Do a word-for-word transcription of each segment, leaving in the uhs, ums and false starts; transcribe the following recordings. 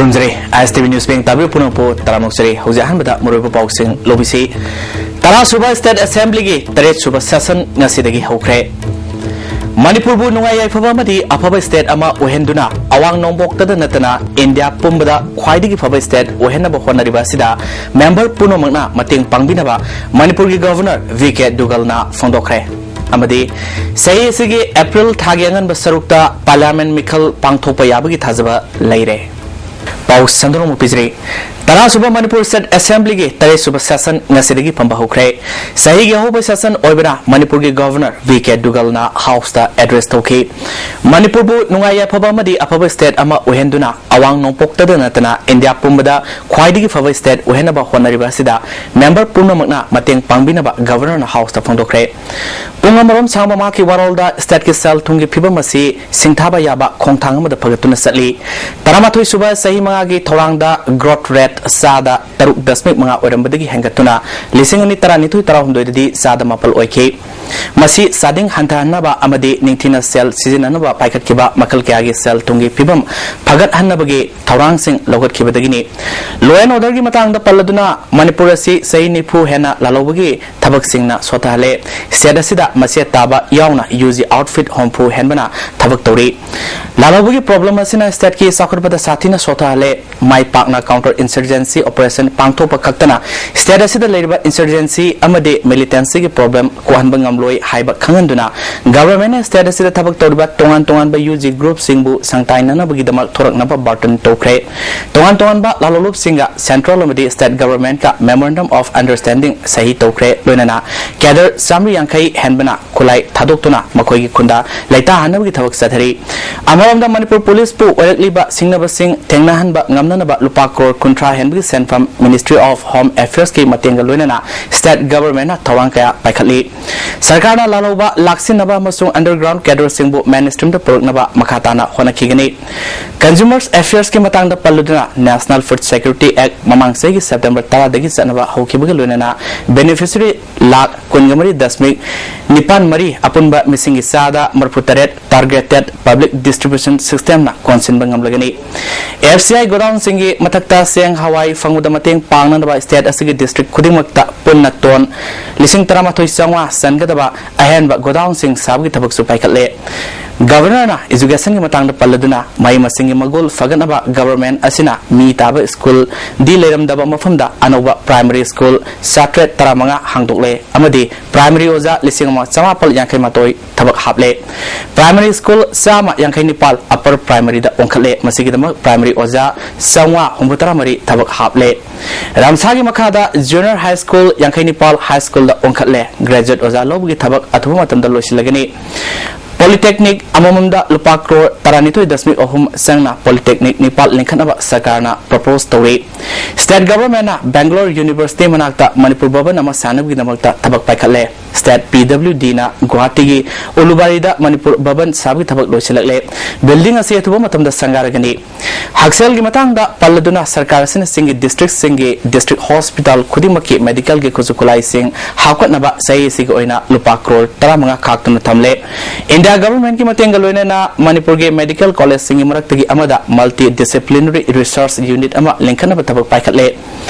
ꯈꯨꯔꯨꯝꯖꯔꯤ꯫ ꯑꯥꯏ ꯑꯦꯁ T V news bank ꯇꯥꯕꯤꯕ ꯄꯨꯝꯅꯃꯛꯄꯨ ꯇꯔꯥꯝꯅ ꯑꯣꯛꯆꯔꯤ꯫ ꯍꯧꯖꯤꯛ ꯑꯍꯥꯟꯕꯗ ꯃꯔꯨꯑꯣꯏꯕ ꯄꯥꯎꯁꯤꯡ ꯂꯧꯕꯤꯁꯤ꯫ ꯇꯔꯥꯁꯨꯕ ꯁ꯭ꯇꯦꯠ ꯑꯦꯁꯦꯝꯕ꯭ꯂꯤꯒꯤ ꯇꯔꯦꯠꯁꯨꯕ ꯁꯦꯁꯟ ꯉꯁꯤꯗꯒꯤ ꯍꯧꯈ꯭ꯔꯦ꯫ ꯃꯅꯤꯄꯨꯔꯕꯨ ꯅꯨꯡꯉꯥꯏ ꯌꯥꯏꯐꯕ ꯑꯃꯗꯤ ꯑꯐꯕ ꯁ꯭ꯇꯦꯠ ꯑꯃ ꯑꯣꯏꯍꯟꯗꯨꯅ ꯑꯋꯥꯡ ꯅꯣꯡꯄꯣꯛꯇꯗ ꯅꯠꯇꯅ ꯏꯟꯗꯤꯌꯥ ꯄꯨꯝꯕꯗ ꯈ꯭ꯋꯥꯏꯗꯒꯤ ꯐꯕ ꯁ꯭ꯇꯦꯠ ꯑꯣꯏꯍꯟꯅꯕ ꯍꯣꯠꯅꯔꯤꯕ ꯑꯁꯤꯗ ꯃꯦꯝꯕꯔ ꯄꯨꯝꯅꯃꯛꯅ ꯃꯇꯦꯡ ꯄꯥꯡꯕꯤꯅꯕ ꯃꯅꯤꯄꯨꯔꯒꯤ ꯒꯚꯔꯅꯔ ꯚꯤ ꯀꯦ ꯗꯨꯒꯜꯅ ꯐꯣꯡꯗꯣꯛꯈ꯭ꯔꯦ꯫ ꯑꯃꯗꯤ ꯆꯍꯤ ꯑꯁꯤꯒꯤ ꯑꯦꯄ꯭ꯔꯤꯜ ꯊꯥꯒꯤ ꯑꯉꯟꯕ ꯁꯔꯨꯛꯇ ꯄꯥꯔꯂꯤꯌꯥꯃꯦꯟ ꯃꯤꯈꯜ ꯄꯥꯡꯊꯣꯛꯄ ꯌꯥꯕꯒꯤ ꯊꯥꯖꯕ ꯂꯩꯔꯦ꯫ ꯄꯥꯎ ꯁꯟꯗꯣꯛꯅ ꯑꯃꯨꯛ ꯄꯤꯖꯔꯤ꯫ ꯇꯔꯥꯁꯨꯕ ꯃꯅꯤꯄꯨꯔ ꯁ꯭ꯇꯦꯠ ꯑꯦꯁꯦꯝꯕ꯭ꯂꯤꯒꯤ ꯇꯔꯦꯠꯁꯨꯕ ꯁꯦꯁꯟ ꯉꯁꯤꯗꯒꯤ ꯐꯝꯕ ꯍꯧꯈ꯭ꯔꯦ꯫ ꯆꯍꯤꯒꯤ ꯑꯍꯧꯕ ꯁꯦꯁꯟ ꯑꯣꯏꯕꯅ ꯃꯅꯤꯄꯨꯔꯒꯤ ꯒꯚꯔꯅꯔ ꯚꯤ ꯀꯦ ꯗꯨꯒꯜꯅ ꯍꯥꯎꯁꯇ ꯑꯦꯗ꯭ꯔꯦꯁ ꯇꯧꯈꯤ꯫ ꯃꯅꯤꯄꯨꯔꯕꯨ ꯅꯨꯡꯉꯥꯏ ꯌꯥꯏꯐꯕ ꯑꯃꯗꯤ ꯑꯐꯕ ꯁ꯭ꯇꯦꯠ ꯑꯃ ꯑꯣꯏꯍꯟꯗꯨꯅ ꯑꯋꯥꯡ ꯅꯣꯡꯄꯣꯛꯇꯗ ꯅꯠꯇꯅ ꯏꯟꯗꯤꯌꯥ ꯄꯨꯝꯕꯗ ꯈ꯭ꯋꯥꯏꯗꯒꯤ ꯐꯕ ꯁ꯭ꯇꯦꯠ ꯑꯣꯏꯍꯟꯅꯕ ꯍꯣꯠꯅꯔꯤꯕ ꯑꯁꯤꯗ ꯃꯦꯝꯕꯔ ꯄꯨꯝꯅꯃꯛꯅ ꯃꯇꯦꯡ ꯄꯥꯡꯕꯤꯅꯕ ꯒꯚꯔꯅꯔꯅ ꯍꯥꯎꯁꯇ ꯐꯣꯡꯗꯣꯛꯈ꯭ꯔꯦ꯫ ꯄꯨꯡ ꯑꯃꯔꯣꯝ ꯁꯥꯡꯕ ꯃꯍꯥꯛꯀꯤ ꯋꯥꯔꯣꯜꯗ ꯁ꯭ꯇꯦꯠꯀꯤ ꯁꯦꯜ ꯊꯨꯝꯒꯤ ꯐꯤꯕꯝ ꯑꯁꯤ ꯁꯤꯡꯊꯥꯕ ꯌꯥꯕ ꯈꯣꯡꯊꯥꯡ ꯑꯃꯗ ꯐꯒꯠꯇꯨꯅ ꯆꯠꯂꯤ꯫ ꯇꯔꯥꯃꯥꯊꯣꯏ ꯁꯨꯕ ꯆꯍꯤ ꯃꯉꯥꯒꯤ ꯊꯧꯔꯥꯡꯗ ꯒ꯭ꯔꯣꯊ ꯔꯦꯠ ꯆꯥꯗ ꯇꯔꯨꯛ ꯗꯁꯃꯤꯛ ꯃꯉꯥ ꯑꯣꯏꯔꯝꯕꯗꯒꯤ ꯍꯦꯟꯒꯠꯇꯨꯅ ꯂꯤꯁꯤꯡ ꯑꯅꯤ ꯇꯔꯥꯅꯤꯊꯣꯏ ꯇꯔꯥꯍꯨꯝꯗꯣꯏꯗꯗꯤ ꯆꯥꯗ ꯃꯥꯄꯜ ꯑꯣꯏꯈꯤ꯫ ꯃꯁꯤ ꯆꯥꯗꯤꯡ ꯍꯟꯊꯍꯟꯅꯕ ꯑꯃꯗꯤ ꯅꯤꯡꯊꯤꯅ ꯁꯦꯜ ꯁꯤꯖꯤꯟꯅꯅꯕ ꯄꯥꯏꯈꯠꯈꯤꯕ ꯃꯈꯜ ꯀꯌꯥꯒꯤ ꯁꯦꯜ ꯊꯨꯝꯒꯤ ꯐꯤꯕꯝ ꯐꯒꯠꯍꯟꯅꯕꯒꯤ ꯊꯧꯔꯥꯡꯁꯤꯡ ꯂꯧꯈꯠꯈꯤꯕꯗꯒꯤꯅꯤ꯫ Law and Orderꯒꯤ ꯃꯇꯥꯡꯗ ꯄꯜꯂꯗꯨꯅ ꯃꯅꯤꯄꯨꯔ ꯑꯁꯤ ꯆꯍꯤ ꯅꯤꯐꯨ ꯍꯦꯟꯅ ꯂꯥꯜꯍꯧꯕꯒꯤ ꯊꯕꯛꯁꯤꯡꯅ ꯁꯣꯊꯍꯜꯂꯦ꯫ ꯁ꯭ꯇꯦꯠ ꯑꯁꯤꯗ ꯃꯆꯦꯠ ꯇꯥꯕ ꯌꯥꯎꯅ ꯌꯨ ꯖꯤ ꯑꯥꯎꯠꯐꯤꯠ ꯍꯨꯝꯐꯨ ꯍꯦꯟꯕꯅ ꯊꯕꯛ ꯇꯧꯔꯤ꯫ ꯂꯥꯜꯍꯧꯕꯒꯤ ꯄ꯭ꯔꯣꯕ꯭ꯂꯦꯝ ꯑꯁꯤꯅ ꯁ꯭ꯇꯦꯠꯀꯤ ꯆꯥꯎꯈꯠꯄꯗ ꯁꯥꯊꯤꯅ ꯁꯣꯊꯍꯜꯂꯦ꯫ ꯃꯥꯏ ꯄꯥꯛꯅ ꯀꯥꯎꯟꯇꯔ ꯏꯟꯁꯔꯖꯦꯟꯁꯤ ꯑꯣꯄꯔꯦꯁꯟ ꯄꯥꯡꯊꯣꯛꯄ ꯈꯛꯇꯅ ꯁ꯭ꯇꯦꯠ ꯑꯁꯤꯗ ꯂꯩꯔꯤꯕ ꯏꯟꯁꯔꯖꯦꯟꯁꯤ ꯑꯃꯗꯤ ꯃꯤꯂꯤꯇꯦꯟꯁꯤꯒꯤ ꯄ꯭ꯔꯣꯕ꯭ꯂꯦꯝ ꯀꯣꯛꯍꯟꯕ ꯉꯝꯂꯣꯏ ꯍꯥꯏꯕ ꯈꯪꯍꯟꯗꯨꯅ ꯒꯚꯔꯟꯃꯦꯟꯠꯅ ꯁ꯭ꯇꯦꯠ ꯑꯁꯤꯗ ꯊꯕꯛ ꯇꯧꯔꯤꯕ ꯇꯣꯉꯥꯟ ꯇꯣꯉꯥꯟꯕ ꯌꯨ ꯖꯤ ꯒ꯭ꯔꯨꯞꯁꯤꯡꯕꯨ ꯁꯪꯇꯥꯏꯅꯅꯕꯒꯤꯗꯃꯛ ꯊꯣꯔꯛꯅꯕ ꯕꯥꯔꯇꯟ ꯇꯧꯈ꯭ꯔꯦ꯫ ꯇꯣꯉꯥꯟ ꯇꯣꯉꯥꯟꯕ ꯂꯥꯂꯣꯡꯂꯨꯞꯁꯤꯡꯒ ꯁꯦꯟꯇ꯭ꯔꯦꯜ ꯑꯃꯗꯤ ꯁ꯭ꯇꯦꯠ ꯒꯚꯔꯟꯃꯦꯟꯠꯀ Memorandum of Understanding ꯁꯍꯤ ꯇꯧꯈ꯭ꯔꯦ꯫ ꯂꯣꯏꯅꯅ ꯀꯦꯗꯔ ꯆꯥꯃꯔꯤ ꯌꯥꯡꯈꯩ ꯍꯦꯟꯕꯅ ꯈꯨꯠꯂꯥꯏ ꯊꯥꯗꯣꯛꯇꯨꯅ ꯃꯈꯣꯏꯒꯤ ꯈꯨꯟꯗꯥ ꯂꯩꯇꯥꯍꯟꯅꯕꯒꯤ ꯊꯕꯛ ꯆꯠꯊꯔꯤ꯫ ꯑꯃꯔꯣꯝꯗ ꯃꯅꯤꯄꯨꯔ ꯄꯨꯂꯤꯁꯄꯨ ꯑꯣꯏꯔꯛꯂꯤꯕ ꯁꯤꯡꯅꯕꯁꯤꯡ ꯊꯦꯡꯅꯍꯟꯕ ꯉꯝꯅꯅꯕ ꯂꯨꯄꯥ ꯀ꯭ꯔꯣꯔ ꯀꯨꯟꯊ꯭ꯔꯥ ꯍꯦꯟꯕꯒꯤ ꯁꯦꯟꯐꯝ Ministry of Home Affairsꯀꯤ ꯃꯇꯦꯡꯒ ꯂꯣꯏꯅꯅ ꯁ꯭ꯇꯦꯠ ꯒꯚꯔꯟꯃꯦꯟꯠꯅ ꯊꯧꯔꯥꯡ ꯀꯌꯥ ꯄꯥꯏꯈꯠꯂꯤ꯫ ꯁꯔꯀꯥꯔꯅ ꯂꯥꯜꯍꯧꯕ ꯂꯥꯛꯁꯤꯟꯅꯕ ꯑꯃꯁꯨꯡ underground cadreꯁꯤꯡꯕꯨ mainstreamꯗ ꯄꯨꯔꯛꯅꯕ ꯃꯈꯥ ꯇꯥꯅ ꯍꯣꯠꯅꯈꯤꯒꯅꯤ꯫ Consumers Affairsꯀꯤ ꯃꯇꯥꯡꯗ ꯄꯜꯂꯨꯗꯨꯅ National Food Security Act ꯃꯃꯥꯡ ꯆꯍꯤꯒꯤ September ꯇꯔꯥꯗꯒꯤ ꯆꯠꯅꯕ ꯍꯧꯈꯤꯕꯒ ꯂꯣꯏꯅꯅ beneficiary ꯂꯥꯈ ꯀꯨꯟꯒ ꯃꯔꯤ ꯗꯁꯃꯤꯛ ꯅꯤꯄꯥꯟ ꯃꯔꯤ, ꯑꯄꯨꯟꯕ ꯃꯤꯁꯤꯡꯒꯤ ꯆꯥꯗ ꯃꯔꯤꯐꯨ ꯇꯔꯦꯠ targeted public distribution systemꯅ ꯀꯣꯟꯁꯤꯟꯕ ꯉꯝꯂꯒꯅꯤ꯫ ꯑꯦꯐ ꯁꯤ ꯑꯥꯏ ꯒꯣꯗꯥꯎꯟꯁꯤꯡꯒꯤ ꯃꯊꯛꯇ ꯆꯦꯡ ꯍꯋꯥꯏ ꯐꯪꯕꯗ ꯃꯇꯦꯡ ꯄꯥꯡꯅꯅꯕ ꯁ꯭ꯇꯦꯠ ꯑꯁꯤꯒꯤ ꯗꯤꯁꯇ꯭ꯔꯤꯛ ꯈꯨꯗꯤꯡꯃꯛꯇ ꯄꯨꯟꯅ ꯇꯣꯟ ꯂꯤꯁꯤꯡ ꯇꯔꯥꯃꯥꯊꯣꯏ ꯆꯥꯝꯃꯉꯥ ꯆꯟꯒꯗꯕ ꯑꯍꯦꯟꯕ ꯒꯣꯗꯥꯎꯟꯁꯤꯡ ꯁꯥꯕꯒꯤ ꯊꯕꯛꯁꯨ ꯄꯥꯏꯈꯠꯂꯦ꯫ ꯒꯕꯔꯅꯔꯅ ꯏꯖꯨꯀꯦꯁꯟꯒꯤ ꯃꯇꯥꯡꯗ ꯄꯜꯂꯗꯨꯅ, ꯃꯍꯩ ꯃꯁꯤꯡꯒꯤ ꯃꯒꯨꯟ ꯐꯒꯠꯅꯕ ꯒꯕꯔꯃꯦꯟ ꯑꯁꯤꯅ ꯃꯤ ꯇꯥꯕ ꯁ꯭ꯀꯨꯜꯗꯤ ꯂꯩꯔꯝꯗꯕ ꯃꯐꯝꯗ ꯑꯅꯧꯕ ꯄ꯭ꯔꯥꯏꯃꯔꯤ ꯁ꯭ꯀꯨꯜ ꯆꯥꯇ꯭ꯔꯦꯠ ꯇꯔꯥꯃꯉꯥ ꯍꯥꯡꯗꯣꯛꯂꯦ ꯑꯃꯗꯤ ꯄ꯭ꯔꯥꯏꯃꯔꯤ ꯑꯣꯖꯥ ꯂꯤꯁꯤꯡ ꯑꯃ ꯆꯥꯃꯥꯄꯜ ꯌꯥꯡꯈꯩ ꯃꯥꯊꯣꯏ ꯊꯕꯛ ꯍꯥꯞꯂꯦ꯫ ꯄ꯭ꯔꯥꯏꯃꯔꯤ ꯁ꯭ꯀꯨꯜ ꯆꯥꯝꯃ ꯌꯥꯡꯈꯩ ꯅꯤꯄꯥꯜ ꯑꯄꯔ ꯄ꯭ꯔꯥꯏꯃꯔꯤꯗ ꯑꯣꯟꯈꯠꯂꯦ꯫ ꯃꯁꯤꯒꯤꯗꯃꯛ ꯄ꯭ꯔꯥꯏꯃꯔꯤ ꯑꯣꯖꯥ ꯆꯥꯝꯃꯉꯥ ꯍꯨꯝꯐꯨꯇꯔꯥ ꯃꯔꯤ ꯊꯕꯛ ꯍꯥꯞꯂꯦ꯫ ꯔꯥꯝꯁꯥꯒꯤ ꯃꯈꯥꯗ ꯖꯨꯅꯤꯌꯔ ꯍꯥꯏ ꯁ꯭ꯀꯨꯜ ꯌꯥꯡꯈꯩ ꯅꯤꯄꯥꯜ ꯍꯥꯏ ꯁ꯭ꯀꯨꯜꯗ ꯑꯣꯟꯈꯠꯂꯦ꯫ ꯒ꯭ꯔꯦꯖꯨꯑꯦꯠ ꯑꯣꯖꯥ ꯂꯧꯕꯒꯤ ꯊꯕꯛ ꯑꯊꯨꯕ ꯃꯇꯝꯗ ꯂꯣꯏꯁꯤꯜꯂꯒꯅꯤ꯫ ꯄꯣꯂꯤꯇꯦꯛꯅꯤꯛ ꯑꯃꯃꯝꯗ ꯂꯨꯄꯥ ꯀ꯭ꯔꯣꯔ ꯇꯔꯥꯅꯤꯊꯣꯏ ꯗꯁꯃꯤꯛ ꯑꯍꯨꯝ ꯆꯪꯅ ꯄꯣꯂꯤꯇꯦꯛꯅꯤꯛ ꯅꯤꯄꯥꯜ ꯂꯤꯡꯈꯠꯅꯕ ꯁꯔꯀꯥꯔꯅ ꯄ꯭ꯔꯣꯄꯣꯁ ꯇꯧꯔꯤ꯫ ꯁ꯭ꯇꯦꯠ ꯒꯚꯔꯟꯃꯦꯟꯠꯅ ꯕꯦꯡꯒ꯭ꯂꯣꯔ ꯌꯨꯅꯤꯚꯔꯁꯤꯇꯤ ꯃꯅꯥꯛꯇ ꯃꯅꯤꯄꯨꯔ ꯚꯕꯟ ꯑꯃ ꯁꯥꯅꯕꯒꯤꯗꯃꯛꯇ ꯊꯕꯛ ꯄꯥꯏꯈꯠꯂꯦ꯫ ꯁ꯭ꯇꯦꯠ ꯄꯤ ꯗꯕ꯭ꯂꯤꯎ ꯗꯤꯅ ꯒꯨꯋꯥꯍꯥꯇꯤꯒꯤ ꯎꯂꯨꯕꯥꯔꯤꯗ ꯃꯅꯤꯄꯨꯔ ꯚꯕꯟ ꯁꯥꯕꯒꯤ ꯊꯕꯛ ꯂꯣꯏꯁꯤꯜꯂꯛꯂꯦ꯫ ꯕꯤꯜꯗꯤꯡ ꯑꯁꯤ ꯑꯊꯨꯕ ꯃꯇꯝꯗ ꯁꯪꯒꯥꯔꯒꯅꯤ꯫ ꯍꯛꯁꯦꯜꯒꯤ ꯃꯇꯥꯡꯗ ꯄꯜꯂꯗꯨꯅ, ꯁꯔꯀꯥꯔ ꯑꯁꯤꯅ ꯆꯤꯡꯒꯤ ꯗꯤꯁꯇ꯭ꯔꯤꯛꯁꯤꯡꯒꯤ ꯗꯤꯁꯇ꯭ꯔꯤꯛ ꯍꯣꯁꯄꯤꯇꯥꯜ ꯈꯨꯗꯤꯡꯃꯛꯀꯤ ꯃꯦꯗꯤꯀꯦꯜꯒꯤ ꯈꯨꯠꯁꯨ ꯈꯨꯠꯂꯥꯏꯁꯤꯡ ꯍꯥꯞꯀꯠꯅꯕ ꯆꯍꯤ ꯑꯁꯤꯒꯤ ꯑꯣꯏꯅ ꯂꯨꯄꯥ ꯀ꯭ꯔꯣꯔ ꯇꯔꯥꯃꯉꯥ ꯈꯥꯛꯇꯨꯅ ꯊꯝꯂꯦ꯫ ꯏꯟꯗꯤꯌꯥ ꯒꯚꯔꯟꯃꯦꯟꯠꯀꯤ ꯃꯇꯦꯡꯒ ꯂꯣꯏꯅꯅ ꯃꯅꯤꯄꯨꯔꯒꯤ ꯃꯦꯗꯤꯀꯦꯜ ꯀꯣꯂꯦꯖꯁꯤꯡꯒꯤ ꯃꯔꯛꯇꯒꯤ ꯑꯃꯗ ꯃꯜꯇꯤ ꯗꯤꯁꯤꯄ꯭ꯂꯤꯅꯔꯤ ꯔꯤꯁꯔꯆ ꯌꯨꯅꯤꯠ ꯑꯃ ꯂꯤꯡꯈꯠꯅꯕ ꯊꯕꯛ ꯄꯥꯏꯈꯠꯂꯦ꯫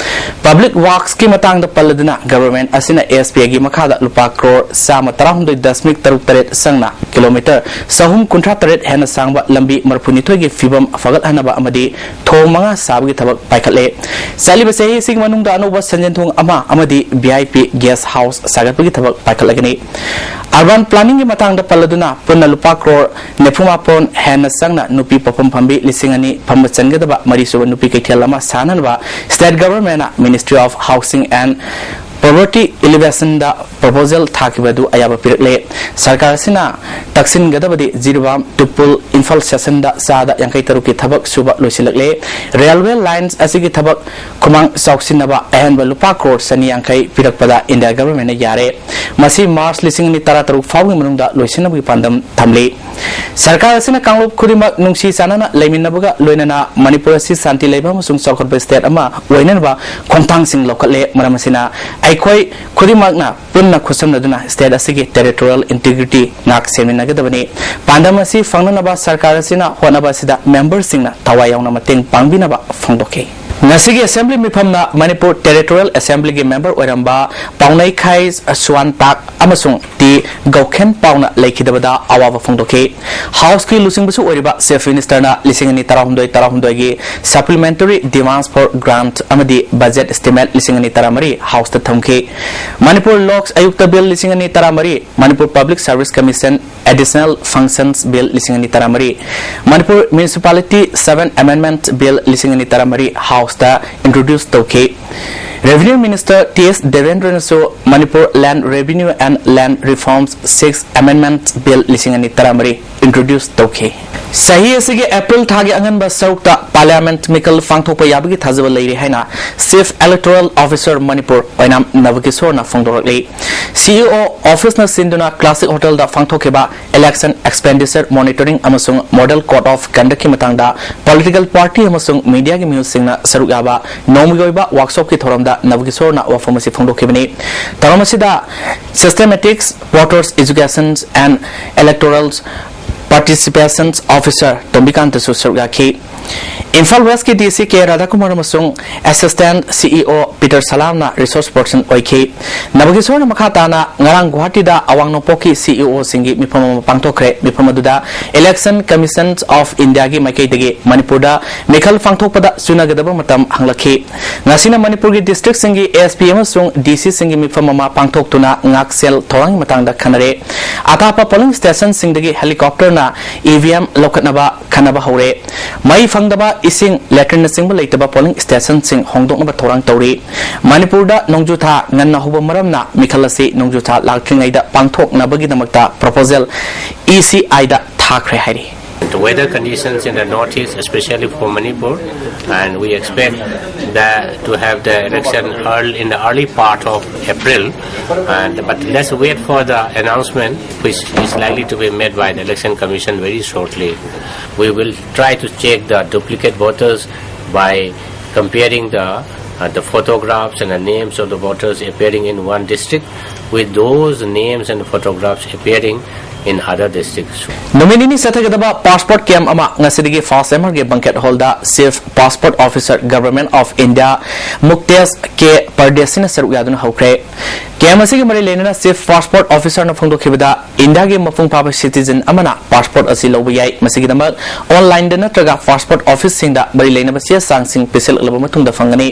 ꯄꯕ꯭ꯂꯤꯛ ꯋꯥꯔꯛꯁꯀꯤ ꯃꯇꯥꯡꯗ ꯄꯜꯂꯗꯨꯅ, ꯒꯚꯔꯟꯃꯦꯟꯠ ꯑꯁꯤꯅ ꯑꯦꯁ ꯕꯤ ꯑꯥꯏꯒꯤ ꯃꯈꯥꯗ ꯂꯨꯄꯥ ꯀ꯭ꯔꯣꯔ ꯆꯥꯝꯃ ꯇꯔꯥꯍꯨꯝꯗꯣꯏ ꯗꯁꯃꯤꯛ ꯇꯔꯨꯛ ꯇꯔꯦꯠ ꯆꯪꯅ ꯀꯤꯂꯣꯃꯤꯇꯔ ꯆꯍꯨꯝ ꯀꯨꯟꯊ꯭ꯔꯥ ꯇꯔꯦꯠ ꯍꯦꯟꯅ ꯁꯥꯡꯕ ꯂꯝꯕꯤ ꯃꯔꯤꯐꯨꯅꯤꯊꯣꯏꯒꯤ ꯐꯤꯕꯝ ꯐꯒꯠꯍꯟꯅꯕ ꯑꯃꯗꯤ ꯊꯣꯡ ꯃꯉꯥ ꯁꯥꯕꯒꯤ ꯊꯕꯛ ꯄꯥꯏꯈꯠꯂꯦ꯫ ꯆꯠꯂꯤꯕ ꯆꯍꯤ ꯑꯁꯤꯒꯤ ꯃꯅꯨꯡꯗ ꯑꯅꯧꯕ ꯁꯟꯖꯦꯟ ꯊꯣꯡ ꯑꯃ ꯑꯃꯗꯤ V I P guest house ꯁꯥꯒꯠꯄꯒꯤ ꯊꯕꯛ ꯄꯥꯏꯈꯠꯂꯒꯅꯤ꯫ ꯑꯔꯕꯥꯟ ꯄ꯭ꯂꯥꯅꯤꯡꯒꯤ ꯃꯇꯥꯡꯗ ꯄꯜꯂꯗꯨꯅ, ꯄꯨꯟꯅ ꯂꯨꯄꯥ ꯀ꯭ꯔꯣꯔ ꯅꯤꯐꯨ ꯃꯥꯄꯟ ꯍꯦꯟꯅ ꯆꯪꯅ ꯅꯨꯄꯤ ꯄꯣꯛꯐꯝ ꯐꯝꯕꯤ ꯂꯤꯁꯤꯡ ꯑꯅꯤ ꯐꯝꯕ ꯆꯟꯒꯗꯕ ꯃꯔꯤꯁꯨꯕ ꯅꯨꯄꯤ ꯀꯩꯊꯦꯜ ꯑꯃ ꯁꯥꯅꯅꯕ ꯁ꯭ꯇꯦꯠ ꯒꯚꯔꯟꯃꯦꯟꯠꯅ Ministry of Housing and Poverty Alleviationꯗ ꯄ꯭ꯔꯣꯄꯣꯖꯦꯜ ꯊꯥꯈꯤꯕ ꯑꯗꯨ ꯑꯌꯥꯕ ꯄꯤꯔꯛꯂꯦ꯫ ꯁꯔꯀꯥꯔ ꯑꯁꯤꯅ ꯇꯛꯁꯤꯟꯒꯗꯕꯗꯤ ꯖꯤꯔꯤꯕꯥꯝ, ꯇꯨꯄꯨꯜ, ꯏꯝꯐꯥꯜ ꯁꯦꯁꯟꯗ ꯆꯥꯗ ꯌꯥꯡꯈꯩ ꯇꯔꯨꯛꯀꯤ ꯊꯕꯛ ꯁꯨꯕ ꯂꯣꯏꯁꯤꯜꯂꯛꯂꯦ꯫ ꯔꯦꯜꯋꯦ ꯂꯥꯏꯟꯁ ꯑꯁꯤꯒꯤ ꯊꯕꯛ ꯈꯨꯃꯥꯡ ꯆꯥꯎꯁꯤꯟꯅꯕ ꯑꯍꯦꯟꯕ ꯂꯨꯄꯥ ꯀ꯭ꯔꯣꯔ ꯆꯅꯤ ꯌꯥꯡꯈꯩ ꯄꯤꯔꯛꯄꯗ ꯏꯟꯗꯤꯌꯥ ꯒꯚꯔꯟꯃꯦꯟꯠꯅ ꯌꯥꯔꯦ꯫ ꯃꯁꯤ ꯃꯥꯔꯆ ꯂꯤꯁꯤꯡ ꯑꯅꯤ ꯇꯔꯥꯇꯔꯨꯛ ꯐꯥꯎꯒꯤ ꯃꯅꯨꯡꯗ ꯂꯣꯏꯁꯤꯟꯅꯕꯒꯤ ꯄꯥꯟꯗꯝ ꯊꯝꯂꯤ꯫ ꯁꯔꯀꯥꯔ ꯑꯁꯤꯅ ꯀꯥꯡꯂꯨꯞ ꯈꯨꯗꯤꯡꯃꯛ ꯅꯨꯡꯁꯤ ꯆꯥꯟꯅꯅ ꯂꯩꯃꯤꯟꯅꯕꯒ ꯂꯣꯏꯅꯅ ꯃꯅꯤꯄꯨꯔ ꯑꯁꯤ ꯁꯥꯟꯇꯤ ꯂꯩꯕ ꯑꯃꯁꯨꯡ ꯆꯥꯎꯈꯠꯄ ꯁ꯭ꯇꯦꯠ ꯑꯃ ꯑꯣꯏꯅꯅꯕ ꯈꯣꯡꯊꯥꯡꯁꯤꯡ ꯂꯧꯈꯠꯂꯦ꯫ ꯃꯔꯝ ꯑꯁꯤꯅ ꯑꯩꯈꯣꯏ ꯈꯨꯗꯤꯡꯃꯛꯅ ꯄꯨꯟꯅ ꯈꯨꯠꯁꯝꯅꯗꯨꯅ state ꯑꯁꯤꯒꯤ territorial integrity ꯉꯥꯛ ꯁꯦꯟꯃꯤꯟꯅꯒꯗꯕꯅꯤ꯫ ꯄꯥꯟꯗꯝ ꯑꯁꯤ ꯐꯪꯅꯅꯕ ꯁꯔꯀꯥꯔ ꯑꯁꯤꯅ ꯍꯣꯠꯅꯕ ꯑꯁꯤꯗ memberꯁꯤꯡꯅ ꯊꯋꯥꯏ ꯌꯥꯎꯅ ꯃꯇꯦꯡ ꯄꯥꯡꯕꯤꯅꯕ ꯐꯣꯡꯗꯣꯛꯈꯤ꯫ ꯉꯁꯤꯒꯤ assembly ꯃꯤꯐꯝꯅ ꯃꯅꯤꯄꯨꯔ Territorial Assemblyꯒꯤ member ꯑꯣꯏꯔꯝꯕ ꯄꯥꯎꯅꯩꯈꯥꯏ ꯁꯨꯋꯥꯟꯇꯥꯛ ꯑꯃꯁꯨꯡ ꯇꯤ ꯒꯧꯈꯦꯟ ꯄꯥꯎꯅ ꯂꯩꯈꯤꯗꯕꯗ ꯑꯋꯥꯕ ꯐꯣꯡꯗꯣꯛꯈꯤ꯫ Houseꯀꯤ ꯂꯨꯆꯤꯡꯕꯁꯨ ꯑꯣꯏꯔꯤꯕ Chief Ministerꯅ ꯂꯤꯁꯤꯡ ꯑꯅꯤ ꯇꯔꯥꯍꯨꯝꯗꯣꯏ ꯇꯔꯥꯍꯨꯝꯗꯣꯏꯒꯤ supplementary demands for grant ꯑꯃꯗꯤ budget estimate ꯂꯤꯁꯤꯡ ꯑꯅꯤ ꯇꯔꯥꯃꯔꯤ Houseꯇ ꯊꯝꯈꯤ꯫ ꯃꯅꯤꯄꯨꯔ ꯂꯣꯛ ꯑꯌꯨꯛꯇ Bill ꯂꯤꯁꯤꯡ ꯑꯅꯤ ꯇꯔꯥꯃꯔꯤ, Manipur Public Service Commission Additional Functions Bill ꯂꯤꯁꯤꯡ ꯑꯅꯤ ꯇꯔꯥꯃꯔꯤ, Manipur Municipality seven Amendment Bill ꯂꯤꯁꯤꯡ ꯑꯅꯤ ꯇꯔꯥꯃꯔꯤ Houseꯇ introduce ꯇꯧꯈꯤ꯫ Revenue Minister ꯇꯤ ꯑꯦꯁ ꯗꯦꯕꯦꯟꯗ꯭ꯔꯅꯁꯨ Manipur Land Revenue and Land Reforms six Amendment Bill ꯂꯤꯁꯤꯡ ꯑꯅꯤ ꯇꯔꯥꯃꯔꯤ introduce ꯇꯧꯈꯤ꯫ ꯆꯍꯤ ꯑꯁꯤꯒꯤ April ꯊꯥꯒꯤ ꯑꯉꯟꯕ ꯁꯔꯨꯛꯇ Parliament ꯃꯤꯈꯜ ꯄꯥꯡꯊꯣꯛꯄ ꯌꯥꯕꯒꯤ ꯊꯥꯖꯕ ꯂꯩꯔꯤ ꯍꯥꯏꯅ Chief Electoral Officer ꯃꯅꯤꯄꯨꯔ ꯑꯣꯏꯅꯥꯝ ꯅꯕꯀꯤꯁꯣꯔꯅ ꯐꯣꯡꯗꯣꯔꯛꯂꯤ꯫ ꯁꯤ ꯏ ꯑꯣ officeꯅ ꯁꯤꯟꯗꯨꯅ Classic Hotelꯗ ꯄꯥꯡꯊꯣꯛꯈꯤꯕ Election Expenditure Monitoring ꯑꯃꯁꯨꯡ Model Code of Conductꯀꯤ ꯃꯇꯥꯡꯗ political party ꯑꯃꯁꯨꯡ mediaꯒꯤ ꯃꯤꯑꯣꯏꯁꯤꯡꯅ ꯁꯔꯨꯛ ꯌꯥꯕ ꯅꯣꯡꯃꯒꯤ ꯑꯣꯏꯕ workshopꯀꯤ ꯊꯧꯔꯝꯗ ꯅꯕꯀꯤꯁꯣꯔꯅ ꯋꯥꯐꯝ ꯑꯁꯤ ꯐꯣꯡꯗꯣꯛꯈꯤꯕꯅꯤ꯫ ꯊꯧꯔꯝ ꯑꯁꯤꯗ Systematics, Voters Education and Electoral Participation Officer ꯇꯣꯝꯕꯤꯀꯥꯟꯇꯁꯨ ꯁꯔꯨꯛ ꯌꯥꯈꯤ꯫ ꯏꯝꯐꯥꯜ Westꯀꯤ ꯗꯤ ꯁꯤ ꯀꯦ ꯔꯥꯙꯥꯀꯨꯃꯥꯔ ꯑꯃꯁꯨꯡ Assistant ꯁꯤ ꯏ ꯑꯣ ꯄꯤꯇꯔ ꯁꯂꯥꯝꯅ resource person ꯑꯣꯏꯈꯤ꯫ ꯅꯕꯀꯤꯁꯣꯔꯅ ꯃꯈꯥ ꯇꯥꯅ ꯉꯔꯥꯡ ꯒꯨꯋꯥꯍꯥꯇꯤꯗ ꯑꯋꯥꯡ ꯅꯣꯡꯄꯣꯛꯀꯤ ꯁꯤ ꯏ ꯑꯣꯁꯤꯡꯒꯤ ꯃꯤꯐꯝ ꯑꯃ ꯄꯥꯡꯊꯣꯛꯈ꯭ꯔꯦ꯫ ꯃꯤꯐꯝ ꯑꯗꯨꯗ Election Commission of Indiaꯒꯤ ꯃꯥꯏꯀꯩꯗꯒꯤ ꯃꯅꯤꯄꯨꯔꯗ ꯃꯤꯈꯜ ꯄꯥꯡꯊꯣꯛꯄꯗ ꯆꯨꯅꯒꯗꯕ ꯃꯇꯝ ꯍꯪꯂꯛꯈꯤ꯫ ꯉꯁꯤꯅ ꯃꯅꯤꯄꯨꯔꯒꯤ districtꯁꯤꯡꯒꯤ ꯑꯦꯁ ꯄꯤ ꯑꯃꯁꯨꯡ ꯗꯤ ꯁꯤꯁꯤꯡꯒꯤ ꯃꯤꯐꯝ ꯑꯃ ꯄꯥꯡꯊꯣꯛꯇꯨꯅ ꯉꯥꯛꯁꯦꯜ ꯊꯧꯔꯥꯡꯒꯤ ꯃꯇꯥꯡꯗ ꯈꯟꯅꯔꯦ꯫ ꯑꯊꯥꯞꯄ polling stationꯁꯤꯡꯗꯒꯤ helicopterꯅ ꯏ ꯚꯤ ꯑꯦꯝ ꯂꯧꯈꯠꯅꯕ ꯈꯟꯅꯕ ꯍꯧꯔꯦ꯫ ꯃꯩ ꯐꯪꯗꯕ, ꯏꯁꯤꯡ, latrineꯅꯆꯤꯡꯕ ꯂꯩꯇꯕ polling stationꯁꯤꯡ ꯍꯣꯡꯗꯣꯛꯅꯕ ꯊꯧꯔꯥꯡ ꯇꯧꯔꯤ꯫ ꯃꯅꯤꯄꯨꯔꯗ ꯅꯣꯡꯖꯨꯊꯥ ꯉꯟꯅ ꯍꯧꯕ ꯃꯔꯝꯅ ꯃꯤꯈꯜ ꯑꯁꯤ ꯅꯣꯡꯖꯨꯊꯥ ꯂꯥꯛꯇ꯭ꯔꯤꯉꯩꯗ ꯄꯥꯡꯊꯣꯛꯅꯕꯒꯤꯗꯃꯛꯇ proposal ꯏ ꯁꯤ ꯑꯥꯏꯗ ꯊꯥꯈ꯭ꯔꯦ ꯍꯥꯏꯔꯤ꯫ The weather conditions in the northeast, especially for Manipur, and we expect that to have the election early, in the early part of April. And but let's wait for the announcement, which is likely to be made by the Election Commission very shortly. We will try to check the duplicate voters by comparing the Uh, the photographs and the names of the voters appearing in one district with those names and photographs appearing in other districts. ꯅꯨꯃꯤꯠ ꯅꯤꯅꯤ ꯆꯠꯊꯒꯗꯕ passport camp ꯑꯃ ꯉꯁꯤꯗꯒꯤ ꯐꯥꯁ M ꯑꯥꯔꯒꯤ banquet ꯍꯣꯜꯗ chief passport officer government of India Muktesh K ꯄꯔꯗꯦꯁꯤꯅ ꯁꯔꯨꯛ ꯌꯥꯗꯨꯅ ꯍꯧꯈ꯭ꯔꯦ꯫ ꯀꯦꯝ ꯑꯁꯤꯒꯤ ꯃꯔꯤ ꯂꯩꯅꯅ ꯆꯤꯐ ꯄꯥꯁꯄꯣꯔꯠ ꯑꯣꯐꯤꯁꯔꯅ ꯐꯣꯡꯗꯣꯛꯈꯤꯕꯗ, ꯏꯟꯗꯤꯌꯥꯒꯤ ꯃꯄꯨꯡ ꯐꯥꯕ ꯁꯤꯇꯤꯖꯦꯟ ꯑꯃꯅ ꯄꯥꯁꯄꯣꯔꯠ ꯑꯁꯤ ꯂꯧꯕ ꯌꯥꯏ꯫ ꯃꯁꯤꯒꯤꯗꯃꯛ ꯑꯣꯟꯂꯥꯏꯟꯗ ꯅꯠꯇ꯭ꯔꯒ ꯄꯥꯁꯄꯣꯔꯠ ꯑꯣꯐꯤꯁꯁꯤꯡꯗ ꯃꯔꯤ ꯂꯩꯅꯕ ꯆꯦ ꯆꯥꯡꯁꯤꯡ ꯄꯤꯁꯤꯜꯂꯛꯂꯕ ꯃꯇꯨꯡꯗ ꯐꯪꯒꯅꯤ꯫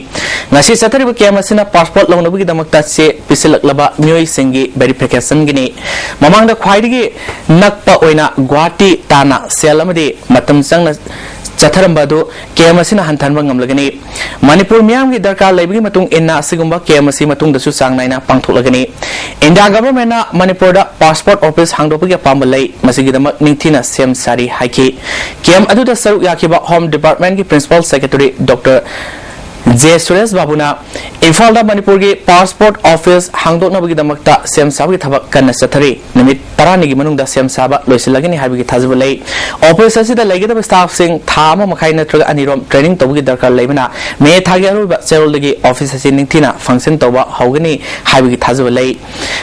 ꯉꯁꯤ ꯆꯠꯊꯔꯤꯕ ꯀꯦꯝ ꯑꯁꯤꯅ ꯄꯥꯁꯄꯣꯔꯠ ꯂꯧꯅꯕꯒꯤꯗꯃꯛꯇ ꯆꯦ ꯄꯤꯁꯤꯜꯂꯛꯂꯕ ꯃꯤꯑꯣꯏꯁꯤꯡꯒꯤ ꯚꯦꯔꯤꯐꯤꯀꯦꯁꯟꯒꯤꯅꯤ꯫ ꯃꯃꯥꯡꯗ ꯈ꯭ꯋꯥꯏꯗꯒꯤ ꯅꯛꯄ ꯑꯣꯏꯅ ꯒꯨꯋꯥꯍꯥꯇꯤ ꯇꯥꯟꯅ ꯁꯦꯜ ꯑꯃꯗꯤ ꯃꯇꯝ ꯆꯪꯅ ꯆꯠꯊꯔꯝꯕ ꯑꯗꯨ ꯀꯦꯝ ꯑꯁꯤꯅ ꯍꯟꯊꯍꯟꯕ ꯉꯝꯂꯒꯅꯤ꯫ ꯃꯅꯤꯄꯨꯔ ꯃꯤꯌꯥꯝꯒꯤ ꯗꯔꯀꯥꯔ ꯂꯩꯕꯒꯤ ꯃꯇꯨꯡ ꯏꯟꯅ ꯑꯁꯤꯒꯨꯝꯕ ꯀꯦꯝ ꯑꯁꯤ ꯃꯇꯨꯡꯗꯁꯨ ꯆꯥꯡ ꯅꯥꯏꯅ ꯄꯥꯡꯊꯣꯛꯂꯒꯅꯤ꯫ ꯏꯟꯗꯤꯌꯥ ꯒꯚꯔꯟꯃꯦꯟꯠꯅ ꯃꯅꯤꯄꯨꯔꯗ ꯄꯥꯁꯄꯣꯔꯠ ꯑꯣꯐꯤꯁ ꯍꯥꯡꯗꯣꯛꯄꯒꯤ ꯑꯄꯥꯝꯕ ꯂꯩ, ꯃꯁꯤꯒꯤꯗꯃꯛ ꯅꯤꯡꯊꯤꯅ ꯁꯦꯝ ꯁꯥꯔꯤ ꯍꯥꯏꯈꯤ꯫ ꯀꯦꯝ ꯑꯗꯨꯗ ꯁꯔꯨꯛ ꯌꯥꯈꯤꯕ ꯍꯣꯝ ꯗꯤꯄꯥꯔꯠꯃꯦꯟꯠꯀꯤ principal secretary doctor J Suresh ꯕꯥꯕꯨꯅ ꯏꯝꯐꯥꯜꯗ ꯃꯅꯤꯄꯨꯔꯒꯤ ꯄꯥꯁꯄꯣꯔꯠ ꯑꯣꯐꯤꯁ ꯍꯥꯡꯗꯣꯛꯅꯕꯒꯤꯗꯃꯛꯇ ꯁꯦꯝ ꯁꯥꯕꯒꯤ ꯊꯕꯛ ꯀꯟꯅ ꯆꯠꯊꯔꯤ꯫ ꯅꯨꯃꯤꯠ ꯇꯔꯥꯅꯤꯒꯤ ꯃꯅꯨꯡꯗ ꯁꯦꯝ ꯁꯥꯕ ꯂꯣꯏꯁꯤꯜꯂꯒꯅꯤ ꯍꯥꯏꯕꯒꯤ ꯊꯥꯖꯕ ꯂꯩ꯫ ꯑꯣꯐꯤꯁ ꯑꯁꯤꯗ ꯂꯩꯒꯗꯕ ꯁ꯭ꯇꯥꯐꯁꯤꯡ ꯊꯥ ꯑꯃ ꯃꯈꯥꯏ ꯅꯠꯇ꯭ꯔꯒ ꯑꯅꯤꯔꯣꯝ ꯇ꯭ꯔꯦꯅꯤꯡ ꯇꯧꯕꯒꯤ ꯗꯔꯀꯥꯔ ꯂꯩꯕꯅ, ꯃꯦ ꯊꯥꯒꯤ ꯑꯔꯣꯏꯕ ꯆꯌꯣꯜꯗꯒꯤ ꯑꯣꯐꯤꯁ ꯑꯁꯤ ꯅꯤꯡꯊꯤꯅ ꯐꯪꯁꯟ ꯇꯧꯕ ꯍꯧꯒꯅꯤ ꯍꯥꯏꯕꯒꯤ ꯊꯥꯖꯕ ꯂꯩ꯫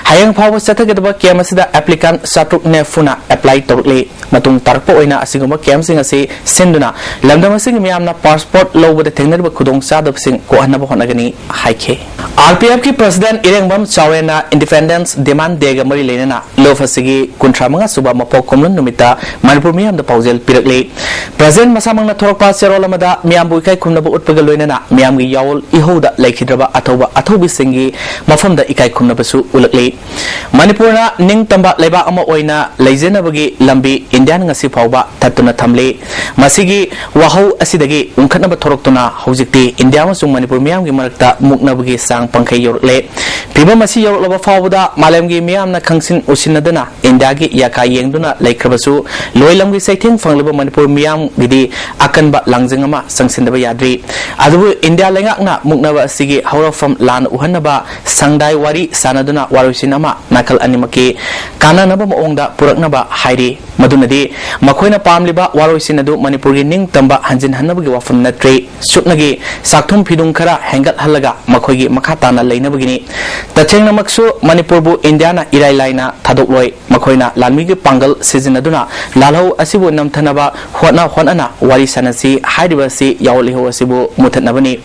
ꯍꯌꯦꯡ ꯐꯥꯎꯕ ꯆꯠꯊꯒꯗꯕ ꯀꯦꯝ ꯑꯁꯤꯗ ꯑꯦꯄ꯭ꯂꯤꯀꯥꯟ ꯆꯥꯇ꯭ꯔꯨꯛ ꯅꯤꯐꯨꯅ ꯑꯦꯄ꯭ꯂꯥꯏ ꯇꯧꯔꯛꯂꯤ꯫ ꯃꯇꯨꯡ ꯇꯥꯔꯛꯄ ꯑꯣꯏꯅ ꯑꯁꯤꯒꯨꯝꯕ ꯀꯦꯝꯁꯤꯡ ꯑꯁꯤ ꯁꯤꯟꯗꯨꯅ ꯂꯝꯗꯝ ꯑꯁꯤꯒꯤ ꯃꯤꯌꯥꯝꯅ ꯄꯥꯁꯄꯣꯔꯠ ꯂꯧꯕꯗ ꯊꯦꯡꯅꯔꯤꯕ ꯈꯨꯗꯣꯡꯆꯥꯗꯕꯁꯤꯡ ꯀꯣꯛꯍꯟꯅꯕ ꯍꯣꯠꯅꯒꯅꯤ ꯍꯥꯏꯈꯤ꯫ ꯑꯥꯔ ꯄꯤ ꯑꯦꯐꯀꯤ ꯄ꯭ꯔꯁꯤꯗꯦꯟꯠ ꯏꯔꯦꯡꯕꯝ ꯆꯥꯎꯔꯦꯟꯅ ꯏꯟꯗꯤꯄꯦꯟꯗꯦꯟꯁ ꯗꯤꯃꯥꯟ ꯗꯦꯒ ꯃꯔꯤ ꯂꯩꯅꯅ ꯂꯨꯞ ꯑꯁꯤꯒꯤ ꯀꯨꯟꯊ꯭ꯔꯥ ꯃꯉꯥ ꯁꯨꯕ ꯃꯄꯣꯛ ꯀꯨꯝꯂꯣꯟ ꯅꯨꯃꯤꯠꯇ ꯃꯅꯤꯄꯨꯔ ꯃꯤꯌꯥꯝꯗ ꯄꯥꯎꯖꯦꯜ ꯄꯤꯔꯛꯂꯤ꯫ ꯄ꯭ꯔꯁꯤꯗꯦꯟꯠ ꯃꯁꯥꯃꯛꯅ ꯊꯣꯔꯛꯄ ꯆꯦꯔꯣꯜ ꯑꯃꯗ ꯃꯤꯌꯥꯝꯕꯨ ꯏꯀꯥꯏ ꯈꯨꯝꯅꯕ ꯎꯠꯄꯒ ꯂꯣꯏꯅꯅ ꯃꯤꯌꯥꯝꯒꯤ ꯌꯥꯑꯣꯜ ꯏꯍꯧꯗ ꯂꯩꯈꯤꯗ꯭ꯔꯕ ꯑꯊꯧꯕ ꯑꯊꯧꯕꯤꯁꯤꯡꯒꯤ ꯃꯐꯝꯗ ꯏꯀꯥꯏ ꯈꯨꯝꯅꯕꯁꯨ ꯎꯠꯂꯛꯂꯤ꯫ ꯃꯅꯤꯄꯨꯔꯅ ꯅꯤꯡꯇꯝꯕ ꯂꯩꯕꯥꯛ ꯑꯃ ꯑꯣꯏꯅ ꯂꯩꯖꯅꯕꯒꯤ ꯂꯝꯕꯤ ꯏꯟꯗꯤꯌꯥꯅ ꯉꯁꯤ ꯐꯥꯎꯕ ꯊꯠꯇꯨꯅ ꯊꯝꯂꯤ꯫ ꯃꯁꯤꯒꯤ ꯋꯥꯍꯧ ꯑꯁꯤꯗꯒꯤ ꯎꯪꯈꯠꯅꯕ ꯊꯣꯔꯛꯇꯨꯅ ꯍꯧꯖꯤꯛꯇꯤ ꯏꯟꯗꯤꯌꯥ ꯑꯃꯁꯨꯡ ꯃꯅꯤꯄꯨꯔ ꯃꯤꯌꯥꯝꯒꯤ ꯃꯔꯛꯇ ꯃꯨꯛꯅꯕꯒꯤ ꯆꯥꯡ ꯄꯪꯈꯩ ꯌꯧꯔꯛꯂꯦ꯫ ꯐꯤꯚꯝ ꯑꯁꯤ ꯌꯧꯔꯛꯂꯕ ꯐꯥꯎꯕꯗ ꯃꯥꯂꯦꯝꯒꯤ ꯃꯤꯌꯥꯝꯅ ꯈꯪꯁꯤꯟ ꯎꯁꯤꯟꯅꯗꯨꯅ ꯏꯟꯗꯤꯌꯥꯒꯤ ꯌꯥꯀꯥ ꯌꯦꯡꯗꯨꯅ ꯂꯩꯈ꯭ꯔꯕꯁꯨ, ꯂꯣꯏꯂꯝꯒꯤ ꯆꯩꯊꯦꯡ ꯐꯪꯂꯤꯕ ꯃꯅꯤꯄꯨꯔ ꯃꯤꯌꯥꯝꯒꯤꯗꯤ ꯑꯀꯟꯕ ꯂꯥꯡꯖꯪ ꯑꯃ ꯆꯪꯁꯤꯟꯗꯕ ꯌꯥꯗ꯭ꯔꯤ꯫ ꯑꯗꯨꯕꯨ ꯏꯟꯗꯤꯌꯥ ꯂꯩꯉꯥꯛꯅ ꯃꯨꯛꯅꯕ ꯑꯁꯤꯒꯤ ꯍꯧꯔꯛꯐꯝ ꯂꯥꯟꯅ ꯎꯍꯟꯅꯕ ꯁꯪꯗꯥꯏ ꯋꯥꯔꯤ ꯁꯥꯟꯅꯗꯨꯅ ꯋꯥꯔꯣꯏꯁꯤꯟ ꯑꯃ ꯅꯥꯀꯜ ꯑꯅꯤꯃꯛꯀꯤ ꯀꯥꯟꯅꯅꯕ ꯃꯑꯣꯡꯗ ꯄꯨꯔꯛꯅꯕ ꯍꯥꯏꯔꯤ꯫ ꯃꯗꯨꯅꯗꯤ ꯃꯈꯣꯏꯅ ꯄꯥꯝꯂꯤꯕ ꯋꯥꯔꯣꯏꯁꯤꯟ ꯑꯗꯨ ꯃꯅꯤꯄꯨꯔꯒꯤ ꯅꯤꯡꯇꯝꯕ ꯍꯟꯖꯤꯟꯍꯟꯅꯕꯒꯤ ꯋꯥꯐꯝ ꯅꯠꯇ꯭ꯔꯦ, ꯁꯨꯞꯅꯒꯤ ꯆꯥꯛꯊꯨꯝ ꯐꯤꯗꯨꯝ ꯈꯔ ꯍꯦꯟꯒꯠꯍꯜꯂꯒ ꯃꯈꯣꯏꯒꯤ ꯃꯈꯥ ꯇꯥꯅ ꯂꯩꯅꯕꯒꯤꯅꯤ꯫ ꯇꯁꯦꯡꯅꯃꯛꯁꯨ ꯃꯅꯤꯄꯨꯔꯕꯨ ꯏꯟꯗꯤꯌꯥꯅ ꯏꯔꯥꯏ ꯂꯥꯏꯅ ꯊꯥꯗꯣꯛꯂꯣꯏ꯫ ꯃꯈꯣꯏꯅ ꯂꯥꯟꯃꯤꯒꯤ ꯄꯥꯡꯒꯜ ꯁꯤꯖꯤꯟꯅꯗꯨꯅ ꯂꯥꯜꯍꯧ ꯑꯁꯤꯕꯨ ꯅꯝꯊꯅꯕ ꯍꯣꯠꯅ ꯍꯣꯠꯅꯅ ꯋꯥꯔꯤ ꯁꯥꯟꯅꯁꯤ ꯍꯥꯏꯔꯤꯕ ꯑꯁꯤ ꯌꯥꯑꯣꯜ ꯏꯍꯧ ꯑꯁꯤꯕꯨ ꯃꯨꯊꯠꯅꯕꯅꯤ꯫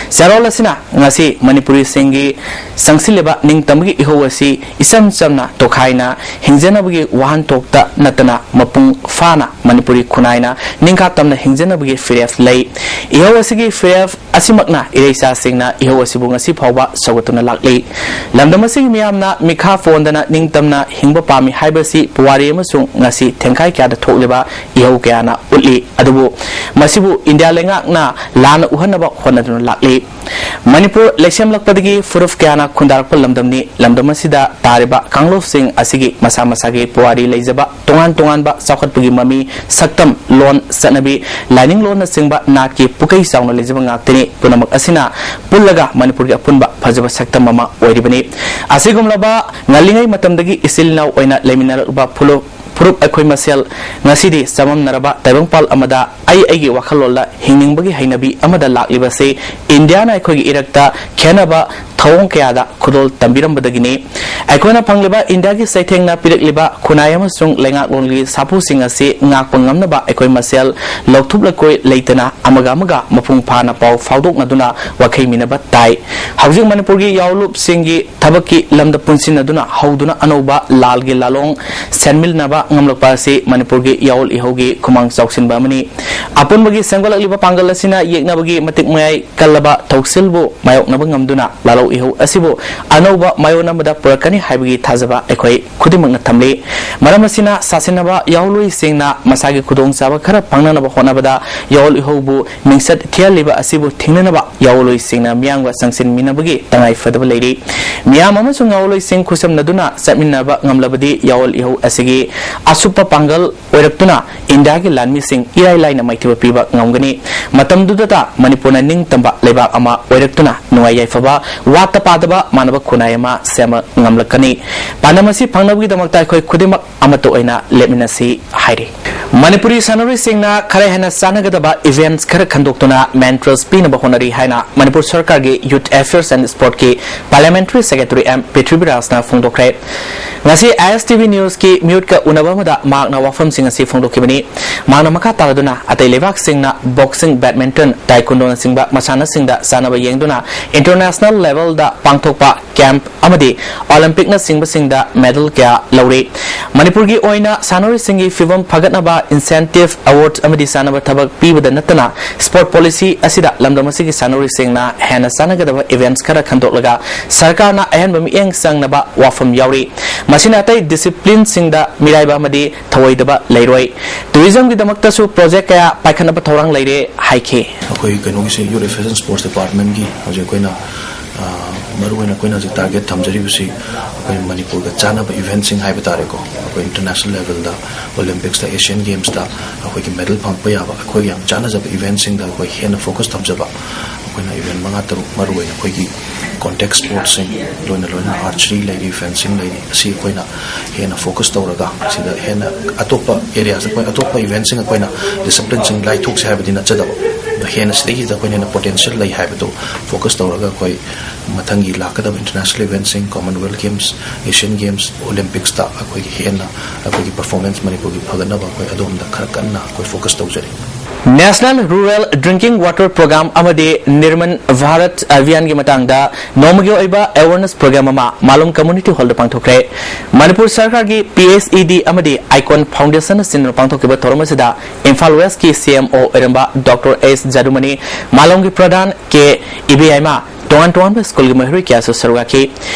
ꯆꯦꯔꯣꯜ ꯑꯁꯤꯅ ꯉꯁꯤ ꯃꯅꯤꯄꯨꯔꯤꯁꯤꯡꯒꯤ ꯆꯪꯁꯤꯜꯂꯤꯕ ꯅꯤꯡꯇꯝꯕꯒꯤ ꯏꯍꯧ ꯑꯁꯤ ꯏꯆꯝ ꯆꯝꯅ ꯇꯣꯈꯥꯏꯅ ꯍꯤꯡꯖꯅꯕꯒꯤ ꯋꯥꯍꯟꯊꯣꯛꯇ ꯅꯠꯇꯅ ꯃꯄꯨꯡ ꯐꯥꯅ ꯃꯅꯤꯄꯨꯔꯤ ꯈꯨꯟꯅꯥꯏꯅ ꯅꯤꯡꯈꯥ ꯇꯝꯅ ꯍꯤꯡꯖꯅꯕꯒꯤ ꯐꯤꯔꯦꯞ ꯂꯩ꯫ ꯏꯍꯧ ꯑꯁꯤꯒꯤ ꯐꯤꯔꯦꯞ ꯑꯁꯤꯃꯛꯅ ꯏꯔꯩꯆꯥꯁꯤꯡꯅ ꯏꯍꯧ ꯑꯁꯤꯕꯨ ꯉꯁꯤ ꯐꯥꯎꯕ ꯁꯧꯒꯠꯇꯨꯅ ꯂꯥꯛꯂꯤ꯫ ꯂꯝꯗꯝ ꯑꯁꯤꯒꯤ ꯃꯤꯌꯥꯝꯅ ꯃꯤꯈꯥ ꯄꯣꯟꯗꯅ ꯅꯤꯡꯇꯝꯅ ꯍꯤꯡꯕ ꯄꯥꯝꯃꯤ ꯍꯥꯏꯕꯁꯤ ꯄꯨꯋꯥꯔꯤ ꯑꯃꯁꯨꯡ ꯉꯁꯤ ꯊꯦꯡꯈꯥꯏ ꯀꯌꯥꯗ ꯊꯣꯛꯂꯤꯕ ꯏꯍꯧ ꯀꯌꯥꯅ ꯎꯠꯂꯤ꯫ ꯑꯗꯨꯕꯨ ꯃꯁꯤꯕꯨ ꯏꯟꯗꯤꯌꯥ ꯂꯩꯉꯥꯛꯅ ꯂꯥꯟꯅ ꯎꯍꯟꯅꯕ ꯍꯣꯠꯅꯗꯨꯅ ꯂꯥꯛꯂꯤ꯫ ꯃꯅꯤꯄꯨꯔ ꯂꯩꯁꯦꯝꯂꯛꯄꯗꯒꯤ ꯐꯨꯔꯨꯞ ꯀꯌꯥꯅ ꯈꯨꯟꯗꯥꯔꯛꯄ ꯂꯝꯗꯝꯅꯤ꯫ ꯂꯝꯗꯝ ꯑꯁꯤꯗ ꯇꯥꯔꯤꯕ ꯀꯥꯡꯂꯨꯞꯁꯤꯡ ꯑꯁꯤꯒꯤ ꯃꯁꯥ ꯃꯁꯥꯒꯤ ꯄꯨꯋꯥꯔꯤ ꯂꯩꯖꯕ ꯇꯣꯉꯥꯟ ꯇꯣꯉꯥꯟꯕ ꯆꯥꯎꯈꯠꯄꯒꯤ ꯃꯃꯤ, ꯁꯛꯇꯝ, ꯂꯣꯟ, ꯆꯠꯅꯕꯤ, ꯂꯥꯏꯅꯤꯡ ꯂꯣꯟꯅꯆꯤꯡꯕ ꯅꯥꯠꯀꯤ ꯄꯨꯀꯩ ꯆꯥꯎꯅ ꯂꯩꯖꯕ ꯉꯥꯛꯇꯅꯤ꯫ ꯄꯨꯝꯅꯃꯛ ꯑꯁꯤꯅ ꯄꯨꯜꯂꯒ ꯃꯅꯤꯄꯨꯔꯒꯤ ꯑꯄꯨꯟꯕ ꯐꯖꯕ ꯁꯛꯇꯝ ꯑꯃ ꯑꯣꯏꯔꯤꯕꯅꯤ꯫ ꯑꯁꯤꯒꯨꯝꯂꯕ ꯉꯜꯂꯤꯉꯩ ꯃꯇꯝꯗꯒꯤ ꯏꯆꯤꯜ ꯏꯅꯥꯎ ꯑꯣꯏꯅ ꯂꯩꯃꯤꯟꯅꯔꯛꯂꯕ ꯐꯨꯔꯨꯞ ꯐꯨꯔꯨꯞ ꯑꯩꯈꯣꯏ ꯃꯁꯦꯜ ꯉꯁꯤꯗꯤ ꯆꯃꯝꯅꯔꯕ ꯇꯥꯏꯕꯪꯄꯥꯜ ꯑꯃꯗ ꯑꯩ ꯑꯩꯒꯤ ꯋꯥꯈꯜꯂꯣꯟꯗ ꯍꯤꯡꯅꯤꯡꯕꯒꯤ ꯍꯩꯅꯕꯤ ꯑꯃꯗ ꯂꯥꯛꯂꯤꯕꯁꯤ ꯏꯟꯗꯤꯌꯥꯅ ꯑꯩꯈꯣꯏꯒꯤ ꯏꯔꯛꯇ ꯈꯦꯟꯅꯕ ꯊꯧꯑꯣꯡ ꯀꯌꯥꯗ ꯈꯨꯗꯣꯜ ꯇꯝꯕꯤꯔꯝꯕꯗꯒꯤꯅꯤ꯫ ꯑꯩꯈꯣꯏꯅ ꯐꯪꯂꯤꯕ ꯏꯟꯗꯤꯌꯥꯒꯤ ꯆꯩꯊꯦꯡꯅ ꯄꯤꯔꯛꯂꯤꯕ ꯈꯨꯟꯅꯥꯏ ꯑꯃꯁꯨꯡ ꯂꯩꯉꯥꯛꯂꯣꯟꯒꯤ ꯁꯥꯐꯨꯁꯤꯡ ꯑꯁꯤ ꯉꯥꯛꯄ ꯉꯝꯅꯕ ꯑꯩꯈꯣꯏ ꯃꯁꯦꯜ ꯂꯧꯊꯨꯞ ꯂꯩꯀꯣꯏ ꯂꯩꯇꯅ ꯑꯃꯒ ꯑꯃꯒ ꯃꯄꯨꯡ ꯐꯥꯅ ꯄꯥꯎ ꯐꯥꯎꯗꯣꯛꯅꯗꯨꯅ ꯋꯥꯈꯩ ꯃꯤꯟꯅꯕ ꯇꯥꯏ꯫ ꯍꯧꯖꯤꯛ ꯃꯅꯤꯄꯨꯔꯒꯤ ꯌꯥꯑꯣꯟꯂꯨꯞꯁꯤꯡꯒꯤ ꯊꯕꯛꯀꯤ ꯂꯝꯗ ꯄꯨꯟꯁꯤꯟꯅꯗꯨꯅ ꯍꯧꯗꯨꯅ ꯑꯅꯧꯕ ꯂꯥꯜꯒꯤ ꯂꯥꯂꯣꯡ ꯁꯦꯟꯃꯤꯟꯅꯕ ꯉꯝꯂꯛꯄ ꯑꯁꯤ ꯃꯅꯤꯄꯨꯔꯒꯤ ꯌꯥꯑꯣꯜ ꯏꯍꯧꯒꯤ ꯈꯨꯃꯥꯡ ꯆꯥꯎꯁꯤꯟꯕ ꯑꯃꯅꯤ꯫ ꯑꯄꯨꯟꯕꯒꯤ ꯁꯦꯝꯒꯠꯂꯛꯂꯤꯕ ꯄꯥꯡꯒꯜ ꯑꯁꯤꯅ ꯌꯦꯛꯅꯕꯒꯤ ꯃꯇꯤꯛ ꯃꯌꯥꯏ ꯀꯜꯂꯕ ꯊꯧꯁꯤꯜꯕꯨ ꯃꯥꯌꯣꯛꯅꯕ ꯉꯝꯗꯨꯅ ꯂꯥꯜꯍꯧ ꯏꯍꯧ ꯑꯁꯤꯕꯨ ꯑꯅꯧꯕ ꯃꯥꯌꯣꯟ ꯑꯃꯗ ꯄꯨꯔꯛꯀꯅꯤ ꯍꯥꯏꯕꯒꯤ ꯊꯥꯖꯕ ꯑꯩꯈꯣꯏ ꯈꯨꯗꯤꯡꯃꯛꯅ ꯊꯝꯂꯤ꯫ ꯃꯔꯝ ꯑꯁꯤꯅ ꯁꯥꯁꯤꯟꯅꯕ ꯌꯥꯑꯣꯜꯂꯣꯏꯁꯤꯡꯅ ꯃꯁꯥꯒꯤ ꯈꯨꯗꯣꯡꯆꯥꯕ ꯈꯔ ꯐꯪꯅꯅꯕ ꯍꯣꯠꯅꯕꯗ ꯌꯥꯑꯣꯜ ꯏꯍꯧꯕꯨ ꯃꯤꯡꯆꯠ ꯊꯤꯍꯜꯂꯤꯕ ꯑꯁꯤꯕꯨ ꯊꯤꯡꯅꯅꯕ ꯌꯥꯑꯣꯜꯂꯣꯏꯁꯤꯡꯅ ꯃꯤꯌꯥꯝꯒ ꯆꯪꯁꯤꯟꯃꯤꯟꯅꯕꯒꯤ ꯇꯉꯥꯏ ꯐꯗꯕ ꯂꯩꯔꯤ꯫ ꯃꯤꯌꯥꯝ ꯑꯃꯁꯨꯡ ꯌꯥꯑꯣꯜꯂꯣꯏꯁꯤꯡ ꯈꯨꯠꯁꯝꯅꯗꯨꯅ ꯆꯠꯃꯤꯟꯅꯕ ꯉꯝꯂꯕꯗꯤ ꯌꯥꯑꯣꯜ ꯏꯍꯧ ꯑꯁꯤꯒꯤ ꯑꯁꯨꯞꯄ ꯄꯥꯡꯒꯜ ꯑꯣꯏꯔꯛꯇꯨꯅ ꯏꯟꯗꯤꯌꯥꯒꯤ ꯂꯥꯟꯃꯤꯁꯤꯡ ꯏꯔꯥꯏ ꯂꯥꯏꯅ ꯃꯥꯏꯊꯤꯕ ꯄꯤꯕ ꯉꯝꯒꯅꯤ꯫ ꯃꯇꯝꯗꯨꯗꯇ ꯃꯅꯤꯄꯨꯔꯅ ꯅꯤꯡꯇꯝꯕ ꯂꯩꯕꯥꯛ ꯑꯃ ꯑꯣꯏꯔꯛꯇꯨꯅ ꯅꯨꯡꯉꯥꯏ ꯌꯥꯏꯐꯕ ꯋꯥ ꯄꯥꯠꯇ ꯄꯥꯗꯕ ꯃꯥꯟꯅꯕ ꯈꯨꯟꯅꯥꯏ ꯑꯃ ꯁꯦꯝꯕ ꯉꯝꯂꯛꯀꯅꯤ꯫ ꯄꯥꯟꯗꯝ ꯑꯁꯤ ꯐꯪꯅꯕꯒꯤꯗꯃꯛꯇ ꯑꯩꯈꯣꯏ ꯈꯨꯗꯤꯡꯃꯛ ꯑꯃꯠꯇ ꯑꯣꯏꯅ ꯂꯦꯞꯃꯤꯟꯅꯁꯤ ꯍꯥꯏꯔꯤ꯫ ꯃꯅꯤꯄꯨꯔꯤ ꯁꯥꯟꯅꯔꯣꯏꯁꯤꯡꯅ ꯈꯔ ꯍꯦꯟꯅ ꯆꯥꯟꯅꯒꯗꯕ events ꯈꯔ ꯈꯟꯗꯣꯛꯇꯨꯅ mentors ꯄꯤꯅꯕ ꯍꯣꯠꯅꯔꯤ ꯍꯥꯏꯅ ꯃꯅꯤꯄꯨꯔ ꯁꯔꯀꯥꯔꯒꯤ Youth Affairs and Sportꯀꯤ Parliamentary Secretary ꯑꯦꯝ ꯄ꯭ꯔꯤꯊꯤꯕꯤꯔꯥꯖꯅ ꯐꯣꯡꯗꯣꯛꯈ꯭ꯔꯦ꯫ ꯉꯁꯤ I S T V Newsꯀꯤ ꯃꯤꯍꯨꯠꯀ ꯎꯅꯕ ꯑꯃꯗ ꯃꯍꯥꯛꯅ ꯋꯥꯐꯝꯁꯤꯡ ꯑꯁꯤ ꯐꯣꯡꯗꯣꯛꯈꯤꯕꯅꯤ꯫ ꯃꯍꯥꯛꯅ ꯃꯈꯥ ꯇꯥꯔꯗꯨꯅ ꯑꯇꯩ ꯂꯩꯕꯥꯛꯁꯤꯡꯅ boxing, badminton, taekwondoꯅꯆꯤꯡꯕ ꯃꯁꯥꯟꯅꯁꯤꯡꯗ ꯆꯥꯟꯅꯕ ꯌꯦꯡꯗꯨꯅ international levelꯗ ꯄꯥꯡꯊꯣꯛꯄ camp ꯑꯃꯗꯤ Olympicꯅꯆꯤꯡꯕꯁꯤꯡꯗ medal ꯀꯌꯥ ꯂꯧꯔꯤ꯫ ꯃꯅꯤꯄꯨꯔꯒꯤ ꯑꯣꯏꯅ ꯁꯥꯟꯅꯔꯣꯏꯁꯤꯡꯒꯤ ꯐꯤꯚꯝ ꯐꯒꯠꯅꯕ incentive, award ꯑꯃꯗꯤ ꯆꯥꯅꯕ ꯊꯕꯛ ꯄꯤꯕꯗ ꯅꯠꯇꯅ sport policy ꯑꯁꯤꯗ ꯂꯝꯗꯝ ꯑꯁꯤꯒꯤ ꯁꯥꯟꯅꯔꯣꯏꯁꯤꯡꯅ ꯍꯦꯟꯅ ꯆꯥꯟꯅꯒꯗꯕ events ꯈꯔ ꯈꯟꯗꯣꯛꯂꯒ ꯁꯔꯀꯥꯔꯅ ꯑꯍꯦꯟꯕ ꯃꯤꯠꯌꯦꯡ ꯆꯪꯅꯕ ꯋꯥꯐꯝ ꯌꯥꯎꯔꯤ꯫ ꯃꯁꯤꯅ ꯑꯇꯩ disciplineꯁꯤꯡꯗ ꯃꯤꯔꯥꯏꯕ ꯑꯃꯗꯤ ꯊꯧꯑꯣꯏꯗꯕ ꯂꯩꯔꯣꯏ꯫ Tourismꯒꯤꯗꯃꯛꯇꯁꯨ project ꯀꯌꯥ ꯄꯥꯏꯈꯠꯅꯕ ꯊꯧꯔꯥꯡ ꯂꯩꯔꯦ ꯍꯥꯏꯈꯤ꯫ ꯑꯩꯈꯣꯏ ꯀꯩꯅꯣꯒꯤꯁꯦ, Youth Affairs and Sports Departmentꯀꯤ ꯍꯧꯖꯤꯛ ꯑꯩꯈꯣꯏꯅ, ꯑ, ꯃꯔꯨꯑꯣꯏꯅ ꯑꯩꯈꯣꯏꯅ ꯍꯧꯖꯤꯛ target ꯊꯝꯖꯔꯤꯕꯁꯤ ꯑꯩꯈꯣꯏ ꯃꯅꯤꯄꯨꯔꯒ ꯆꯥꯟꯅꯕ eventꯁꯤꯡ ꯍꯥꯏꯕ ꯇꯥꯔꯦꯀꯣ꯫ ꯑꯩꯈꯣꯏ international levelꯗ, Olympicꯁꯇ, Asian Gamesꯇ ꯑꯩꯈꯣꯏꯒꯤ medal ꯐꯪꯉꯛꯄ ꯌꯥꯕ, ꯑꯩꯈꯣꯏꯒ ꯌꯥꯝ ꯆꯥꯟꯅꯖꯕ eventꯁꯤꯡꯗ ꯑꯩꯈꯣꯏ ꯍꯦꯟꯅ focus ꯊꯝꯖꯕ꯫ ꯑꯩꯈꯣꯏꯅ event ꯃꯉꯥ ꯇꯔꯨꯛ ꯃꯔꯨꯑꯣꯏꯅ ꯑꯩꯈꯣꯏꯒꯤ contact sportsꯁꯤꯡ, ꯂꯣꯏꯅ ꯂꯣꯏꯅ archery ꯂꯩꯔꯤ, fencing ꯂꯩꯔꯤ, ꯑꯁꯤ ꯑꯩꯈꯣꯏꯅ ꯍꯦꯟꯅ focus ꯇꯧꯔꯒ, ꯁꯤꯗ ꯍꯦꯟꯅ ꯑꯇꯣꯞꯄ areaꯁ, ꯑꯩꯈꯣꯏ ꯑꯇꯣꯞꯄ eventꯁꯤꯡ, ꯑꯩꯈꯣꯏꯅ disciplineꯁꯤꯡ ꯂꯥꯏꯊꯣꯛꯁꯦ ꯍꯥꯏꯕꯗꯤ ꯅꯠꯆꯗꯕ, ꯑꯗꯣ ꯍꯦꯟꯅ ꯁꯤꯗꯩꯁꯤꯗ ꯑꯩꯈꯣꯏꯅ ꯍꯦꯟꯅ potential ꯂꯩ ꯍꯥꯏꯕꯗꯨ focus ꯇꯧꯔꯒ ꯑꯩꯈꯣꯏ ꯃꯊꯪꯒꯤ ꯂꯥꯛꯀꯗꯕ international eventꯁꯤꯡ, Commonwealth Games, Asian Games, Olympicꯁꯇ ꯑꯩꯈꯣꯏꯒꯤ ꯍꯦꯟꯅ ꯑꯩꯈꯣꯏꯒꯤ performance ꯃꯅꯤꯄꯨꯔꯒꯤ ꯐꯒꯠꯅꯕ ꯑꯩꯈꯣꯏ ꯑꯗꯣꯝꯗ ꯈꯔ ꯀꯟꯅ ꯑꯩꯈꯣꯏ focus ꯇꯧꯖꯔꯤ꯫ National Rural Drinking Water Program ꯑꯃꯗꯤ Nirman Bharat Abhiyanꯒꯤ ꯃꯇꯥꯡꯗ ꯅꯣꯡꯃꯒꯤ ꯑꯣꯏꯕ awareness program ꯑꯃ ꯃꯥꯂꯣꯝ Community Hallꯗ ꯄꯥꯡꯊꯣꯛꯈ꯭ꯔꯦ꯫ ꯃꯅꯤꯄꯨꯔ ꯁꯔꯀꯥꯔꯒꯤ P S E D ꯑꯃꯗꯤ Icon Foundationꯅ ꯁꯤꯟꯗꯨꯅ ꯄꯥꯡꯊꯣꯛꯈꯤꯕ ꯊꯧꯔꯝ ꯑꯁꯤꯗ ꯏꯝꯐꯥꯜ Westꯀꯤ C M O ꯑꯣꯏꯔꯝꯕ Doctor S ꯖꯥꯗꯨꯃꯅꯤ, ꯃꯥꯂꯣꯝꯒꯤ ꯄ꯭ꯔꯙꯥꯟ ꯀꯦ ꯏꯕꯦꯌꯥꯏꯃ, ꯇꯣꯉꯥꯟ ꯇꯣꯉꯥꯟꯕ ꯁ꯭ꯀꯨꯜꯒꯤ ꯃꯍꯩꯔꯣꯏ ꯀꯌꯥꯁꯨ ꯁꯔꯨꯛ ꯌꯥꯈꯤ꯫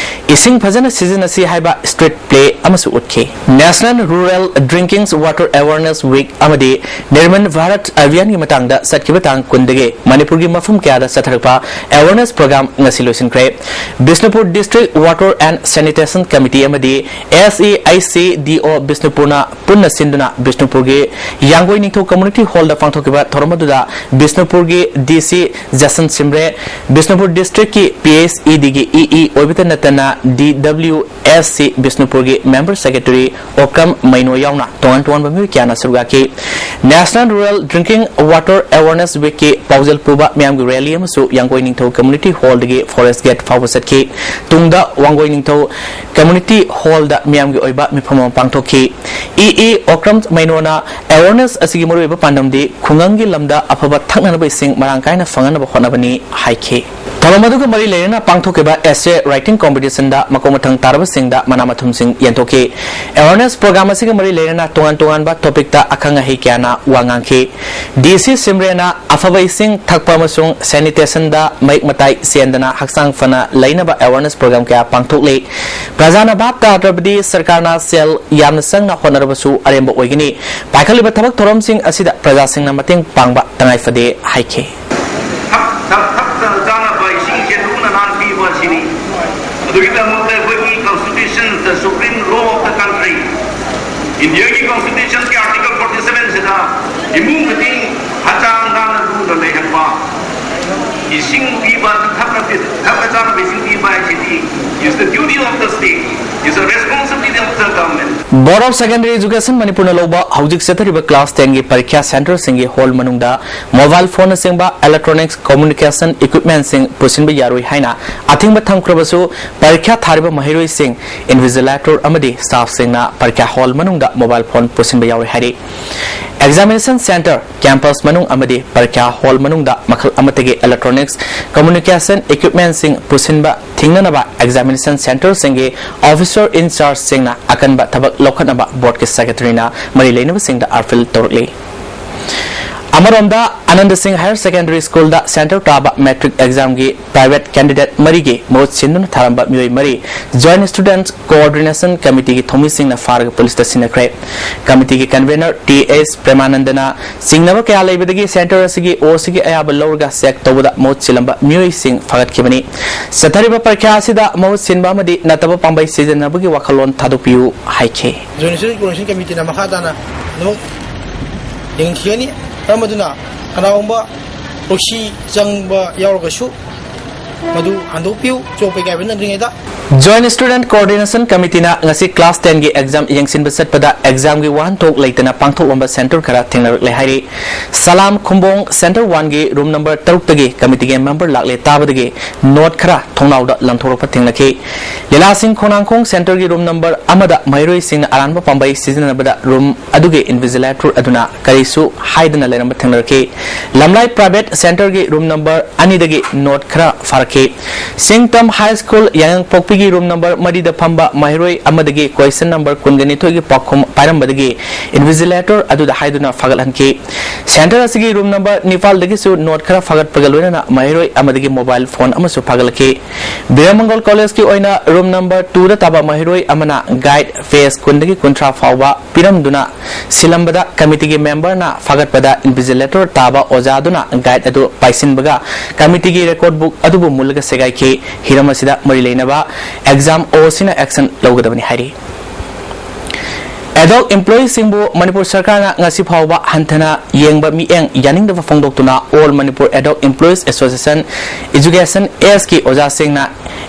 ꯏꯁꯤꯡ ꯐꯖꯅ ꯁꯤꯖꯤꯟꯅꯁꯤ ꯍꯥꯏꯕ street play ꯑꯃꯁꯨ ꯎꯠꯈꯤ꯫ National Rural Drinking Water Awareness Week ꯑꯃꯗꯤ Nirman Bharat Abhiyanꯒꯤ ꯃꯇꯥꯡꯗ ꯆꯠꯈꯤꯕ ꯇꯥꯡ ꯀꯨꯟꯗꯒꯤ ꯃꯅꯤꯄꯨꯔꯒꯤ ꯃꯐꯝ ꯀꯌꯥꯗ ꯆꯠꯊꯔꯛꯄ awareness program ꯉꯁꯤ ꯂꯣꯏꯁꯤꯟꯈ꯭ꯔꯦ꯫ Bishnupur District Water and Sanitation Committee ꯑꯃꯗꯤ S A I C D O ꯕꯤꯁꯅꯨꯄꯨꯔꯅ ꯄꯨꯟꯅ ꯁꯤꯟꯗꯨꯅ ꯕꯤꯁꯅꯨꯄꯨꯔꯒꯤ ꯌꯥꯡꯒꯣꯏ ꯅꯤꯡꯊꯧ Community Hallꯗ ꯄꯥꯡꯊꯣꯛꯈꯤꯕ ꯊꯧꯔꯝ ꯑꯗꯨꯗ ꯕꯤꯁꯅꯨꯄꯨꯔꯒꯤ D C ꯖꯁꯟ ꯁꯤꯝꯔꯦ, ꯕꯤꯁꯅꯨꯄꯨꯔ District ꯀꯤ ꯄꯤ ꯑꯩꯆ ꯏ ꯗꯤꯒꯤ ꯏ ꯏ ꯑꯣꯏꯕꯇ ꯅꯠꯇꯅ ꯗꯤ ꯗꯕ꯭ꯂꯤꯎ ꯑꯦꯁ ꯁꯤ ꯕꯤꯁꯅꯨꯄꯨꯔꯒꯤ ꯃꯦꯝꯕꯔ ꯁꯦꯀ꯭ꯔꯦꯇꯔꯤ ꯑꯣꯀ꯭ꯔꯝ ꯃꯩꯅꯣ ꯌꯥꯎꯅ ꯇꯣꯉꯥꯟ ꯇꯣꯉꯥꯟꯕ ꯃꯤꯑꯣꯏ ꯀꯌꯥꯅ ꯁꯔꯨꯛ ꯌꯥꯈꯤ꯫ National Rural Drinking Water Awareness Week ꯀꯤ ꯄꯥꯎꯖꯦꯜ ꯄꯨꯕ ꯃꯤꯌꯥꯝꯒꯤ ꯔꯦꯂꯤ ꯑꯃꯁꯨ ꯋꯥꯡꯒꯣꯏ ꯅꯤꯡꯊꯧ ꯀꯝꯃ꯭ꯌꯨꯅꯤꯇꯤ ꯍꯣꯜꯗꯒꯤ ꯐꯣꯔꯦꯁ ꯒꯦꯠ ꯐꯥꯎꯕ ꯆꯠꯈꯤ꯫ ꯇꯨꯡꯗ ꯋꯥꯡꯒꯣꯏ ꯅꯤꯡꯊꯧ ꯀꯝꯃ꯭ꯌꯨꯅꯤꯇꯤ ꯍꯣꯜꯗ ꯃꯤꯌꯥꯝꯒꯤ ꯑꯣꯏꯕ ꯃꯤꯐꯝ ꯑꯃ ꯄꯥꯡꯊꯣꯛꯈꯤ꯫ ꯏ ꯏ ꯑꯣꯀ꯭ꯔꯝ ꯃꯩꯅꯣꯅ awareness ꯑꯁꯤꯒꯤ ꯃꯔꯨꯑꯣꯏꯕ ꯄꯥꯟꯗꯝꯗꯤ ꯈꯨꯡꯒꯪꯒꯤ ꯂꯝꯗ ꯑꯐꯕ ꯊꯛꯅꯅꯕ ꯏꯁꯤꯡ ꯃꯔꯥꯡ ꯀꯥꯏꯅ ꯐꯪꯍꯟꯅꯕ ꯍꯣꯠꯅꯕꯅꯤ ꯍꯥꯏꯈꯤ꯫ ꯊꯧꯔꯝ ꯑꯗꯨꯒ ꯃꯔꯤ ꯂꯩꯅꯅ ꯄꯥꯡꯊꯣꯛꯈꯤꯕ essay writing competition ꯗ ꯃꯀꯣꯛ ꯃꯊꯪ ꯇꯥꯔꯕꯁꯤꯡꯗ ꯃꯅꯥ ꯃꯊꯨꯝꯁꯤꯡ ꯌꯦꯟꯊꯣꯛꯈꯤ꯫ Awareness program ꯑꯁꯤꯒ ꯃꯔꯤ ꯂꯩꯅꯅ ꯇꯣꯉꯥꯟ ꯇꯣꯉꯥꯟꯕ topic ꯇ ꯑꯈꯪ ꯑꯍꯩ ꯀꯌꯥꯅ ꯋꯥ ꯉꯥꯡꯈꯤ꯫ ꯗꯤ ꯁꯤ ꯁꯤꯝꯔꯦꯅ ꯑꯐꯕ ꯏꯁꯤꯡ ꯊꯛꯄ ꯑꯃꯁꯨꯡ sanitation ꯗ ꯃꯍꯤꯛ ꯃꯇꯥꯏ ꯆꯦꯟꯗꯅ ꯍꯛꯆꯥꯡ ꯐꯅ ꯂꯩꯅꯕ awareness program ꯀꯌꯥ ꯄꯥꯡꯊꯣꯛꯂꯤ꯫ ꯄ꯭ꯔꯖꯥꯅ ꯚꯥꯞ ꯇꯥꯗ꯭ꯔꯕꯗꯤ ꯁꯔꯀꯥꯔꯅ ꯁꯦꯜ ꯌꯥꯝꯅ ꯆꯪꯅ ꯍꯣꯠꯅꯔꯕꯁꯨ ꯑꯔꯦꯝꯕ ꯑꯣꯏꯒꯅꯤ꯫ ꯄꯥꯏꯈꯠꯂꯤꯕ ꯊꯕꯛ ꯊꯧꯔꯝꯁꯤꯡ ꯑꯁꯤꯗ ꯄ꯭ꯔꯖꯥꯁꯤꯡꯅ ꯃꯇꯦꯡ ꯄꯥꯡꯕ ꯇꯉꯥꯏ ꯐꯗꯦ ꯍꯥꯏꯈꯤ꯫ ꯊꯛ-, ꯊꯛꯇ ꯆꯥꯅꯕ ꯏꯁꯤꯡꯁꯦ ꯂꯨꯅ ꯅꯥꯟꯅ ꯄꯤꯕ ꯑꯁꯤꯅꯤ꯫ ꯑꯗꯨꯒꯤꯗꯃꯛꯇ ꯑꯩꯈꯣꯏꯒꯤ constitution, the supreme law of the country, ꯏꯟꯗꯤꯌꯥꯒꯤ constitution ꯀꯤ article forty seven ꯁꯤꯗ ꯏꯃꯨꯡ ꯈꯨꯗꯤꯡ ꯍꯛꯆꯥꯡ ꯅꯥꯟꯅ ꯂꯨꯅ ꯂꯩꯍꯟꯕ, ꯏꯁꯤꯡ ꯄꯤꯕ, ꯊꯛꯅ-, ꯊꯛꯅ ꯆꯥꯅꯕ ꯏꯁꯤꯡ ꯄꯤꯕ ꯍꯥꯏꯁꯤꯗꯤ is the duty of the state, is the responsibility of the government. Board of Secondary Education ꯃꯅꯤꯄꯨꯔꯅ ꯂꯧꯕ ꯍꯧꯖꯤꯛ ꯆꯠꯊꯔꯤꯕ class ten ꯒꯤ ꯄꯔꯤꯈ꯭ꯌꯥ centre ꯁꯤꯡꯒꯤ hall ꯃꯅꯨꯡꯗ mobile phone ꯅꯆꯤꯡꯕ electronics communication equipment ꯁꯤꯡ ꯄꯨꯁꯤꯟꯕ ꯌꯥꯔꯣꯏ ꯍꯥꯏꯅ ꯑꯊꯤꯡꯕ ꯊꯝꯈ꯭ꯔꯕꯁꯨ, ꯄꯔꯤꯈ꯭ꯌꯥ ꯊꯥꯔꯤꯕ ꯃꯍꯩꯔꯣꯏꯁꯤꯡ, invigilator ꯑꯃꯗꯤ staff ꯁꯤꯡꯅ ꯄꯔꯤꯈ꯭ꯌꯥ hall ꯃꯅꯨꯡꯗ mobile phone ꯄꯨꯁꯤꯟꯕ ꯌꯥꯔꯣꯏ ꯍꯥꯏꯔꯤ꯫ Examination centre, campus ꯃꯅꯨꯡ ꯑꯃꯗꯤ ꯄꯔꯤꯈ꯭ꯌꯥ hall ꯃꯅꯨꯡꯗ ꯃꯈꯜ ꯑꯃꯠꯇꯒꯤ electronics communication equipment ꯁꯤꯡ ꯄꯨꯁꯤꯟꯕ ꯊꯤꯡꯅꯅꯕ examination centre ꯁꯤꯡꯒꯤ officer in charge ꯁꯤꯡꯅ ꯑꯀꯟꯕ ꯊꯕꯛ ꯂꯧꯈꯠꯅꯕ board ꯀꯤ secretary ꯅ ꯃꯔꯤ ꯂꯩꯅꯕꯁꯤꯡꯗ appeal ꯇꯧꯔꯛꯂꯤ꯫ ꯑꯃꯔꯣꯝꯗ, ꯑꯅꯟꯗ ꯁꯤꯡ Higher Secondary School ꯗ centre ꯇꯥꯕ matric exam ꯒꯤ private candidate ꯃꯔꯤꯒꯤ ꯃꯍꯨꯠ ꯁꯤꯟꯗꯨꯅ ꯊꯥꯔꯝꯕ ꯃꯤꯑꯣꯏ ꯃꯔꯤ Joint Students Coordination Committee ꯒꯤ ꯊꯧꯃꯤꯁꯤꯡꯅ ꯐꯥꯔꯒ police ꯇ ꯁꯤꯟꯅꯈ꯭ꯔꯦ꯫ Committee ꯒꯤ convener ꯇꯤ ꯑꯦꯁ ꯄ꯭ꯔꯦꯃꯥꯅꯟꯗꯅ ꯆꯤꯡꯅꯕ ꯀꯌꯥ ꯂꯩꯕꯗꯒꯤ centre ꯑꯁꯤꯒꯤ ꯑꯣ ꯁꯤꯒꯤ ꯑꯌꯥꯕ ꯂꯧꯔꯒ check ꯇꯧꯕꯗ ꯃꯍꯨꯠ ꯁꯤꯜꯂꯝꯕ ꯃꯤꯑꯣꯏꯁꯤꯡ ꯐꯥꯒꯠꯈꯤꯕꯅꯤ꯫ ꯆꯠꯊꯔꯤꯕ ꯄꯔꯤꯈ꯭ꯌꯥ ꯑꯁꯤꯗ ꯃꯍꯨꯠ ꯁꯤꯟꯕ ꯑꯃꯗꯤ ꯅꯠꯇꯕ ꯄꯥꯝꯕꯩ ꯁꯤꯖꯤꯟꯅꯕꯒꯤ ꯋꯥꯈꯜꯂꯣꯟ ꯊꯥꯗꯣꯛꯄꯤꯌꯨ ꯍꯥꯏꯈꯤ꯫ Joint Students Coordination Committee ꯅ ꯃꯈꯥ ꯇꯥꯅ ꯑꯗꯨꯃꯛ ꯌꯦꯡꯈꯤꯒꯅꯤ꯫ ꯃꯔꯝ ꯑꯗꯨꯅ ꯀꯅꯥꯒꯨꯝꯕ proxy ꯆꯪꯕ ꯌꯥꯎꯔꯒꯁꯨ ꯃꯗꯨ ꯍꯟꯗꯣꯛꯄꯤꯌꯨ꯫ ꯆꯣꯞꯄ ꯀꯥꯏꯕ ꯅꯠꯇ꯭ꯔꯤꯉꯩꯗ꯫ Joint Student Coordination Committeeꯅ ꯉꯁꯤ class tenꯒꯤ exam ꯌꯦꯡꯁꯤꯟꯕ ꯆꯠꯄꯗ examꯒꯤ ꯋꯥꯍꯟꯊꯣꯛ ꯂꯩꯇꯅ ꯄꯥꯡꯊꯣꯛꯂꯝꯕ center ꯈꯔ ꯊꯦꯡꯅꯔꯛꯂꯦ ꯍꯥꯏꯔꯤ꯫ ꯁꯂꯥꯝ ꯈꯨꯝꯕꯣꯡ center oneꯒꯤ room number ꯇꯔꯨꯛꯇꯒꯤ committeeꯒꯤ member ꯂꯥꯛꯂꯦ ꯇꯥꯕꯗꯒꯤ note ꯈꯔ ꯊꯣꯡꯅꯥꯎꯗ ꯂꯪꯊꯣꯔꯛꯄ ꯊꯦꯡꯅꯈꯤ꯫ ꯂꯤꯂꯥꯁꯤꯡ ꯈꯣꯡꯅꯥꯡꯈꯣꯡ centerꯒꯤ room number ꯑꯃꯗ ꯃꯍꯩꯔꯣꯏꯁꯤꯡꯅ ꯑꯔꯥꯟꯕ ꯄꯥꯝꯕꯩ ꯁꯤꯖꯤꯟꯅꯕꯗ room ꯑꯗꯨꯒꯤ invigilator ꯑꯗꯨꯅ ꯀꯔꯤꯁꯨ ꯍꯥꯏꯗꯅ ꯂꯩꯔꯝꯕ ꯊꯦꯡꯅꯔꯛꯈꯤ꯫ ꯂꯝꯂꯥꯏ private centerꯒꯤ room number ꯑꯅꯤꯗꯒꯤ note ꯈꯔ ꯐꯥꯔꯛꯈꯤ꯫ ꯁꯤꯡꯇꯝ High School ꯌꯥꯏꯉꯪꯄꯣꯛꯄꯤꯒꯤ room number ꯃꯔꯤꯗ ꯐꯝꯕ ꯃꯍꯩꯔꯣꯏ ꯑꯃꯗꯒꯤ question number ꯀꯨꯟꯒ ꯅꯤꯊꯣꯏꯒꯤ ꯄꯥꯎꯈꯨꯝ ꯄꯥꯏꯔꯝꯕꯗꯒꯤ invigilator ꯑꯗꯨꯗ ꯍꯥꯏꯗꯨꯅ ꯐꯥꯒꯠꯍꯟꯈꯤ꯫ Center ꯑꯁꯤꯒꯤ room number ꯅꯤꯄꯥꯜꯗꯒꯤꯁꯨ note ꯈꯔ ꯐꯥꯒꯠꯄꯒ ꯂꯣꯏꯅꯅ ꯃꯍꯩꯔꯣꯏ ꯑꯃꯗꯒꯤ mobile phone ꯑꯃꯁꯨ ꯐꯥꯒꯠꯂꯛꯈꯤ꯫ ꯕꯤꯔꯃꯪꯒꯣꯜ Collegeꯀꯤ ꯑꯣꯏꯅ room number twoꯗ ꯇꯥꯕ ꯃꯍꯩꯔꯣꯏ ꯑꯃꯅ guide page ꯀꯨꯟꯗꯒꯤ ꯀꯨꯟꯊ꯭ꯔꯥ ꯐꯥꯎꯕ ꯄꯤꯔꯝꯗꯨꯅ ꯁꯤꯜꯂꯝꯕꯗ committeeꯒꯤ memberꯅ ꯐꯥꯒꯠꯄꯗ invigilator ꯇꯥꯕ ꯑꯣꯖꯥꯗꯨꯅ guide ꯑꯗꯨ ꯄꯥꯏꯁꯤꯟꯕꯒ committeeꯒꯤ record book ꯑꯗꯨꯕꯨ ꯃꯨꯜꯂꯒ ꯁꯦꯒꯥꯏꯈꯤ꯫ ꯍꯤꯔꯝ ꯑꯁꯤꯗ ꯃꯔꯤ ꯂꯩꯅꯕ exam OCꯅ action ꯂꯧꯒꯗꯕꯅꯤ ꯍꯥꯏꯔꯤ꯫ Ad hoc employeeꯁꯤꯡꯕꯨ ꯃꯅꯤꯄꯨꯔ ꯁꯔꯀꯥꯔꯅ ꯉꯁꯤ ꯐꯥꯎꯕ ꯍꯟꯊꯅ ꯌꯦꯡꯕ ꯃꯤꯠꯌꯦꯡ ꯌꯥꯅꯤꯡꯗꯕ ꯐꯣꯡꯗꯣꯛꯇꯨꯅ All Manipur Ad hoc Employees Association Education Sꯀꯤ ꯑꯣꯖꯥꯁꯤꯡꯅ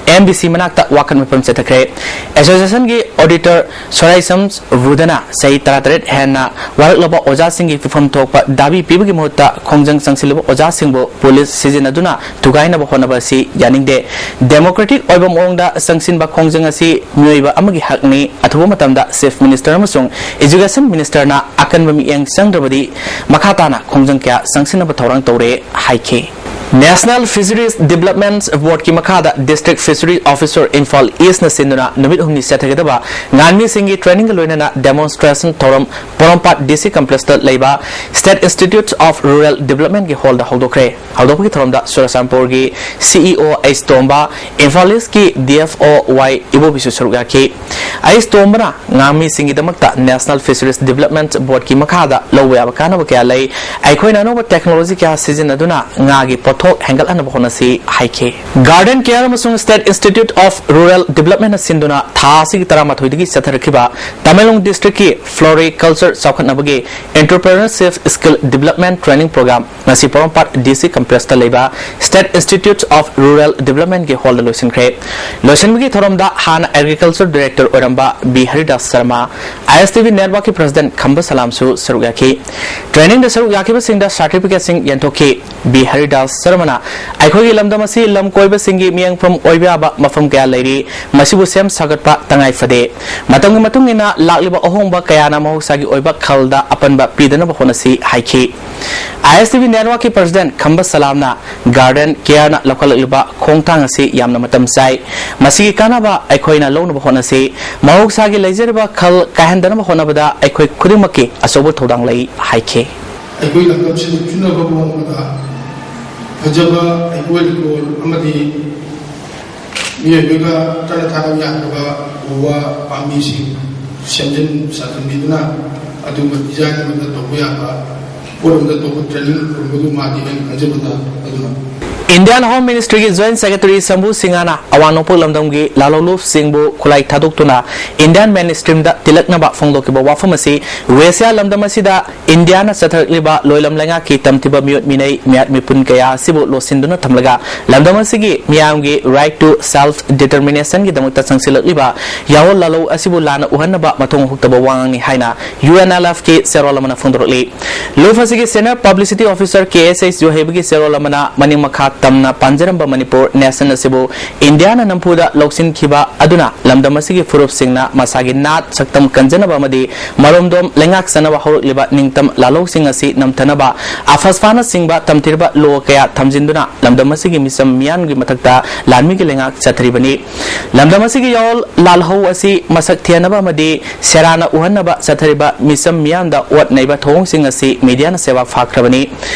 MBC ꯃꯅꯥꯛꯇ ꯋꯥꯀꯠ ꯃꯤꯐꯝ ꯆꯠꯊꯈ꯭ꯔꯦ꯫ Associationꯒꯤ auditor ꯁꯣꯔꯥꯏꯁꯝ ꯕꯨꯙꯅ ꯆꯍꯤ ꯇꯔꯥꯇꯔꯦꯠ ꯍꯦꯟꯅ ꯋꯥꯔꯛꯂꯕ ꯑꯣꯖꯥꯁꯤꯡꯒꯤ ꯐꯤꯐꯝ ꯊꯣꯛꯄ ꯗꯥꯕꯤ ꯄꯤꯕꯒꯤ ꯃꯍꯨꯠꯇ ꯈꯣꯡꯖꯪ ꯆꯪꯁꯤꯜꯂꯤꯕ ꯑꯣꯖꯥꯁꯤꯡꯕꯨ police ꯁꯤꯖꯤꯟꯅꯗꯨꯅ ꯊꯨꯒꯥꯏꯅꯕ ꯍꯣꯠꯅꯕ ꯑꯁꯤ ꯌꯥꯅꯤꯡꯗꯦ꯫ Democratic ꯑꯣꯏꯕ ꯃꯑꯣꯡꯗ ꯆꯪꯁꯤꯟꯕ ꯈꯣꯡꯖꯪ ꯑꯁꯤ ꯃꯤꯑꯣꯏꯕ ꯑꯃꯒꯤ ꯍꯛꯅꯤ꯫ ꯑꯊꯨꯕ ꯃꯇꯝꯗ Chief Minister ꯑꯃꯁꯨꯡ Education Ministerꯅ ꯑꯀꯟꯕ ꯃꯤꯠꯌꯦꯡ ꯆꯪꯗ꯭ꯔꯕꯗꯤ ꯃꯈꯥ ꯇꯥꯅ ꯈꯣꯡꯖꯪ ꯀꯌꯥ ꯆꯪꯁꯤꯟꯅꯕ ꯊꯧꯔꯥꯡ ꯇꯧꯔꯦ ꯍꯥꯏꯈꯤ꯫ National Fisheries Development Boardꯀꯤ ꯃꯈꯥꯗ District Fisheries Officer ꯏꯝꯐꯥꯜ Eastꯅ ꯁꯤꯟꯗꯨꯅ ꯅꯨꯃꯤꯠ ꯍꯨꯝꯅꯤ ꯆꯠꯊꯒꯗꯕ ꯉꯥꯟꯃꯤꯁꯤꯡꯒꯤ trainingꯒ ꯂꯣꯏꯅꯅ demonstration ꯊꯧꯔꯝ ꯄꯣꯔꯣꯝꯄꯥꯠ DC Complexꯇ ꯂꯩꯕ State Institute of Rural Developmentꯀꯤ hallꯗ ꯍꯧꯗꯣꯛꯈ꯭ꯔꯦ꯫ ꯍꯧꯗꯣꯛꯄꯒꯤ ꯊꯧꯔꯝꯗ ꯆꯨꯔꯆꯥꯟꯄꯨꯔꯒꯤ CEO ꯑꯩꯆ ꯇꯣꯝꯕ, ꯏꯝꯐꯥꯜ Eastꯀꯤ DFO ꯋꯥꯏ ꯏꯕꯣꯕꯤꯁꯨ ꯁꯔꯨꯛ ꯌꯥꯈꯤ꯫ ꯑꯩꯆ ꯇꯣꯝꯕꯅ ꯉꯥꯃꯤꯁꯤꯡꯒꯤꯗꯃꯛꯇ National Fisheries Development Boardꯀꯤ ꯃꯈꯥꯗ ꯂꯧꯕ ꯌꯥꯕ ꯀꯥꯟꯅꯕ ꯀꯌꯥ ꯂꯩ, ꯑꯩꯈꯣꯏꯅ ꯑꯅꯧꯕ technology ꯀꯌꯥ ꯁꯤꯖꯤꯟꯅꯗꯨꯅ ꯉꯥꯒꯤ ꯄꯣꯠꯊꯣꯛ ꯍꯦꯟꯒꯠꯍꯟꯅꯕ ꯍꯣꯠꯅꯁꯤ ꯍꯥꯏꯈꯤ꯫ Garden Care ꯑꯃꯁꯨꯡ State Institute of Rural Developmentꯅ ꯁꯤꯟꯗꯨꯅ ꯊꯥ ꯑꯁꯤꯒꯤ ꯇꯔꯥꯃꯥꯊꯣꯏꯗꯒꯤ ꯆꯠꯊꯔꯛꯈꯤꯕ Tamenglong districtꯀꯤ floriculture ꯆꯥꯎꯈꯠꯅꯕꯒꯤ Entrepreneurship Skill Development Training Program ꯉꯁꯤ ꯄꯣꯔꯣꯝꯄꯥꯠ ꯗꯤ ꯁꯤ ꯀꯝꯄ꯭ꯂꯦꯛꯁꯇ ꯂꯩꯕ State Institute of Rural Developmentꯀꯤ ꯍꯣꯜꯗ ꯂꯣꯏꯁꯤꯟꯈ꯭ꯔꯦ꯫ ꯂꯣꯏꯁꯤꯟꯕꯒꯤ ꯊꯧꯔꯝꯗ ꯍꯥꯟꯅ ꯑꯦꯒ꯭ꯔꯤꯀꯜꯆꯔ ꯗꯥꯏꯔꯦꯛꯇꯔ ꯑꯣꯏꯔꯝꯕ ꯕꯤ ꯍꯔꯤꯗꯥꯁ ꯁꯔꯃ, ꯑꯥꯏ ꯑꯦꯁ ꯇꯤ ꯚꯤ ꯅꯦꯠꯋꯥꯔꯛꯀꯤ ꯄ꯭ꯔꯁꯤꯗꯦꯟꯠ ꯈꯝꯕ ꯁꯂꯥꯝꯁꯨ ꯁꯔꯨꯛ ꯌꯥꯈꯤ꯫ ꯇ꯭ꯔꯦꯅꯤꯡꯗ ꯁꯔꯨꯛ ꯌꯥꯈꯤꯕꯁꯤꯡꯗ ꯁꯥꯔꯇꯤꯐꯤꯀꯦꯠꯁꯤꯡ ꯌꯦꯟꯊꯣꯛꯈꯤ꯫ ꯕꯤ ꯍꯔꯤꯗꯥꯁ ꯁꯔꯃꯅ ꯑꯩꯈꯣꯏꯒꯤ ꯂꯝꯗꯝ ꯑꯁꯤ ꯂꯝ ꯀꯣꯏꯕꯁꯤꯡꯒꯤ ꯃꯤꯌꯦꯡꯐꯝ ꯑꯣꯏꯕ ꯌꯥꯕ ꯃꯐꯝ ꯀꯌꯥ ꯂꯩꯔꯤ, ꯃꯁꯤꯕꯨ ꯁꯦꯝ ꯁꯥꯒꯠꯄ ꯇꯉꯥꯏ ꯐꯗꯦ꯫ ꯃꯇꯝꯒꯤ ꯃꯇꯨꯡ ꯏꯟꯅ ꯂꯥꯛꯂꯤꯕ ꯑꯍꯣꯡꯕ ꯀꯌꯥꯅ ꯃꯍꯧꯁꯥꯒꯤ ꯑꯣꯏꯕ ꯈꯜꯗ ꯑꯄꯟꯕ ꯄꯤꯗꯅꯕ ꯍꯣꯠꯅꯁꯤ ꯍꯥꯏꯈꯤ꯫ ꯑꯥꯏ ꯑꯦꯁ ꯇꯤ ꯚꯤ ꯅꯦꯠꯋꯥꯔꯛꯀꯤ ꯄ꯭ꯔꯁꯤꯗꯦꯟꯠ ꯈꯝꯕ ꯁꯂꯥꯝꯅ ꯒꯥꯔꯗꯦꯟ ꯀꯦꯌꯔꯅ ꯂꯧꯈꯠꯂꯛꯂꯤꯕ ꯈꯣꯡꯊꯥꯡ ꯑꯁꯤ ꯌꯥꯝꯅ ꯃꯇꯝ ꯆꯥꯏ꯫ ꯃꯁꯤꯒꯤ ꯀꯥꯟꯅꯕ ꯑꯩꯈꯣꯏꯅ ꯂꯧꯅꯕ ꯍꯣꯠꯅꯁꯤ꯫ ꯃꯍꯧꯁꯥꯒꯤ ꯂꯩꯖꯔꯤꯕ ꯈꯜ ꯀꯥꯏꯍꯟꯗꯅꯕ ꯍꯣꯠꯅꯕꯗ ꯑꯩꯈꯣꯏ ꯈꯨꯗꯤꯡꯃꯛꯀꯤ ꯑꯆꯧꯕ ꯊꯧꯗꯥꯡ ꯂꯩ ꯍꯥꯏꯈꯤ꯫ ꯑꯩꯈꯣꯏ ꯂꯝꯗꯝꯁꯤꯗ ꯆꯨꯅꯕ ꯃꯑꯣꯡꯗ ꯐꯖꯕ ꯍꯩꯀꯣꯜ ꯂꯩꯀꯣꯜ ꯑꯃꯗꯤ ꯃꯤꯑꯣꯏꯕꯒ ꯆꯠꯅ ꯊꯥꯅꯕ ꯌꯥꯗꯕ ꯎ ꯋꯥ ꯄꯥꯝꯕꯤꯁꯤꯡ ꯁꯦꯝꯖꯤꯟ ꯁꯥꯖꯤꯟꯕꯤꯗꯨꯅ ꯑꯗꯨꯒ ꯗꯤꯖꯥꯏꯟ ꯑꯃꯗ ꯇꯧꯕ ꯌꯥꯕ ꯄꯣꯠ ꯑꯃꯗ ꯇꯧꯕ ꯇ꯭ꯔꯦꯅꯤꯡ ꯇꯧꯔꯝꯕꯗꯨ ꯃꯥꯗꯤ ꯑꯩꯅ ꯈꯪꯖꯕꯗ ꯑꯗꯨꯅ꯫ Indian Home Ministryꯒꯤ Joint Secretary ꯁꯝꯕꯨ ꯁꯤꯡꯍꯅ ꯑꯋꯥꯡ ꯅꯣꯡꯄꯣꯛ ꯂꯝꯗꯝꯒꯤ ꯂꯥꯂꯣꯡꯂꯨꯞꯁꯤꯡꯕꯨ ꯈꯨꯠꯂꯥꯏ ꯊꯥꯗꯣꯛꯇꯨꯅ Indian Mainstreamꯗ ꯇꯤꯜꯂꯛꯅꯕ ꯐꯣꯡꯗꯣꯛꯈꯤꯕ ꯋꯥꯐꯝ ꯑꯁꯤ ꯋꯦꯁꯤꯌꯥ ꯂꯝꯗꯝ ꯑꯁꯤꯗ ꯏꯟꯗꯤꯌꯥꯅ ꯆꯠꯊꯔꯛꯂꯤꯕ ꯂꯣꯏꯂꯝ ꯂꯩꯉꯥꯛꯀꯤ ꯇꯝꯊꯤꯕ ꯃꯤꯑꯣꯠ ꯃꯤꯅꯩ ꯃꯤꯍꯥꯠ ꯃꯤꯄꯨꯟ ꯀꯌꯥ ꯑꯁꯤꯕꯨ ꯂꯣꯠꯁꯤꯟꯗꯨꯅ ꯊꯝꯂꯒ ꯂꯝꯗꯝ ꯑꯁꯤꯒꯤ ꯃꯤꯌꯥꯝꯒꯤ right to self determinationꯒꯤꯗꯃꯛꯇ ꯆꯪꯁꯤꯜꯂꯛꯂꯤꯕ ꯌꯥꯑꯣꯜ ꯂꯥꯂꯧ ꯑꯁꯤꯕꯨ ꯂꯥꯟꯅ ꯎꯍꯟꯅꯕ ꯃꯊꯣꯡ ꯍꯨꯛꯇꯕ ꯋꯥꯉꯥꯡꯅꯤ ꯍꯥꯏꯅ ꯌꯨ ꯑꯦꯟ ꯑꯦꯜ ꯑꯦꯐꯀꯤ ꯆꯦꯔꯣꯜ ꯑꯃꯅ ꯐꯣꯡꯗꯣꯔꯛꯂꯤ꯫ ꯂꯨꯞ ꯑꯁꯤꯒꯤ Senior Publicity Officer ꯀꯦ ꯑꯦꯁ ꯑꯩꯆ ꯖꯣꯍꯦꯕꯒꯤ ꯆꯦꯔꯣꯜ ꯑꯃꯅ ꯃꯅꯤꯡ ꯃꯈꯥ ꯇꯝꯅ ꯄꯥꯟꯖꯔꯝꯕ ꯃꯅꯤꯄꯨꯔ ꯅꯦꯁꯟ ꯑꯁꯤꯕꯨ ꯏꯟꯗꯤꯌꯥꯅ ꯅꯝꯐꯨꯗ ꯂꯧꯁꯤꯟꯈꯤꯕ ꯑꯗꯨꯅ ꯂꯝꯗꯝ ꯑꯁꯤꯒꯤ ꯐꯨꯔꯨꯞꯁꯤꯡꯅ ꯃꯁꯥꯒꯤ ꯅꯥꯠ, ꯁꯛꯇꯝ ꯀꯟꯖꯅꯕ ꯑꯃꯗꯤ ꯃꯔꯣꯝꯗꯣꯝ ꯂꯩꯉꯥꯛꯆꯅꯕ ꯍꯧꯔꯛꯂꯤꯕ ꯅꯤꯡꯇꯝ ꯂꯥꯜꯍꯧꯁꯤꯡ ꯑꯁꯤ ꯅꯝꯊꯅꯕ ꯑꯐꯁꯐꯥꯅꯆꯤꯡꯕ ꯇꯝꯊꯤꯔꯕ ꯂꯣ ꯀꯌꯥ ꯊꯝꯖꯤꯟꯗꯨꯅ ꯂꯝꯗꯝ ꯑꯁꯤꯒꯤ ꯃꯤꯆꯝ ꯃꯤꯌꯥꯝꯒꯤ ꯃꯊꯛꯇ ꯂꯥꯟꯃꯤꯒꯤ ꯂꯩꯉꯥꯛ ꯆꯠꯊꯔꯤꯕꯅꯤ꯫ ꯂꯝꯗꯝ ꯑꯁꯤꯒꯤ ꯌꯥꯑꯣꯜ ꯂꯥꯜꯍꯧ ꯑꯁꯤ ꯃꯁꯛ ꯊꯤꯍꯟꯅꯕ ꯑꯃꯗꯤ ꯁꯦꯔꯥꯟꯅ ꯎꯍꯟꯅꯕ ꯆꯠꯊꯔꯤꯕ ꯃꯤꯆꯝ ꯃꯤꯌꯥꯝꯗ ꯑꯣꯠ ꯅꯩꯕ ꯊꯧꯑꯣꯡꯁꯤꯡ ꯑꯁꯤ ꯃꯤꯗꯤꯌꯥꯅ ꯁꯦꯕꯥꯛ ꯐꯥꯈ꯭ꯔꯕꯅꯤ꯫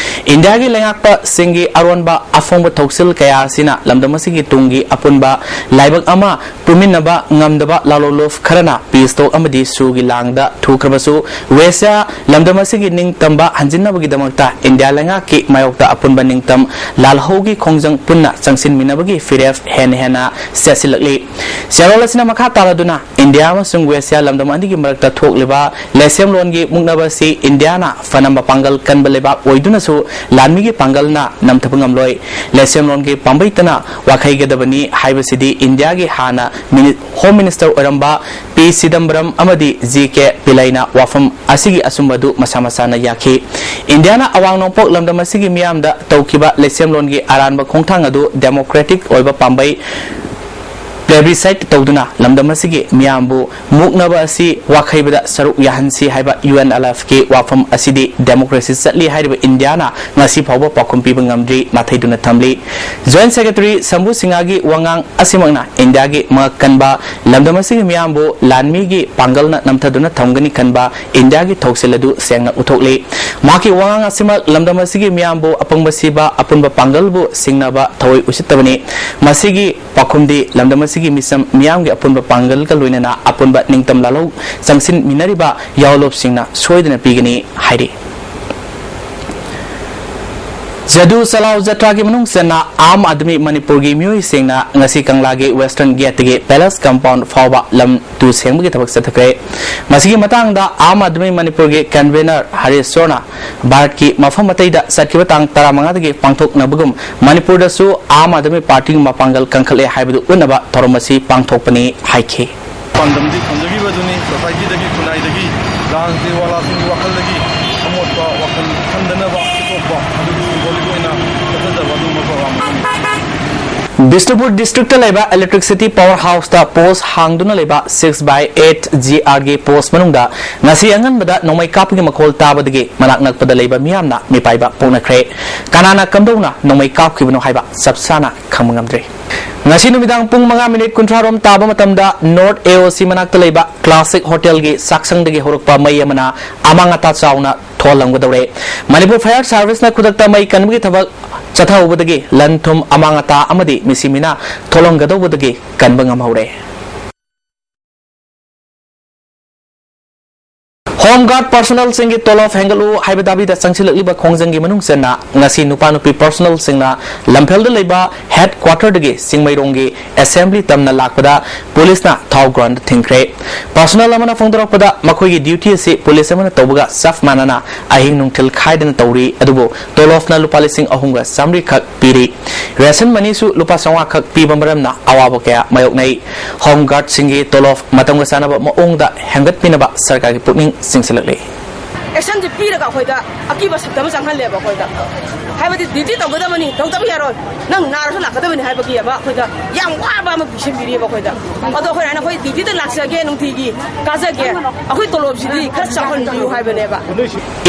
ꯏꯟꯗꯤꯌꯥꯒꯤ ꯂꯩꯉꯥꯛꯄꯁꯤꯡꯒꯤ ꯑꯔꯣꯟꯕ ꯑꯐꯣꯡꯕ ꯊꯧꯁꯤꯜ ꯀꯌꯥ ꯑꯁꯤꯅ ꯂꯝꯗꯝ ꯑꯁꯤꯒꯤ ꯇꯨꯡꯒꯤ ꯑꯄꯨꯟꯕ ꯂꯥꯏꯕꯛ ꯑꯃ ꯇꯨꯃꯤꯟꯅꯕ ꯉꯝꯗꯕ ꯂꯥꯂꯣꯂꯨꯐ ꯈꯔꯅ ꯄꯤꯁ ꯇꯣꯛ ꯑꯃꯗꯤ ꯁꯨꯒꯤ ꯂꯥꯡꯗ ꯊꯨꯈ꯭ꯔꯕꯁꯨ, ꯋꯦꯁꯤꯌꯥ ꯂꯝꯗꯝ ꯑꯁꯤꯒꯤ ꯅꯤꯡꯇꯝꯕ ꯍꯟꯖꯤꯟꯅꯕꯒꯤꯗꯃꯛꯇ ꯏꯟꯗꯤꯌꯥ ꯂꯩꯉꯥꯛꯀꯤ ꯃꯥꯌꯣꯛꯇ ꯑꯄꯨꯟꯕ ꯅꯤꯡꯇꯝ ꯂꯥꯜꯍꯧꯒꯤ ꯈꯣꯡꯖꯪ ꯄꯨꯟꯅ ꯆꯪꯁꯤꯟꯃꯤꯟꯅꯕꯒꯤ ꯐꯤꯔꯦꯞ ꯍꯦꯟꯅ ꯍꯦꯟꯅ ꯆꯦꯠꯁꯤꯜꯂꯛꯂꯤ꯫ ꯆꯦꯔꯣꯜ ꯑꯁꯤꯅ ꯃꯈꯥ ꯇꯥꯔꯗꯨꯅ ꯏꯟꯗꯤꯌꯥ ꯑꯃꯁꯨꯡ ꯋꯦꯁꯤꯌꯥ ꯂꯝꯗꯝ ꯑꯅꯤꯒꯤ ꯃꯔꯛꯇ ꯊꯣꯛꯂꯤꯕ ꯂꯩꯁꯦꯝꯂꯣꯟꯒꯤ ꯃꯨꯛꯅꯕ ꯑꯁꯤ ꯏꯟꯗꯤꯌꯥꯅ ꯐꯅ ꯃꯄꯥꯡꯒꯜ ꯀꯟꯕ ꯂꯩꯕꯥꯛ ꯑꯣꯏꯗꯨꯅꯁꯨ ꯂꯥꯟꯃꯤꯒꯤ ꯄꯥꯡꯒꯜꯅ ꯅꯝꯊꯕ ꯉꯝꯂꯣꯏ꯫ ꯂꯩꯁꯦꯝꯂꯣꯟꯒꯤ ꯄꯥꯝꯕꯩꯇꯅ ꯋꯥꯈꯩꯒꯗꯕꯅꯤ ꯍꯥꯏꯕꯁꯤꯗꯤ ꯏꯟꯗꯤꯌꯥꯒꯤ ꯍꯥꯟꯅ ꯃꯤꯅꯤ-, ꯍꯣꯝ ꯃꯤꯅꯤꯁꯇꯔ ꯑꯣꯏꯔꯝꯕ ꯄꯤ ꯁꯤꯗꯝꯕꯔꯝ ꯑꯃꯗꯤ ꯖꯤ ꯀꯦ ꯄꯤꯂꯩꯅ ꯋꯥꯐꯝ ꯑꯁꯤꯒꯤ ꯑꯆꯨꯝꯕ ꯑꯗꯨ ꯃꯁꯥ ꯃꯁꯥꯅ ꯌꯥꯈꯤ꯫ ꯏꯟꯗꯤꯌꯥꯅ ꯑꯋꯥꯡ ꯅꯣꯡꯄꯣꯛ ꯂꯝꯗꯝ ꯑꯁꯤꯒꯤ ꯃꯤꯌꯥꯝꯗ ꯇꯧꯈꯤꯕ ꯂꯩꯁꯦꯝꯂꯣꯟꯒꯤ ꯑꯔꯥꯟꯕ ꯈꯣꯡꯊꯥꯡ ꯑꯗꯨ ꯗꯦꯃꯣꯀ꯭ꯔꯦꯇꯤꯛ ꯑꯣꯏꯕ ꯄꯥꯝꯕꯩ plebiscite ꯇꯧꯗꯨꯅ ꯂꯝꯗꯝ ꯑꯁꯤꯒꯤ ꯃꯤꯌꯥꯝꯕꯨ ꯃꯨꯛꯅꯕ ꯑꯁꯤ ꯋꯥꯈꯩꯕꯗ ꯁꯔꯨꯛ ꯌꯥꯍꯟꯁꯤ ꯍꯥꯏꯕ ꯌꯨ ꯑꯦꯟ ꯑꯦꯜ ꯑꯦꯐꯀꯤ ꯋꯥꯐꯝ ꯑꯁꯤꯗꯤ ꯗꯦꯃꯣꯀ꯭ꯔꯦꯁꯤ ꯆꯠꯂꯤ ꯍꯥꯏꯔꯤꯕ ꯏꯟꯗꯤꯌꯥꯅ ꯉꯁꯤ ꯐꯥꯎꯕ ꯄꯥꯎꯈꯨꯝ ꯄꯤꯕ ꯉꯝꯗ꯭ꯔꯤ, ꯅꯥꯊꯩꯗꯨꯅ ꯊꯝꯂꯤ꯫ ꯖꯣꯏꯟꯠ ꯁꯦꯀ꯭ꯔꯦꯇꯔꯤ ꯁꯝꯕꯨ ꯁꯤꯡꯍꯒꯤ ꯋꯥꯉꯥꯡ ꯑꯁꯤꯃꯛꯅ ꯏꯟꯗꯤꯌꯥꯒꯤ ꯃꯉꯛ ꯀꯟꯕ ꯂꯝꯗꯝ ꯑꯁꯤꯒꯤ ꯃꯤꯌꯥꯝꯕꯨ ꯂꯥꯟꯃꯤꯒꯤ ꯄꯥꯡꯒꯜꯅ ꯅꯝꯊꯗꯨꯅ ꯊꯝꯒꯅꯤ ꯈꯟꯕ ꯏꯟꯗꯤꯌꯥꯒꯤ ꯊꯧꯁꯤꯜ ꯑꯗꯨ ꯁꯦꯡꯅ ꯎꯠꯊꯣꯛꯂꯤ꯫ ꯃꯍꯥꯛꯀꯤ ꯋꯥꯉꯥꯡ ꯑꯁꯤꯃꯛ ꯂꯝꯗꯝ ꯑꯁꯤꯒꯤ ꯃꯤꯌꯥꯝꯕꯨ ꯑꯄꯪꯕ ꯁꯤꯕ, ꯑꯄꯨꯟꯕ ꯄꯥꯡꯒꯜꯕꯨ ꯁꯤꯡꯅꯕ ꯊꯑꯣꯏ ꯎꯁꯤꯠꯇꯕꯅꯤ꯫ ꯃꯁꯤꯒꯤ ꯄꯥꯎꯈꯨꯝꯗꯤ ꯂꯝꯗꯝ ꯑꯁꯤꯒꯤ ꯃꯤꯆꯝ ꯃꯤꯌꯥꯝꯒꯤ ꯑꯄꯨꯟꯕ ꯄꯥꯡꯒꯜꯒ ꯂꯣꯏꯅꯅ ꯑꯄꯨꯟꯕ ꯅꯤꯡꯇꯝ ꯂꯥꯜꯍꯧ ꯆꯪꯁꯤꯟꯃꯤꯟꯅꯔꯤꯕ ꯌꯥꯑꯣꯂꯣꯞꯁꯤꯡꯅ ꯁꯣꯏꯗꯅ ꯄꯤꯒꯅꯤ ꯍꯥꯏꯔꯤ꯫ ꯖꯗꯨ ꯆꯂꯥꯎ ꯖꯇ꯭ꯔꯥꯒꯤ ꯃꯅꯨꯡ ꯆꯟꯅ ꯑꯥꯝ ꯑꯥꯗꯃꯤ ꯃꯅꯤꯄꯨꯔꯒꯤ ꯃꯤꯑꯣꯏꯁꯤꯡꯅ ꯉꯁꯤ ꯀꯪꯂꯥꯒꯤ ꯋꯦꯁꯇꯔꯟ ꯒꯦꯠꯇꯒꯤ ꯄꯦꯂꯦꯁ ꯀꯝꯄꯥꯎꯟ ꯐꯥꯎꯕ ꯂꯝ ꯇꯨ ꯁꯦꯡꯕꯒꯤ ꯊꯕꯛ ꯆꯠꯊꯈ꯭ꯔꯦ꯫ ꯃꯁꯤꯒꯤ ꯃꯇꯥꯡꯗ ꯑꯥꯝ ꯑꯥꯗꯃꯤ ꯃꯅꯤꯄꯨꯔꯒꯤ ꯀꯟꯚꯦꯅꯔ ꯍꯔꯤꯁ ꯁꯣꯔꯅ ꯚꯥꯔꯠꯀꯤ ꯃꯐꯝ ꯑꯇꯩꯗ ꯆꯠꯈꯤꯕ ꯇꯥꯡ ꯇꯔꯥꯃꯉꯥꯗꯒꯤ ꯄꯥꯡꯊꯣꯛꯅꯕꯒꯨꯝ ꯃꯅꯤꯄꯨꯔꯗꯁꯨ ꯑꯥꯝ ꯑꯥꯗꯃꯤ ꯄꯥꯔꯇꯤꯒꯤ ꯃꯄꯥꯡꯒꯜ ꯀꯟꯈꯠꯂꯦ ꯍꯥꯏꯕꯗꯨ ꯎꯠꯅꯕ ꯊꯧꯔꯝ ꯑꯁꯤ ꯄꯥꯡꯊꯣꯛꯄꯅꯤ ꯍꯥꯏꯈꯤ꯫ ꯄꯥꯟꯗꯝꯗꯤ ꯊꯝꯖꯈꯤꯕꯗꯨꯅꯤ꯫ ꯁꯣꯁꯥꯏꯇꯤꯗꯒꯤ, ꯈꯨꯟꯅꯥꯏꯗꯒꯤ, ꯒ꯭ꯔꯥꯟꯁꯤ ꯋꯥꯂꯥꯁꯤꯡꯒꯤ ꯋꯥꯈꯜꯗꯒꯤ ꯑꯃꯣꯠꯄ ꯋꯥꯈꯜ ꯈꯟꯗꯅꯕ ꯊꯤꯗꯣꯛꯄ, ꯑꯗꯨꯒꯤ symbolic ꯑꯣꯏꯅ ꯆꯠꯊꯖꯕ ꯑꯗꯨꯒꯨꯝꯕ program ꯑꯃꯅꯤ꯫ ꯕꯤꯁꯅꯨꯄꯨꯔ ꯗꯤꯁꯇ꯭ꯔꯤꯛꯇ ꯂꯩꯕ electricity power houseꯇ post ꯍꯥꯡꯗꯨꯅ ꯂꯩꯕ six by eight G R ꯒꯤ post ꯃꯅꯨꯡꯗ ꯉꯁꯤ ꯑꯉꯟꯕꯗ ꯅꯣꯡꯃꯩ ꯀꯥꯞꯄꯒꯤ ꯃꯈꯣꯜ ꯇꯥꯕꯗꯒꯤ ꯃꯅꯥꯛ ꯅꯛꯄꯗ ꯂꯩꯕ ꯃꯤꯌꯥꯝꯅ ꯃꯤꯄꯥꯏꯕ ꯄꯣꯛꯅꯈ꯭ꯔꯦ꯫ ꯀꯅꯥꯅ ꯀꯝꯗꯧꯅ ꯅꯣꯡꯃꯩ ꯀꯥꯞꯈꯤꯕꯅꯣ ꯍꯥꯏꯕ ꯆꯞ ꯆꯥꯅ ꯈꯪꯕ ꯉꯝꯗ꯭ꯔꯤ꯫ ꯉꯁꯤ ꯅꯨꯃꯤꯗꯥꯡ ꯄꯨꯡ ꯃꯉꯥ ꯃꯤꯅꯤꯠ ꯀꯨꯟꯊ꯭ꯔꯥ ꯔꯣꯝ ꯇꯥꯕ ꯃꯇꯝꯗ North A O C ꯃꯅꯥꯛꯇ ꯂꯩꯕ Classic Hotelꯒꯤ ꯆꯥꯛꯁꯪꯗꯒꯤ ꯍꯧꯔꯛꯄ ꯃꯩ ꯑꯃꯅ ꯑꯃꯥꯡ ꯑꯇꯥ ꯆꯥꯎꯅ ꯊꯣꯛꯍꯜꯂꯝꯒꯗꯧꯔꯦ꯫ ꯃꯅꯤꯄꯨꯔ Fire Service ꯅ ꯈꯨꯗꯛꯇ ꯃꯩ ꯀꯟꯕꯒꯤ ꯊꯕꯛ ꯆꯠꯊꯍꯧꯕꯗꯒꯤ ꯂꯟ ꯊꯨꯝ ꯑꯃꯥꯡ ꯑꯇꯥ ꯑꯃꯗꯤ ꯃꯤꯁꯤ ꯃꯤꯅꯥ ꯊꯣꯛꯂꯝꯒꯗꯧꯕꯗꯒꯤ ꯀꯟꯕ ꯉꯝꯍꯧꯔꯦ꯫ Home Guard personnel ꯁꯤꯡꯒꯤ ꯇꯣꯂꯣꯞ ꯍꯦꯟꯒꯠꯂꯨ ꯍꯥꯏꯕ ꯗꯥꯕꯤꯗ ꯆꯪꯁꯤꯜꯂꯛꯂꯤꯕ ꯈꯣꯡꯖꯪꯒꯤ ꯃꯅꯨꯡ ꯆꯟꯅ ꯉꯁꯤ ꯅꯨꯄꯥ ꯅꯨꯄꯤ personnel ꯁꯤꯡꯅ ꯂꯝꯐꯦꯜꯗ ꯂꯩꯕ headquarter ꯗꯒꯤ ꯆꯤꯡꯃꯩꯔꯣꯡꯒꯤ assembly ꯇꯝꯅ ꯂꯥꯛꯄꯗ ꯄꯨꯂꯤꯁꯅ ꯊꯥꯎ ground ꯊꯤꯡꯈ꯭ꯔꯦ꯫ Personnel ꯑꯃꯅ ꯐꯣꯡꯗꯣꯔꯛꯄꯗ, ꯃꯈꯣꯏꯒꯤ duty ꯑꯁꯤ ꯄꯨꯂꯤꯁ ꯑꯃꯅ ꯇꯧꯕꯒ ꯆꯞ ꯃꯥꯟꯅꯅ ꯑꯍꯤꯡ ꯅꯨꯡꯊꯤꯜ ꯈꯥꯏꯗꯅ ꯇꯧꯔꯤ, ꯑꯗꯨꯕꯨ ꯇꯣꯂꯣꯞꯅ ꯂꯨꯄꯥ ꯂꯤꯁꯤꯡ ꯑꯍꯨꯝꯒ ꯆꯥꯃꯔꯤ ꯈꯛ ꯄꯤꯔꯤ꯫ Ration money ꯁꯨ ꯂꯨꯄꯥ ꯆꯥꯝꯃꯉꯥ ꯈꯛ ꯄꯤꯕ ꯃꯔꯝꯅ ꯑꯋꯥꯕ ꯀꯌꯥ ꯃꯥꯌꯣꯛꯅꯩ꯫ Home Guard ꯁꯤꯡꯒꯤ ꯇꯣꯂꯣꯞ ꯃꯇꯝꯒ ꯆꯥꯟꯅꯕ ꯃꯑꯣꯡꯗ ꯍꯦꯟꯒꯠꯄꯤꯅꯕ ꯁꯔꯀꯥꯔꯒꯤ ꯄꯨꯛꯅꯤꯡ ꯆꯤꯡꯁꯤꯜꯂꯛꯂꯤ꯫ Action ꯁꯦ ꯄꯤꯔꯒ ꯑꯩꯈꯣꯏꯗ ꯑꯀꯤꯕ ꯁꯛꯇ ꯑꯃ ꯆꯪꯍꯜꯂꯦꯕ ꯑꯩꯈꯣꯏꯗ꯫ ꯍꯥꯏꯕꯗꯤ duty ꯇꯧꯒꯗꯕꯅꯤ, ꯇꯧꯗꯕ ꯌꯥꯔꯣꯏ, ꯅꯪ ꯅꯥꯔꯁꯨ ꯂꯥꯛꯀꯗꯕꯅꯤ ꯍꯥꯏꯕꯒꯤ ꯑꯃ ꯑꯩꯈꯣꯏꯗ ꯌꯥꯝ ꯋꯥꯕ ꯑꯃ ꯄꯤꯁꯤꯟꯕꯤꯔꯤꯕ ꯑꯩꯈꯣꯏꯗ꯫ ꯑꯗꯣ ꯑꯩꯈꯣꯏꯅ ꯍꯥꯏꯅ, "ꯑꯩꯈꯣꯏ duty ꯗ ꯂꯥꯛꯆꯒꯦ, ꯅꯨꯡꯇꯤꯒꯤ ꯀꯥꯖꯒꯦ, ꯑꯩꯈꯣꯏ ꯇꯣꯂꯣꯞꯁꯤꯗꯤ ꯈꯔ ꯆꯥꯎꯍꯟꯕꯤꯌꯨ" ꯍꯥꯏꯕꯅꯦꯕ꯫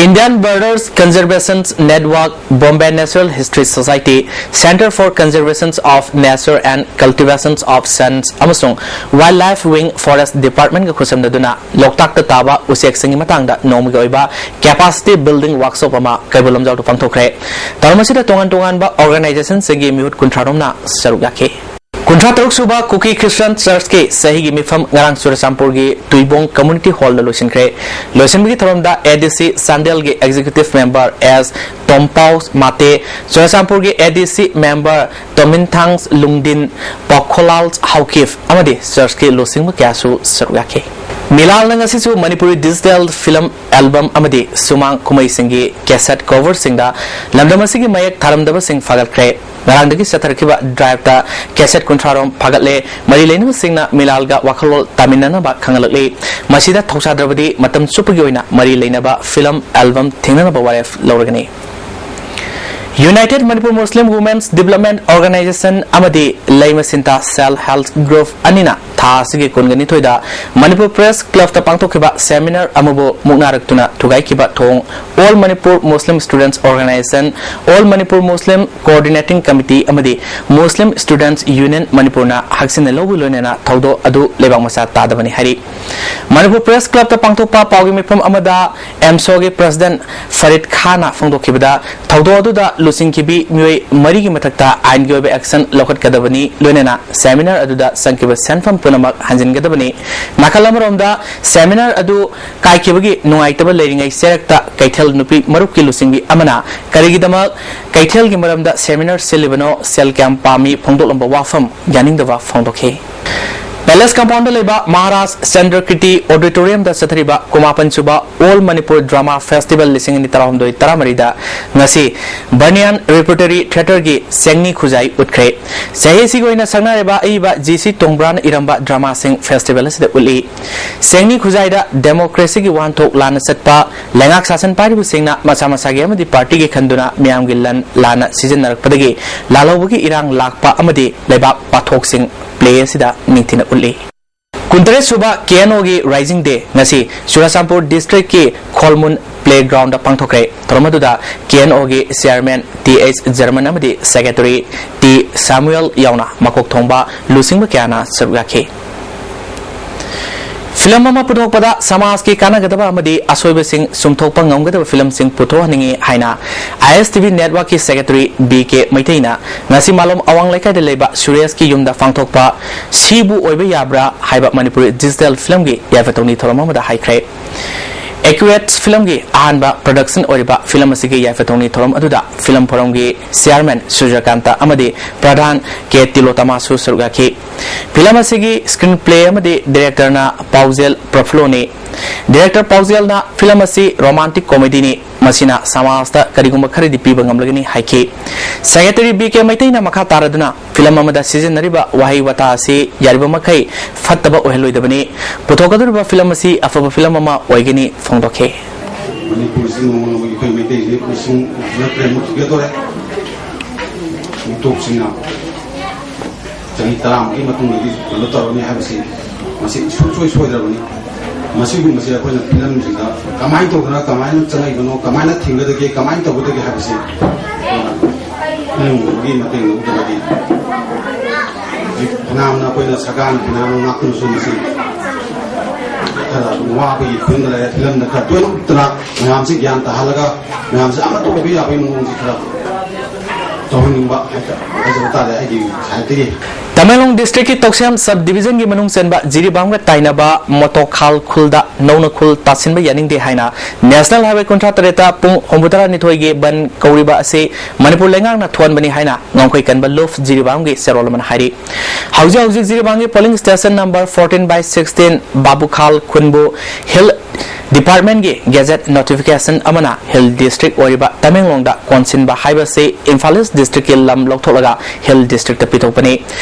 Indian Birds Conservation Network, Bombay Natural History Society, Centre for Conservation of Nature and Cultivation of Science ꯑꯃꯁꯨꯡ Wildlife Wing Forest Department ꯀ ꯈꯨꯠꯁꯝꯅꯗꯨꯅ ꯂꯣꯛꯇꯥꯛꯇ ꯇꯥꯕ ꯎꯆꯦꯛꯁꯤꯡꯒꯤ ꯃꯇꯥꯡꯗ ꯅꯣꯡꯃꯒꯤ ꯑꯣꯏꯕ capacity building workshop ꯑꯃ ꯀꯩꯕꯨꯜ ꯂꯝꯖꯥꯎꯗ ꯄꯥꯡꯊꯣꯛꯈ꯭ꯔꯦ꯫ ꯊꯧꯔꯝ ꯑꯁꯤꯗ ꯇꯣꯉꯥꯟ ꯇꯣꯉꯥꯟꯕ organization ꯁꯤꯡꯒꯤ ꯃꯤꯍꯨꯠ ꯀꯨꯟꯊ꯭ꯔꯥ ꯔꯣꯝꯅ ꯁꯔꯨꯛ ꯌꯥꯈꯤ꯫ ꯀꯨꯟꯊ꯭ꯔꯥ ꯇꯔꯨꯛ ꯁꯨꯕ ꯀꯨꯀꯤ Christian Church ꯀꯤ ꯆꯍꯤꯒꯤ ꯃꯤꯐꯝ ꯉꯔꯥꯡ ꯆꯨꯔꯆꯥꯟꯄꯨꯔꯒꯤ ꯇꯨꯏꯕꯣꯡ Community Hall ꯗ ꯂꯣꯏꯁꯤꯟꯈ꯭ꯔꯦ꯫ ꯂꯣꯏꯁꯤꯟꯕꯒꯤ ꯊꯧꯔꯝꯗ A D C ꯆꯥꯟꯗꯦꯜꯒꯤ Executive Member S ꯇꯣꯝꯄꯥꯎ ꯃꯥꯇꯦ, ꯆꯨꯔꯆꯥꯟꯄꯨꯔꯒꯤ A D C Member ꯇꯣꯃꯤꯟꯊꯥꯡ ꯂꯨꯡꯗꯤꯟ, ꯄꯥꯎꯈꯣꯂꯥꯜ Haokip ꯑꯃꯗꯤ church ꯀꯤ ꯂꯨꯆꯤꯡꯕ ꯀꯌꯥꯁꯨ ꯁꯔꯨꯛ ꯌꯥꯈꯤ꯫ ꯃꯤꯂꯥꯜꯅ ꯉꯁꯤꯁꯨ ꯃꯅꯤꯄꯨꯔꯤ digital film album ꯑꯃꯗꯤ ꯁꯨꯃꯥꯡ ꯀꯨꯝꯍꯩꯁꯤꯡꯒꯤ cassette cover ꯁꯤꯡꯗ ꯂꯝꯗꯝ ꯑꯁꯤꯒꯤ ꯃꯌꯦꯛ ꯊꯥꯔꯝꯗꯕꯁꯤꯡ ꯐꯥꯒꯠꯈ꯭ꯔꯦ꯫ ꯉꯔꯥꯡꯗꯒꯤ ꯆꯠꯊꯔꯛꯈꯤꯕ drive ꯇ cassette ꯀꯨꯟꯊ꯭ꯔꯥ ꯔꯣꯝ ꯐꯥꯒꯠꯂꯦ꯫ ꯃꯔꯤ ꯂꯩꯅꯕꯁꯤꯡꯅ ꯃꯤꯂꯥꯜꯒ ꯋꯥꯈꯜꯂꯣꯟ ꯇꯥꯃꯤꯟꯅꯅꯕ ꯈꯪꯍꯜꯂꯛꯂꯤ꯫ ꯃꯁꯤꯗ ꯊꯧꯁꯥꯗ꯭ꯔꯕꯗꯤ ꯃꯇꯝ ꯆꯨꯞꯄꯒꯤ ꯑꯣꯏꯅ ꯃꯔꯤ ꯂꯩꯅꯕ film album ꯊꯦꯡꯅꯅꯕ ꯋꯥꯔꯦꯞ ꯂꯧꯔꯒꯅꯤ꯫ United Manipur Muslim Women's Development Organization ꯑꯃꯗꯤ ꯂꯩꯃ ꯁꯤꯟꯇꯥ Self Help Group ꯑꯅꯤꯅ ꯊꯥ ꯑꯁꯤꯒꯤ ꯀꯨꯟꯒ ꯅꯤꯊꯣꯏꯗ ꯃꯅꯤꯄꯨꯔ ꯄ꯭ꯔꯦꯁ ꯀ꯭ꯂꯕꯇ ꯄꯥꯡꯊꯣꯛꯈꯤꯕ ꯁꯦꯃꯤꯅꯥꯔ ꯑꯃꯕꯨ ꯃꯨꯛꯅꯥꯔꯛꯇꯨꯅ ꯊꯨꯒꯥꯏꯈꯤꯕ ꯊꯣꯡ All Manipur Muslim Students Organization, All Manipur Muslim Coordinating Committee ꯑꯃꯗꯤ Muslim Students Union ꯃꯅꯤꯄꯨꯔꯅ ꯍꯛꯆꯤꯟꯅ ꯂꯧꯕ ꯂꯣꯏꯅꯅ ꯊꯧꯗꯣꯛ ꯑꯗꯨ ꯂꯩꯕꯥꯛ ꯃꯆꯥ ꯇꯥꯗꯕꯅꯤ ꯍꯥꯏꯔꯤ꯫ ꯃꯅꯤꯄꯨꯔ ꯄ꯭ꯔꯦꯁ ꯀ꯭ꯂꯕꯇ ꯄꯥꯡꯊꯣꯛꯄ ꯄꯥꯎꯒꯤ ꯃꯤꯐꯝ ꯑꯃꯗ ꯑꯦꯝꯁꯣꯒꯤ ꯄ꯭ꯔꯁꯤꯗꯦꯟ ꯐꯔꯤꯗ ꯈꯥꯟꯅ ꯐꯣꯡꯗꯣꯛꯈꯤꯕꯗ, ꯊꯧꯗꯣꯛ ꯑꯗꯨꯗ ꯂꯨꯆꯤꯡꯈꯤꯕꯤ ꯃꯤꯑꯣꯏ ꯃꯔꯤꯒꯤ ꯃꯊꯛꯇ ꯑꯥꯏꯟꯒꯤ ꯑꯣꯏꯕ ꯑꯦꯛꯁꯟ ꯂꯧꯈꯠꯀꯗꯕꯅꯤ, ꯂꯣꯏꯅꯅ ꯁꯦꯃꯤꯅꯥꯔ ꯑꯗꯨꯗ ꯆꯪꯈꯤꯕ ꯁꯦꯟꯐꯝ ꯄꯨꯝꯅꯃꯛ ꯍꯟꯖꯤꯟꯒꯗꯕꯅꯤ꯫ ꯅꯥꯀꯜ ꯑꯃꯔꯣꯝꯗ, ꯁꯦꯃꯤꯅꯥꯔ ꯑꯗꯨ ꯀꯥꯏꯈꯤꯕꯒꯤ ꯅꯨꯡꯉꯥꯏꯇꯕ ꯂꯩꯔꯤꯉꯩ ꯆꯦꯔꯛꯇ ꯀꯩꯊꯦꯜ ꯅꯨꯄꯤ ꯃꯔꯨꯞꯀꯤ ꯂꯨꯆꯤꯡꯕꯤ ꯑꯃꯅ ꯀꯔꯤꯒꯤꯗꯃꯛ ꯀꯩꯊꯦꯜꯒꯤ ꯃꯔꯝꯗ ꯁꯦꯃꯤꯅꯥꯔ ꯁꯤꯜꯂꯤꯕꯅꯣ, ꯁꯦꯜ ꯀꯌꯥꯝ ꯄꯥꯝꯃꯤ ꯐꯣꯡꯗꯣꯛꯂꯝꯕ ꯋꯥꯐꯝ ꯌꯥꯅꯤꯡꯗꯕ ꯐꯣꯡꯗꯣꯛꯈꯤ꯫ ꯄꯦꯂꯦꯁ ꯀꯝꯄꯥꯎꯟꯗ ꯂꯩꯕ ꯃꯍꯥꯔꯥꯖ ꯆꯟꯗ꯭ꯔꯀꯤꯔꯇꯤ ꯑꯣꯗꯤꯇꯣꯔꯤꯌꯝꯗ ꯆꯠꯊꯔꯤꯕ ꯀꯨꯟꯃꯥꯄꯟ ꯁꯨꯕ ꯑꯣꯜ ꯃꯅꯤꯄꯨꯔ ꯗ꯭ꯔꯃꯥ ꯐꯦꯁꯇꯤꯚꯦꯜ ꯂꯤꯁꯤꯡ ꯑꯅꯤ ꯇꯔꯥꯍꯨꯝꯗꯣꯏ ꯇꯔꯥꯃꯔꯤꯗ ꯉꯁꯤ ꯕꯔꯅꯤꯌꯥꯟ ꯔꯤꯄꯔꯇꯣꯔꯤ ꯊꯤꯌꯦꯇꯔꯒꯤ ꯁꯦꯡꯅꯤ ꯈꯨꯖꯥꯏ ꯎꯠꯈ꯭ꯔꯦ꯫ ꯆꯍꯤ ꯑꯁꯤꯒꯤ ꯑꯣꯏꯅ ꯁꯛꯅꯥꯏꯔꯕ ꯑꯏꯕ ꯖꯤ ꯁꯤ ꯇꯣꯡꯕ꯭ꯔꯥꯅ ꯏꯔꯝꯕ ꯗ꯭ꯔꯃꯥꯁꯤꯡ ꯐꯦꯁꯇꯤꯚꯦꯜ ꯑꯁꯤꯗ ꯎꯠꯂꯤ꯫ ꯁꯦꯡꯅꯤ ꯈꯨꯖꯥꯏꯗ ꯗꯦꯃꯣꯀ꯭ꯔꯦꯁꯤꯒꯤ ꯋꯥꯍꯟꯊꯣꯛ ꯂꯥꯟꯅ ꯆꯠꯄ, ꯂꯩꯉꯥꯛ ꯁꯥꯁꯟ ꯄꯥꯏꯔꯤꯕꯁꯤꯡꯅ ꯃꯁꯥ ꯃꯁꯥꯒꯤ ꯑꯃꯗꯤ ꯄꯥꯔꯇꯤꯒꯤ ꯈꯟꯗꯨꯅ ꯃꯤꯌꯥꯝꯒꯤ ꯂꯟ ꯂꯥꯟꯅ ꯁꯤꯖꯤꯟꯅꯔꯛꯄꯗꯒꯤ ꯂꯥꯜꯍꯧꯕꯒꯤ ꯏꯔꯥꯡ ꯂꯥꯛꯄ ꯑꯃꯗꯤ ꯂꯩꯕꯥꯛ ꯄꯥꯊꯣꯛꯁꯤꯡ ꯄ꯭ꯂꯦ ꯑꯁꯤꯗ ꯅꯤꯡꯊꯤꯅ ꯎꯠꯂꯤ꯫ ꯀꯨꯟꯇꯔꯦꯠ ꯁꯨꯕ ꯀꯦ ꯑꯦꯟ ꯑꯣꯒꯤ ꯔꯥꯏꯖꯤꯡ ꯗꯦ ꯉꯁꯤ ꯆꯨꯔꯥꯆꯥꯟꯄꯨꯔ ꯗꯤꯁꯇ꯭ꯔꯤꯛꯀꯤ ꯈꯣꯜꯃꯨꯟ ꯄ꯭ꯂꯦ ꯒ꯭ꯔꯥꯎꯟꯗ ꯄꯥꯡꯊꯣꯛꯈ꯭ꯔꯦ꯫ ꯊꯧꯔꯝ ꯑꯗꯨꯗ ꯀꯦ ꯑꯦꯟ ꯑꯣꯒꯤ ꯆꯤꯌꯥꯔꯃꯦꯟ ꯇꯤ ꯑꯩꯆ ꯖꯔꯃꯟ ꯑꯃꯗꯤ ꯁꯦꯀ꯭ꯔꯦꯇꯔꯤ ꯇꯤ ꯁꯥꯃꯨꯑꯦꯜ ꯌꯥꯎꯅ ꯃꯀꯣꯛ ꯊꯣꯡꯕ ꯂꯨꯆꯤꯡꯕ ꯀꯌꯥꯅ ꯁꯔꯨꯛ ꯌꯥꯈꯤ꯫ ꯐꯤꯂꯝ ꯑꯃ ꯄꯨꯊꯣꯛꯄꯗ ꯁꯃꯥꯖꯀꯤ ꯀꯥꯟꯅꯒꯗꯕ ꯑꯃꯗꯤ ꯑꯁꯣꯏꯕꯁꯤꯡ ꯆꯨꯝꯊꯣꯛꯄ ꯉꯝꯒꯗꯕ ꯐꯤꯂꯝꯁꯤꯡ ꯄꯨꯊꯣꯛꯍꯟꯅꯤꯡꯏ ꯍꯥꯏꯅ ꯑꯥꯏ ꯑꯦꯁ ꯇꯤ ꯚꯤ ꯅꯦꯠꯋꯥꯔꯛꯀꯤ ꯁꯦꯀ꯭ꯔꯦꯇꯔꯤ ꯕꯤ ꯀꯦ ꯃꯩꯇꯩꯅ ꯉꯁꯤ ꯃꯥꯂꯣꯝ ꯑꯋꯥꯡ ꯂꯩꯀꯥꯏꯗ ꯂꯩꯕ ꯁꯨꯔꯦꯁꯀꯤ ꯌꯨꯝꯗ ꯄꯥꯡꯊꯣꯛꯄ ꯁꯤꯕꯨ ꯑꯣꯏꯕ ꯌꯥꯕ꯭ꯔꯥ ꯍꯥꯏꯕ ꯃꯅꯤꯄꯨꯔꯤ ꯗꯤꯖꯤꯇꯦꯜ ꯐꯤꯂꯝꯒꯤ ꯌꯥꯏꯐ ꯊꯧꯅꯤ ꯊꯧꯔꯝ ꯑꯃꯗ ꯍꯥꯏꯈ꯭ꯔꯦ꯫ ꯑꯦꯀ꯭ꯌꯨꯔꯦꯠꯁ ꯐꯤꯂꯝꯒꯤ ꯑꯍꯥꯟꯕ ꯄ꯭ꯔꯗꯛꯁꯟ ꯑꯣꯏꯔꯤꯕ ꯐꯤꯂꯝ ꯑꯁꯤꯒꯤ ꯌꯥꯏꯐ ꯊꯧꯅꯤ ꯊꯧꯔꯝ ꯑꯗꯨꯗ ꯐꯤꯂꯝ ꯐꯣꯔꯝꯒꯤ ꯆꯤꯌꯥꯔꯃꯦꯟ ꯁꯨꯔꯖꯀꯥꯟꯇ ꯑꯃꯗꯤ ꯄ꯭ꯔꯙꯥꯟ ꯀꯦ ꯇꯤꯂꯣꯇꯃꯥꯁꯨ ꯁꯔꯨꯛ ꯌꯥꯈꯤ꯫ ꯐꯤꯂꯝ ꯑꯁꯤꯒꯤ ꯁ꯭ꯀ꯭ꯔꯤꯟ ꯄ꯭ꯂꯦ ꯑꯃꯗꯤ ꯗꯤꯔꯦꯛꯇꯔꯅ ꯄꯥꯎꯖꯦꯜ ꯄ꯭ꯔꯐꯨꯜꯂꯣꯅꯤ꯫ ꯗꯤꯔꯦꯛꯇꯔ ꯄꯥꯎꯖꯦꯜꯅ ꯐꯤꯂꯝ ꯑꯁꯤ ꯔꯣꯃꯥꯟꯇꯤꯛ ꯀꯣꯃꯦꯗꯤꯅꯤ, ꯃꯁꯤꯅ ꯁꯃꯥꯖꯇ ꯀꯔꯤꯒꯨꯝꯕ ꯈꯔꯗꯤ ꯄꯤꯕ ꯉꯝꯂꯒꯅꯤ ꯍꯥꯏꯈꯤ꯫ ꯁꯦꯀ꯭ꯔꯦꯇꯔꯤ ꯕꯤ ꯀꯦ ꯃꯩꯇꯩꯅ ꯃꯈꯥ ꯇꯥꯔꯗꯨꯅ ꯐꯤꯂꯝ ꯑꯃꯗ ꯁꯤꯖꯤꯟꯅꯔꯤꯕ ꯋꯥꯍꯩ ꯋꯥꯇꯥ ꯑꯁꯤ ꯌꯥꯔꯤꯕ ꯃꯈꯩ ꯐꯠꯇꯕ ꯑꯣꯏꯍꯜꯂꯣꯏꯗꯕꯅꯤ꯫ ꯄꯨꯊꯣꯛꯀꯗꯧꯔꯤꯕ ꯐꯤꯂꯝ ꯑꯁꯤ ꯑꯐꯕ ꯐꯤꯂꯝ ꯑꯃ ꯑꯣꯏꯒꯅꯤ ꯐꯣꯡꯗꯣꯛꯈꯤ꯫ ꯃꯅꯤꯄꯨꯔꯁꯤ ꯅꯣꯡꯃ ꯅꯣꯡꯃꯒꯤ ꯑꯩꯈꯣꯏ ꯃꯩꯇꯩꯁꯤ ꯃꯤꯁꯤꯡ ꯅꯠꯇ꯭ꯔꯦ, ꯃꯨꯠꯈꯤꯒꯗꯧꯔꯦ꯫ ꯃꯤꯇꯣꯞꯁꯤꯡꯅ ꯆꯍꯤ ꯇꯔꯥꯃꯨꯛꯀꯤ ꯃꯇꯨꯡꯗꯗꯤ ꯀꯩꯅꯣ ꯇꯧꯔꯅꯤ ꯍꯥꯏꯕꯁꯤ ꯃꯁꯤ ꯁꯨꯡꯁꯣꯏ ꯁꯣꯏꯗ꯭ꯔꯕꯅꯤ꯫ ꯃꯁꯤꯒꯨꯝꯕꯁꯦ ꯑꯩꯈꯣꯏꯅ ꯐꯤꯂꯝꯁꯤꯡꯗ ꯀꯃꯥꯏꯅ ꯇꯧꯗꯅ, ꯀꯃꯥꯏꯅ ꯆꯠꯅꯔꯤꯕꯅꯣ, ꯀꯃꯥꯏꯅ ꯊꯦꯡꯒꯗꯒꯦ, ꯀꯃꯥꯏꯅ ꯇꯧꯒꯗꯒꯦ ꯍꯥꯏꯕꯁꯤ ꯑꯩꯈꯣꯏꯅ ꯐꯤꯂꯝꯒꯨꯝꯕꯒꯤ ꯃꯇꯦꯡ ꯂꯧꯗ꯭ꯔꯒꯗꯤ ꯍꯧꯖꯤꯛ ꯐꯅꯌꯥꯝꯅ ꯑꯩꯈꯣꯏꯅ ꯁꯔꯀꯥꯔꯅ ꯐꯅꯌꯥꯝꯅ ꯉꯥꯛꯇꯨꯅꯁꯨ ꯃꯁꯤ ꯈꯔ ꯋꯥꯕꯒꯤ ꯐꯤꯕꯝꯗ ꯂꯩꯔꯦ꯫ ꯐꯤꯂꯝꯗ ꯈꯔ ꯇꯣꯏꯅ ꯎꯠꯇꯅ ꯃꯌꯥꯝꯁꯤ ꯒ꯭ꯌꯥꯟ ꯇꯥꯍꯜꯂꯒ ꯃꯌꯥꯝꯁꯤ ꯑꯃꯠꯇ ꯑꯣꯏꯕ ꯌꯥꯕꯒꯤ ꯃꯑꯣꯡꯁꯤ ꯈꯔ ꯇꯧꯍꯟꯅꯤꯡꯕ ꯍꯥꯏꯇꯥꯔꯦ, ꯍꯥꯏꯖꯕ ꯇꯥꯔꯦ ꯑꯩꯒꯤ ꯁꯥꯏꯠꯇꯒꯤ꯫ ꯇꯃꯦꯡꯂꯣꯡ ꯗꯤꯁꯇ꯭ꯔꯤꯛꯀꯤ ꯇꯧꯁꯦꯝ ꯁꯕ ꯗꯤꯕꯤꯖꯟꯒꯤ ꯃꯅꯨꯡ ꯆꯟꯕ ꯖꯤꯔꯤꯕꯥꯝꯒ ꯇꯥꯏꯅꯕ ꯃꯣꯇꯣꯈꯥꯜ ꯈꯨꯜꯗ ꯅꯧꯅ ꯈꯨꯜ ꯇꯥꯁꯤꯟꯕ ꯌꯥꯅꯤꯡꯗꯦ ꯍꯥꯏꯅ ꯅꯦꯁꯅꯦꯜ ꯍꯥꯏꯋꯦ ꯀꯨꯟꯊ꯭ꯔꯥ ꯇꯔꯦꯠꯇ ꯄꯨꯡ ꯍꯨꯝꯐꯨꯇꯔꯥ ꯅꯤꯊꯣꯏꯒꯤ ꯕꯟ ꯀꯧꯔꯤꯕ ꯑꯁꯤ ꯃꯅꯤꯄꯨꯔ ꯂꯩꯉꯥꯛꯅ ꯊꯣꯟꯕꯅꯤ ꯍꯥꯏꯅ ꯉꯝꯈꯩ ꯀꯟꯕ ꯂꯨꯞ ꯖꯤꯔꯤꯕꯥꯝꯒꯤ ꯆꯦꯔꯣꯜ ꯑꯃꯅ ꯍꯥꯏꯔꯤ꯫ ꯍꯧꯖꯤꯛ ꯍꯧꯖꯤꯛ ꯖꯤꯔꯤꯕꯥꯝꯒꯤ ꯄꯣꯂꯤꯡ ꯁ꯭ꯇꯦꯁꯟ ꯅꯝꯕꯔ ꯐꯣꯔꯇꯤꯟ ꯕꯥꯏ ꯁꯤꯛꯁꯇꯤꯟ ꯕꯥꯕꯨꯈꯥꯜ ꯈꯨꯟꯕꯨ ꯍꯤꯜ ꯗꯤꯄꯥꯔꯠꯃꯦꯟꯒꯤ ꯒꯦꯖꯦꯠ ꯅꯣꯇꯤꯐꯤꯀꯦꯁꯟ ꯑꯃꯅ ꯍꯤꯜ ꯗꯤꯁꯇ꯭ꯔꯤꯛ ꯑꯣꯏꯔꯤꯕ ꯇꯃꯦꯡꯂꯣꯡꯗ ꯀꯣꯟꯁꯤꯟꯕ ꯍꯥꯏꯕꯁꯤ ꯏꯝꯐꯥꯜ ꯏꯁ ꯗꯤꯁꯇ꯭ꯔꯤꯛꯀꯤ ꯂꯝ ꯂꯧꯊꯣꯛꯂꯒ ꯍꯤꯜ ꯗꯤꯁꯇ꯭ꯔꯤꯛꯇ ꯄꯤꯊꯣꯛꯄꯅꯤ꯫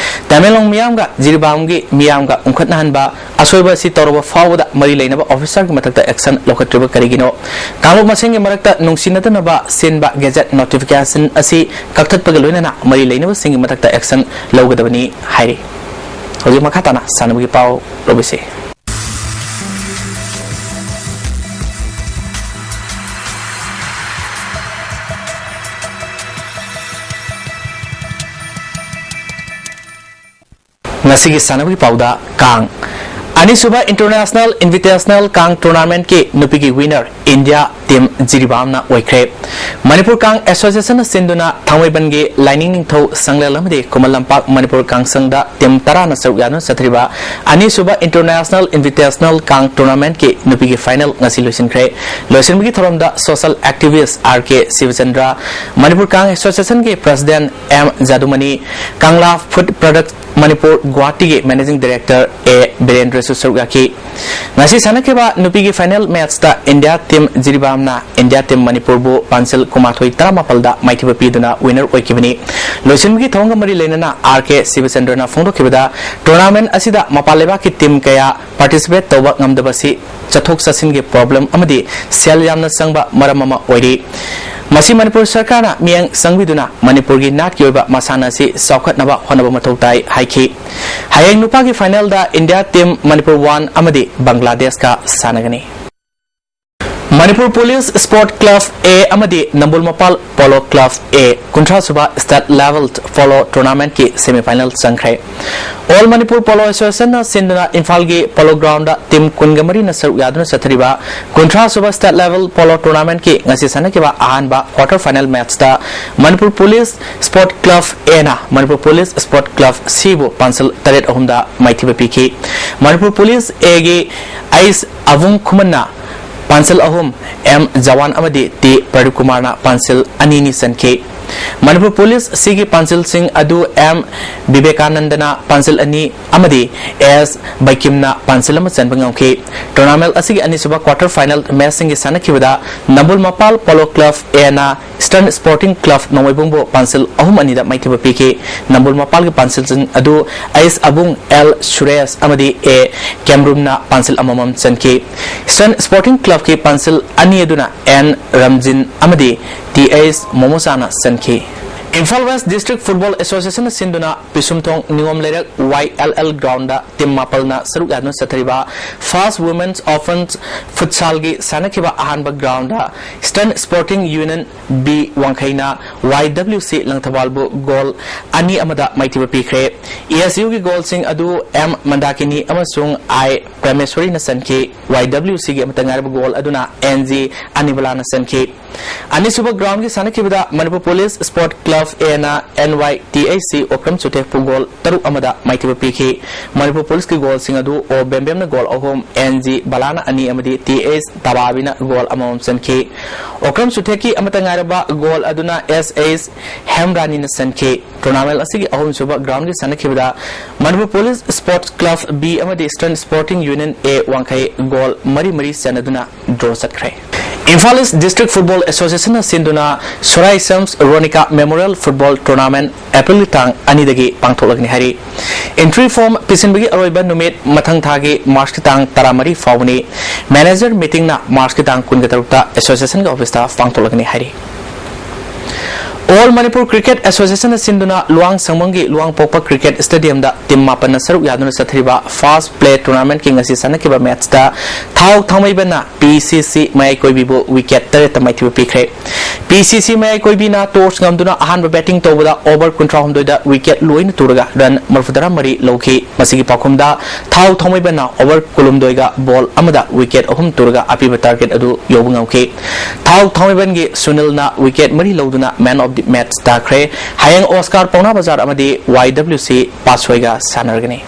ꯇꯃꯦꯡꯂꯣꯡ ꯃꯤꯌꯥꯝꯒ ꯖꯤꯔꯤꯕꯥꯝꯒꯤ ꯃꯤꯌꯥꯝꯒ ꯎꯪꯈꯠꯅꯍꯟꯕ, ꯑꯁꯣꯏꯕ ꯑꯁꯤ ꯇꯧꯔꯕ ꯐꯥꯎꯕꯗ ꯃꯔꯤ ꯂꯩꯅꯕ ꯑꯣꯐꯤꯁꯥꯔꯒꯤ ꯃꯊꯛꯇ ꯑꯦꯛꯁꯟ ꯂꯧꯈꯠꯇ꯭ꯔꯤꯕ ꯀꯔꯤꯒꯤꯅꯣ? ꯀꯥꯡꯂꯨꯞ ꯃꯁꯦꯟꯒꯤ ꯃꯔꯛꯇ ꯅꯨꯡꯁꯤꯅꯗꯅꯕ ꯁꯤꯟꯕ ꯒꯦꯖꯦꯠ ꯅꯣꯇꯤꯐꯤꯀꯦꯁꯟ ꯑꯁꯤ ꯀꯛꯊꯠꯄꯒ ꯂꯣꯏꯅꯅ ꯃꯔꯤ ꯂꯩꯅꯕꯁꯤꯡꯒꯤ ꯃꯊꯛꯇ ꯑꯦꯛꯁꯟ ꯂꯧꯒꯗꯕꯅꯤ ꯍꯥꯏꯔꯤ꯫ ꯍꯧꯖꯤꯛ ꯃꯈꯥ ꯇꯥꯅ ꯁꯥꯟꯅꯕꯒꯤ ꯄꯥꯎ ꯂꯧꯕꯤꯁꯤ꯫ ꯉꯁꯤꯒꯤ ꯁꯥꯟꯅꯕꯒꯤ ꯄꯥꯎꯗ ꯀꯥꯡ ꯑꯅꯤꯁꯨꯕ ꯏꯟꯇꯔꯅꯦꯁꯅꯦꯜ ꯏꯟꯚꯤꯇꯦꯁꯅꯦꯜ ꯀꯥꯡ ꯇꯣꯔꯅꯥꯃꯦꯟꯠꯀꯤ ꯅꯨꯄꯤꯒꯤ ꯋꯤꯅꯔ ꯏꯟꯗꯤꯌꯥ ꯇꯤꯝ ꯖꯤꯔꯤꯕꯥꯝꯅ ꯑꯣꯏꯈ꯭ꯔꯦ꯫ ꯃꯅꯤꯄꯨꯔ ꯀꯥꯡ ꯑꯦꯁꯣꯁꯤꯌꯦꯁꯟꯅ ꯁꯤꯟꯗꯨꯅ ꯊꯥꯡꯃꯩꯕꯟꯒꯤ ꯂꯥꯏꯅꯤꯡ ꯅꯤꯡꯊꯧ ꯁꯪꯂꯦꯟ ꯑꯃꯗꯤ ꯈꯨꯃꯟ ꯂꯝꯄꯥꯛ ꯃꯅꯤꯄꯨꯔ ꯀꯥꯡ ꯁꯪꯗ ꯇꯤꯝ ꯇꯔꯥꯅ ꯁꯔꯨꯛ ꯌꯥꯗꯨꯅ ꯆꯠꯊꯔꯤꯕ ꯑꯅꯤꯁꯨꯕ ꯏꯟꯇꯔꯅꯦꯁꯅꯦꯜ ꯏꯟꯚꯤꯇꯦꯁꯅꯦꯜ ꯀꯥꯡ ꯇꯣꯔꯅꯥꯃꯦꯟꯠꯀꯤ ꯅꯨꯄꯤꯒꯤ ꯐꯥꯏꯅꯦꯜ ꯉꯁꯤ ꯂꯣꯏꯁꯤꯟꯈ꯭ꯔꯦ꯫ ꯂꯣꯏꯁꯤꯟꯕꯒꯤ ꯊꯧꯔꯝꯗ social activist R K Sibachandra, Manipur Kang ꯑꯦꯁꯣꯁꯤꯌꯦꯁꯟꯒꯤ president M Jadumani, Kangla food product Manipur ꯒꯨꯋꯥꯍꯥꯇꯤꯒꯤ ꯃꯦꯅꯦꯖꯤꯡ ꯗꯥꯏꯔꯦꯛꯇꯔ ꯑꯦ ꯕꯤꯔꯦꯟꯗ꯭ꯔꯁꯨ ꯁꯔꯨꯛ ꯌꯥꯈꯤ꯫ ꯉꯁꯤ ꯁꯥꯟꯅꯈꯤꯕ ꯅꯨꯄꯤꯒꯤ ꯐꯥꯏꯅꯦꯜ ꯃꯦꯆꯇ ꯏꯟꯗꯤꯌꯥ team ꯖꯤꯔꯤꯕꯥꯝꯅ India team ꯃꯅꯤꯄꯨꯔꯕꯨ ꯄꯥꯟꯁꯤꯜ ꯀꯨꯟꯃꯥꯊꯣꯏ ꯇꯔꯥꯃꯥꯄꯜꯗ ꯃꯥꯏꯊꯤꯕ ꯄꯤꯗꯨꯅ winner ꯑꯣꯏꯈꯤꯕꯅꯤ꯫ ꯂꯣꯏꯁꯤꯟꯕꯒꯤ ꯊꯧꯔꯝꯒ ꯃꯔꯤ ꯂꯩꯅꯅ ꯑꯥꯔ ꯀꯦ ꯁꯤꯕꯆꯟꯗ꯭ꯔꯅ ꯐꯣꯡꯗꯣꯛꯈꯤꯕꯗ, tournament ꯑꯁꯤꯗ ꯃꯄꯥꯟ ꯂꯩꯕꯥꯛꯀꯤ team ꯀꯌꯥ participate ꯇꯧꯕ ꯉꯝꯗꯕꯁꯤ ꯆꯠꯊꯣꯛ ꯆꯠꯁꯤꯟꯒꯤ problem ꯑꯃꯗꯤ ꯁꯦꯜ ꯌꯥꯝꯅ ꯆꯪꯕ ꯃꯔꯝ ꯑꯃ ꯑꯣꯏꯔꯤ꯫ ꯃꯁꯤ ꯃꯅꯤꯄꯨꯔ ꯁꯔꯀꯥꯔꯅ ꯃꯤꯠꯌꯦꯡ ꯆꯪꯕꯤꯗꯨꯅ ꯃꯅꯤꯄꯨꯔꯒꯤ ꯅꯥꯠꯀꯤ ꯑꯣꯏꯕ ꯃꯁꯥꯟꯅ ꯑꯁꯤ ꯆꯥꯎꯈꯠꯅꯕ ꯍꯣꯠꯅꯕ ꯃꯊꯧ ꯇꯥꯏ ꯍꯥꯏꯈꯤ꯫ ꯍꯌꯦꯡ ꯅꯨꯄꯥꯒꯤ finalꯗ India team ꯃꯅꯤꯄꯨꯔ one ꯑꯃꯗꯤ ꯕꯪꯒ꯭ꯂꯥꯗꯦꯁꯀ ꯁꯥꯟꯅꯒꯅꯤ꯫ ꯃꯅꯤꯄꯨꯔ ꯄꯨꯂꯤꯁ ꯁ꯭ꯄꯣꯔꯠ ꯀ꯭ꯂꯕ ꯑꯦ ꯑꯃꯗꯤ ꯅꯝꯕꯨꯜ ꯃꯄꯥꯜ ꯄꯣꯂꯣ ꯀ꯭ꯂꯕ ꯑꯦ ꯀꯨꯟꯊ꯭ꯔꯥ ꯁꯨꯕ state level polo tournamentꯀꯤ semifinal ꯆꯪꯈ꯭ꯔꯦ꯫ All Manipur Polo Associationꯅ ꯁꯤꯟꯗꯨꯅ ꯏꯝꯐꯥꯜꯒꯤ ꯄꯣꯂꯣ ꯒ꯭ꯔꯥꯎꯟꯗ team ꯀꯨꯟꯒ ꯃꯔꯤꯅ ꯁꯔꯨꯛ ꯌꯥꯗꯨꯅ ꯆꯠꯊꯔꯤꯕ ꯀꯨꯟꯊ꯭ꯔꯥ ꯁꯨꯕ state level polo tournamentꯀꯤ ꯉꯁꯤ ꯁꯥꯟꯅꯈꯤꯕ ꯑꯍꯥꯟꯕ quarter final matchꯇ ꯃꯅꯤꯄꯨꯔ ꯄꯨꯂꯤꯁ ꯁ꯭ꯄꯣꯔꯠ ꯀ꯭ꯂꯕ ꯑꯦꯅ ꯃꯅꯤꯄꯨꯔ ꯄꯨꯂꯤꯁ ꯁ꯭ꯄꯣꯔꯠ ꯀ꯭ꯂꯕ ꯁꯤꯕꯨ ꯄꯥꯟꯁꯤꯜ ꯇꯔꯦꯠ ꯑꯍꯨꯝꯗ ꯃꯥꯏꯊꯤꯕ ꯄꯤꯈꯤ꯫ ꯃꯅꯤꯄꯨꯔ ꯄꯨꯂꯤꯁ ꯑꯦꯒꯤ ꯑꯩꯁ ꯑꯕꯨꯡ ꯈꯨꯃꯟꯅ ꯄꯥꯟꯁꯤꯜ ꯑꯍꯨꯝ, ꯑꯦꯝ ꯖꯋꯥꯟ ꯑꯃꯗꯤ ꯇꯤ ꯄ꯭ꯔꯗꯤꯞ ꯀꯨꯃꯥꯔꯅ ꯄꯥꯟꯁꯤꯜ ꯑꯅꯤꯅꯤ ꯆꯟꯈꯤ꯫ ꯃꯅꯤꯄꯨꯔ ꯄꯨꯂꯤꯁ ꯁꯤꯒꯤ ꯄꯥꯟꯁꯤꯜꯁꯤꯡ ꯑꯗꯨ ꯑꯦꯝ ꯕꯤꯕꯦꯀꯥꯅꯟꯗꯅ ꯄꯥꯟꯁꯤꯜ ꯑꯅꯤ ꯑꯃꯗꯤ ꯑꯦꯁ ꯕꯩꯀꯤꯝꯅ ꯄꯥꯟꯁꯤꯜ ꯑꯃ ꯆꯟꯕ ꯉꯝꯈꯤ꯫ Tournament ꯑꯁꯤꯒꯤ ꯑꯅꯤꯁꯨꯕ quarter final matchꯁꯤꯡꯒꯤ ꯁꯥꯟꯅꯈꯤꯕꯗ ꯅꯝꯕꯨꯜ ꯃꯄꯥꯜ ꯄꯣꯂꯣ ꯀ꯭ꯂꯕ ꯑꯦꯅ Eastern Sporting Club ꯅꯣꯡꯃꯩꯕꯨꯡꯕꯨ ꯄꯥꯟꯁꯤꯜ ꯑꯍꯨꯝ ꯑꯅꯤꯗ ꯃꯥꯏꯊꯤꯕ ꯄꯤꯈꯤ꯫ ꯅꯝꯕꯨꯜ ꯃꯄꯥꯜꯒꯤ ꯄꯥꯟꯁꯤꯜꯁꯤꯡ ꯑꯗꯨ ꯑꯩꯁ ꯑꯕꯨꯡ, ꯑꯦꯜ ꯁꯨꯔꯦꯁ ꯑꯃꯗꯤ ꯑꯦ ꯀꯦꯝꯔꯨꯝꯅ ꯄꯥꯟꯁꯤꯜ ꯑꯃꯃꯝ ꯆꯟꯈꯤ꯫ Eastern Sporting Clubꯀꯤ ꯄꯥꯟꯁꯤꯜ ꯑꯅꯤ ꯑꯗꯨꯅ ꯑꯦꯟ ꯔꯝꯖꯤꯟ ꯑꯃꯗꯤ ꯇꯤ ꯑꯩꯁ ꯃꯣꯃꯣꯆꯥꯅ ꯆꯟꯈꯤ꯫ ꯏꯝꯐꯥꯜ West District Football Associationꯅ ꯁꯤꯟꯗꯨꯅ ꯄꯤꯁꯨꯝꯊꯣꯡ ꯅꯤꯉꯣꯝ ꯂꯩꯔꯛ ꯋꯥꯏ ꯑꯦꯜ ꯑꯦꯜ ꯒ꯭ꯔꯥꯎꯟꯗ team ꯃꯥꯄꯜꯅ ꯁꯔꯨꯛ ꯌꯥꯗꯨꯅ ꯆꯠꯊꯔꯤꯕ First Women's Open Futsalꯒꯤ ꯁꯥꯟꯅꯈꯤꯕ ꯑꯍꯥꯟꯕ ground Eastern Sporting Union B ꯋꯥꯡꯈꯩꯅ ꯋꯥꯏ ꯗꯕ꯭ꯂꯤꯎ ꯁꯤ ꯂꯪꯊꯕꯥꯜꯕꯨ ꯒꯣꯜ ꯑꯅꯤ ꯑꯃꯗ ꯃꯥꯏꯊꯤꯕ ꯄꯤꯈ꯭ꯔꯦ꯫ ꯏ ꯑꯦꯁ ꯌꯨꯒꯤ ꯒꯣꯜꯁꯤꯡ ꯑꯗꯨ ꯑꯦꯝ ꯃꯟꯗꯥꯀꯤꯅꯤ ꯑꯃꯁꯨꯡ ꯑꯥꯏ ꯄ꯭ꯔꯦꯃꯦꯁꯣꯔꯤꯅ ꯆꯟꯈꯤ꯫ ꯋꯥꯏ ꯗꯕ꯭ꯂꯤꯎ ꯁꯤꯒꯤ ꯑꯃꯠꯇ ꯉꯥꯏꯔꯕ ꯒꯣꯜ ꯑꯗꯨꯅ ꯑꯦꯟ ꯖꯤ ꯑꯅꯤꯕꯂꯥꯅ ꯆꯟꯈꯤ꯫ ꯑꯅꯤꯁꯨꯕ groundꯒꯤ ꯁꯥꯟꯅꯈꯤꯕꯗ ꯃꯅꯤꯄꯨꯔ ꯄꯨꯂꯤꯁ ꯁ꯭ꯄꯣꯔꯠ ꯀ꯭ꯂꯕ Aꯅ NYTHC ꯑꯣꯀ꯭ꯔꯝ ꯆꯨꯊꯦꯛꯄꯨ ꯒꯣꯜ ꯇꯔꯨꯛ ꯑꯃꯗ ꯃꯥꯏꯊꯤꯕ ꯄꯤꯈꯤ꯫ ꯃꯅꯤꯄꯨꯔ ꯄꯨꯂꯤꯁꯀꯤ ꯒꯣꯜꯁꯤꯡ ꯑꯗꯨ ꯑꯣ ꯕꯦꯝꯕꯦꯝꯅ ꯒꯣꯜ ꯑꯍꯨꯝ, NG ꯕꯂꯥꯅ ꯑꯅꯤ ꯑꯃꯗꯤ TH ꯇꯕꯥꯕꯤꯅ ꯒꯣꯜ ꯑꯃꯃꯝ ꯆꯟꯈꯤ꯫ ꯑꯣꯀ꯭ꯔꯝ ꯆꯨꯊꯦꯛꯀꯤ ꯑꯃꯠꯇ ꯉꯥꯏꯔꯕ ꯒꯣꯜ ꯑꯗꯨꯅ SH ꯍꯦꯝꯔꯥꯅꯤꯅ ꯆꯟꯈꯤ꯫ Tournament ꯑꯁꯤꯒꯤ ꯑꯍꯨꯝꯁꯨꯕ groundꯒꯤ ꯁꯥꯟꯅꯈꯤꯕꯗ Manipur police sports club B ꯑꯃꯗꯤ Eastern Sporting Union A Wangkhei goal ꯃꯔꯤ ꯃꯔꯤ ꯆꯟꯅꯗꯨꯅ draw ꯆꯠꯈ꯭ꯔꯦ꯫ Imphal East District Football Associationꯅ ꯁꯤꯟꯗꯨꯅ ꯁꯣꯔꯥꯏ ꯁꯝꯁ ꯔꯣꯅꯤꯀꯥ Memorial Football Tournament Aprilꯒꯤ ꯇꯥꯡ ꯑꯅꯤꯗꯒꯤ ꯄꯥꯡꯊꯣꯛꯂꯒꯅꯤ ꯍꯥꯏꯔꯤ꯫ Entry form ꯄꯤꯁꯤꯟꯕꯒꯤ ꯑꯔꯣꯏꯕ ꯅꯨꯃꯤꯠ ꯃꯊꯪ ꯊꯥꯒꯤ Marchꯀꯤ ꯇꯥꯡ ꯇꯔꯥꯃꯔꯤ ꯐꯥꯎꯕꯅꯤ꯫ Manager meetingꯅ Marchꯀꯤ ꯇꯥꯡ ꯀꯨꯟꯒ ꯇꯔꯨꯛꯇ associationꯒꯤ officeꯇ ꯄꯥꯡꯊꯣꯛꯂꯒꯅꯤ ꯍꯥꯏꯔꯤ꯫ All Manipur Cricket Associationꯅ ꯁꯤꯟꯗꯨꯅ ꯂꯨꯋꯥꯡ ꯁꯪꯕꯝꯒꯤ ꯂꯨꯋꯥꯡꯄꯣꯛꯄ Cricket Stadiumꯗ team ꯃꯥꯄꯟꯅ ꯁꯔꯨꯛ ꯌꯥꯗꯨꯅ ꯆꯠꯊꯔꯤꯕ First Play Tournamentꯀꯤ ꯉꯁꯤ ꯁꯥꯟꯅꯈꯤꯕ matchꯇ ꯊꯥꯎ ꯊꯥꯡꯃꯩꯕꯟꯅ PCC ꯃꯌꯥꯏ ꯀꯣꯏꯕꯤꯕꯨ wicket ꯇꯔꯦꯠꯇ ꯃꯥꯏꯊꯤꯕ ꯄꯤꯈ꯭ꯔꯦ꯫ PCC ꯃꯌꯥꯏ ꯀꯣꯏꯕꯤꯅ toss ꯉꯝꯗꯨꯅ ꯑꯍꯥꯟꯕ batting ꯇꯧꯕꯗ over ꯀꯨꯟꯊ꯭ꯔꯥꯍꯨꯝꯗꯣꯏꯗ wicket ꯂꯣꯏꯅ ꯇꯨꯔꯒ run ꯃꯔꯤꯐꯨꯇꯔꯥꯃꯔꯤ ꯂꯧꯈꯤ꯫ ꯃꯁꯤꯒꯤ ꯄꯥꯎꯈꯨꯝꯗ ꯊꯥꯎ ꯊꯥꯡꯃꯩꯕꯟꯅ over ꯀꯨꯟꯍꯨꯝꯗꯣꯏꯒ ball ꯑꯃꯗ wicket ꯑꯍꯨꯝ ꯇꯨꯔꯒ ꯑꯄꯤꯕ target ꯑꯗꯨ ꯌꯧꯕ ꯉꯝꯈꯤ꯫ ꯊꯥꯎ ꯊꯥꯡꯃꯩꯕꯟꯒꯤ ꯁꯨꯅꯤꯜꯅ wicket ꯃꯔꯤ ꯂꯧꯗꯨꯅ man of the match ꯇꯥꯈ꯭ꯔꯦ꯫ ꯍꯌꯦꯡ Oscar ꯄꯥꯎꯅꯥ ꯕꯖꯥꯔ ꯑꯃꯗꯤ YWC ꯄꯥꯠꯁꯣꯏꯒ ꯁꯥꯟꯅꯔꯒꯅꯤ꯫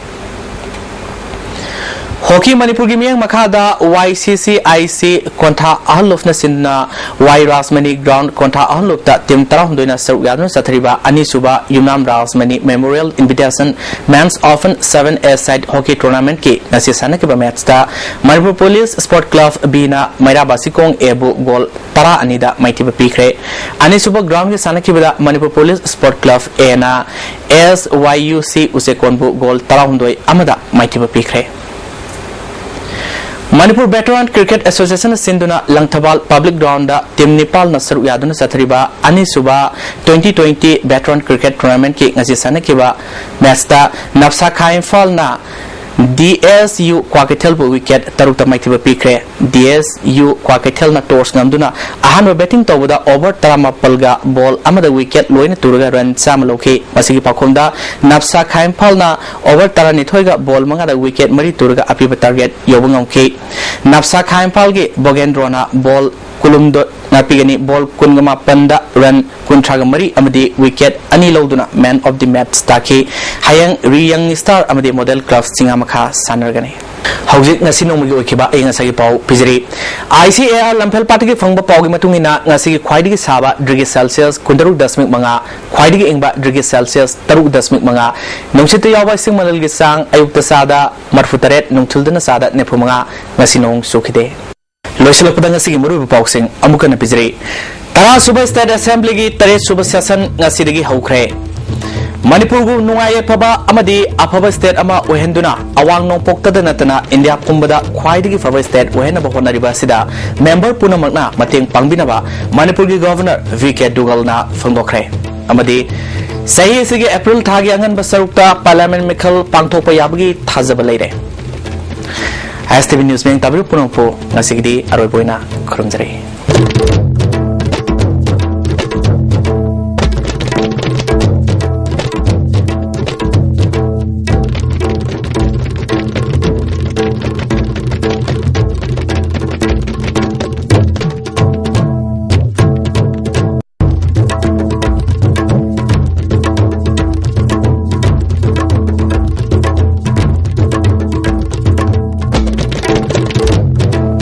ꯍꯣꯀꯤ ꯃꯅꯤꯄꯨꯔꯒꯤ ꯃꯤꯠꯌꯦꯡ ꯃꯈꯥꯗ YCCIC ꯀꯣꯟꯊꯥ ꯑꯍꯜ ꯂꯨꯞꯅ ꯁꯤꯟꯗꯨꯅ Y ꯔꯥꯖꯃꯅꯤ ground ꯀꯣꯟꯊꯥ ꯑꯍꯜ ꯂꯨꯞꯇ team ꯇꯔꯥꯍꯨꯝꯗꯣꯏꯅ ꯁꯔꯨꯛ ꯌꯥꯗꯨꯅ ꯆꯠꯊꯔꯤꯕ ꯑꯅꯤꯁꯨꯕ ꯌꯨꯝꯅꯥꯝ Rajmani Memorial Invitation Men's Open seven A side hockey tournamentꯀꯤ ꯉꯁꯤ ꯁꯥꯟꯅꯈꯤꯕ matchꯇ ꯃꯅꯤꯄꯨꯔ ꯄꯨꯂꯤꯁ ꯁ꯭ꯄꯣꯔꯠ ꯀ꯭ꯂꯕ Bꯅ ꯃꯩꯔꯥ ꯕꯥꯁꯤꯀꯣꯡ Aꯕꯨ ꯒꯣꯜ ꯇꯔꯥ ꯑꯅꯤꯗ ꯃꯥꯏꯊꯤꯕ ꯄꯤꯈ꯭ꯔꯦ꯫ ꯑꯅꯤꯁꯨꯕ groundꯒꯤ ꯁꯥꯟꯅꯈꯤꯕꯗ ꯃꯅꯤꯄꯨꯔ ꯄꯨꯂꯤꯁ ꯁ꯭ꯄꯣꯔꯠ ꯀ꯭ꯂꯕ Aꯅ SYUC ꯎꯆꯦꯀꯣꯟꯕꯨ ꯒꯣꯜ ꯇꯔꯥꯍꯨꯝꯗꯣꯏ ꯑꯃꯗ ꯃꯥꯏꯊꯤꯕ ꯄꯤꯈ꯭ꯔꯦ꯫ ꯃꯅꯤꯄꯨꯔ Veteran Cricket Associationꯅ ꯁꯤꯟꯗꯨꯅ ꯂꯪꯊꯕꯥꯜ public groundꯗ team ꯅꯤꯄꯥꯜꯅ ꯁꯔꯨꯛ ꯌꯥꯗꯨꯅ ꯆꯠꯊꯔꯤꯕ ꯑꯅꯤꯁꯨꯕ twenty twenty Veteran Cricket Tournamentꯀꯤ ꯉꯁꯤ ꯁꯥꯟꯅꯈꯤꯕ matchꯇ ꯅꯞꯁꯥꯈꯥ ꯏꯝꯐꯥꯜꯅ ꯗꯤ ꯑꯦꯁ ꯌꯨ ꯀ꯭ꯋꯥꯀꯩꯊꯦꯜꯕꯨ ꯋꯤꯀꯦꯠ ꯇꯔꯨꯛꯇ ꯃꯥꯏꯊꯤꯕ ꯄꯤꯈ꯭ꯔꯦ꯫ ꯗꯤ ꯑꯦꯁ ꯌꯨ ꯀ꯭ꯋꯥꯀꯩꯊꯦꯜꯅ ꯇꯣꯁ ꯉꯝꯗꯨꯅ ꯑꯍꯥꯟꯕ ꯕꯦꯇꯤꯡ ꯇꯧꯕꯗ ꯑꯣꯚꯔ ꯇꯔꯥꯃꯥꯄꯜꯒ ꯕꯣꯜ ꯑꯃꯗ ꯋꯤꯀꯦꯠ ꯂꯣꯏꯅ ꯇꯨꯔꯒ ꯔꯟ ꯆꯥꯝꯃ ꯂꯧꯈꯤ꯫ ꯃꯁꯤꯒꯤ ꯄꯥꯎꯈꯨꯝꯗ ꯅꯞꯁꯥ ꯈꯥ ꯏꯝꯐꯥꯜꯅ ꯑꯣꯚꯔ ꯇꯔꯥꯅꯤꯊꯣꯏꯒ ꯕꯣꯜ ꯃꯉꯥꯗ ꯋꯤꯀꯦꯠ ꯃꯔꯤ ꯇꯨꯔꯒ ꯑꯄꯤꯕ ꯇꯥꯔꯒꯦꯠ ꯌꯧꯕ ꯉꯝꯈꯤ꯫ ꯅꯞꯁꯥ ꯈꯥ ꯏꯝꯐꯥꯜꯒꯤ ꯕꯣꯒꯦꯟꯗ꯭ꯔꯣꯅ ꯕꯣꯜ ꯀꯨꯟꯍꯨꯝꯗꯣꯏ ꯉꯥꯛꯄꯤꯒꯅꯤ꯫ ꯕꯣꯜ ꯀꯨꯟꯒ ꯃꯥꯄꯟꯗ ꯔꯟ ꯀꯨꯟꯊ꯭ꯔꯥꯒ ꯃꯔꯤ ꯑꯃꯗꯤ ꯋꯤꯀꯦꯠ ꯑꯅꯤ ꯂꯧꯗꯨꯅ ꯃꯦꯟ ꯑꯣꯐ ꯗꯤ ꯃꯦꯠꯆ ꯇꯥꯈꯤ꯫ ꯍꯌꯦꯡ ꯔꯤ ꯌꯪ ꯁ꯭ꯇꯥꯔ ꯑꯃꯗꯤ ꯃꯣꯗꯦꯜ ꯀ꯭ꯂꯕ ꯆꯤꯡꯉꯥꯃꯈꯥ ꯁꯥꯟꯅꯔꯒꯅꯤ꯫ ꯍꯧꯖꯤꯛ ꯉꯁꯤ ꯅꯣꯡꯃꯒꯤ ꯑꯣꯏꯈꯤꯕ ꯑꯏꯪ ꯑꯁꯥꯒꯤ ꯄꯥꯎ ꯄꯤꯖꯔꯤ꯫ ꯑꯥꯏ ꯁꯤ ꯑꯦ ꯑꯥꯔ ꯂꯝꯐꯦꯜ ꯄꯥꯠꯇꯒꯤ ꯐꯪꯕ ꯄꯥꯎꯒꯤ ꯃꯇꯨꯡ ꯏꯟꯅ, ꯉꯁꯤꯒꯤ ꯈ꯭ꯋꯥꯏꯗꯒꯤ ꯁꯥꯕ ꯗꯤꯒ꯭ꯔꯤ ꯁꯦꯜꯁꯤꯌꯁ ꯀꯨꯟꯇꯔꯨꯛ ꯗꯁꯃꯤꯛ ꯃꯉꯥ, ꯈ꯭ꯋꯥꯏꯗꯒꯤ ꯏꯪꯕ ꯗꯤꯒ꯭ꯔꯤ ꯁꯦꯜꯁꯤꯌꯁ ꯇꯔꯨꯛ ꯗꯁꯃꯤꯛ ꯃꯉꯥ, ꯅꯨꯡꯁꯤꯠꯇ ꯌꯥꯎꯕ ꯏꯁꯤꯡ ꯃꯅꯤꯜꯒꯤ ꯆꯥꯡ ꯑꯌꯨꯛꯇ ꯆꯥꯗ ꯃꯔꯤꯐꯨ ꯇꯔꯦꯠ, ꯅꯨꯡꯊꯤꯜꯗꯅ ꯆꯥꯗ ꯅꯤꯐꯨ ꯃꯉꯥ꯫ ꯉꯁꯤ ꯅꯣꯡ ꯆꯨꯈꯤꯗꯦ꯫ ꯂꯣꯏꯁꯤꯜꯂꯛꯄꯗ ꯉꯁꯤꯒꯤ ꯃꯔꯨꯑꯣꯏꯕ ꯄꯥꯎꯁꯤꯡ ꯑꯃꯨꯛ ꯍꯟꯅ ꯄꯤꯖꯔꯤ꯫ ꯇꯔꯥ ꯁꯨꯕ ꯁ꯭ꯇꯦꯠ ꯑꯦꯁꯦꯝꯕ꯭ꯂꯤꯒꯤ ꯇꯔꯦꯠ ꯁꯨꯕ ꯁꯦꯁꯟ ꯉꯁꯤꯗꯒꯤ ꯍꯧꯈ꯭ꯔꯦ꯫ ꯃꯅꯤꯄꯨꯔꯕꯨ ꯅꯨꯡꯉꯥꯏ ꯌꯥꯏꯐꯕ ꯑꯃꯗꯤ ꯑꯐꯕ ꯁ꯭ꯇꯦꯠ ꯑꯃ ꯑꯣꯏꯍꯟꯗꯨꯅ ꯑꯋꯥꯡ ꯅꯣꯡꯄꯣꯛꯇꯗ ꯅꯠꯇꯅ ꯏꯟꯗꯤꯌꯥ ꯄꯨꯝꯕꯗ ꯈ꯭ꯋꯥꯏꯗꯒꯤ ꯐꯕ ꯁ꯭ꯇꯦꯠ ꯑꯣꯏꯍꯟꯅꯕ ꯍꯣꯠꯅꯔꯤꯕ ꯑꯁꯤꯗ ꯃꯦꯝꯕꯔ ꯄꯨꯝꯅꯃꯛꯅ ꯃꯇꯦꯡ ꯄꯥꯡꯕꯤꯅꯕ ꯃꯅꯤꯄꯨꯔꯒꯤ ꯒꯚꯔꯅꯔ ꯚꯤ ꯀꯦ ꯗꯨꯒꯜꯅ ꯐꯣꯡꯗꯣꯛꯈ꯭ꯔꯦ꯫ ꯑꯃꯗꯤ ꯆꯍꯤ ꯑꯁꯤꯒꯤ ꯑꯦꯄ꯭ꯔꯤꯜ ꯊꯥꯒꯤ ꯑꯉꯟꯕ ꯁꯔꯨꯛꯇ ꯄꯥꯔꯂꯤꯌꯥꯃꯦꯟ ꯃꯤꯈꯜ ꯄꯥꯡꯊꯣꯛꯄ ꯌꯥꯕꯒꯤ ꯊꯥꯖꯕ ꯂꯩꯔꯦ꯫ ꯑꯥꯏ ꯑꯦꯁ ꯇꯤ ꯚꯤ ꯅ꯭ꯌꯨꯁ ꯃꯤꯠꯌꯦꯡ ꯇꯥꯕꯤꯔꯤꯕ ꯄꯨꯝꯅꯃꯛꯄꯨ ꯉꯁꯤꯒꯤꯗꯤ ꯑꯔꯣꯏꯕ ꯑꯣꯏꯅ ꯈꯨꯔꯨꯝꯖꯔꯤ꯫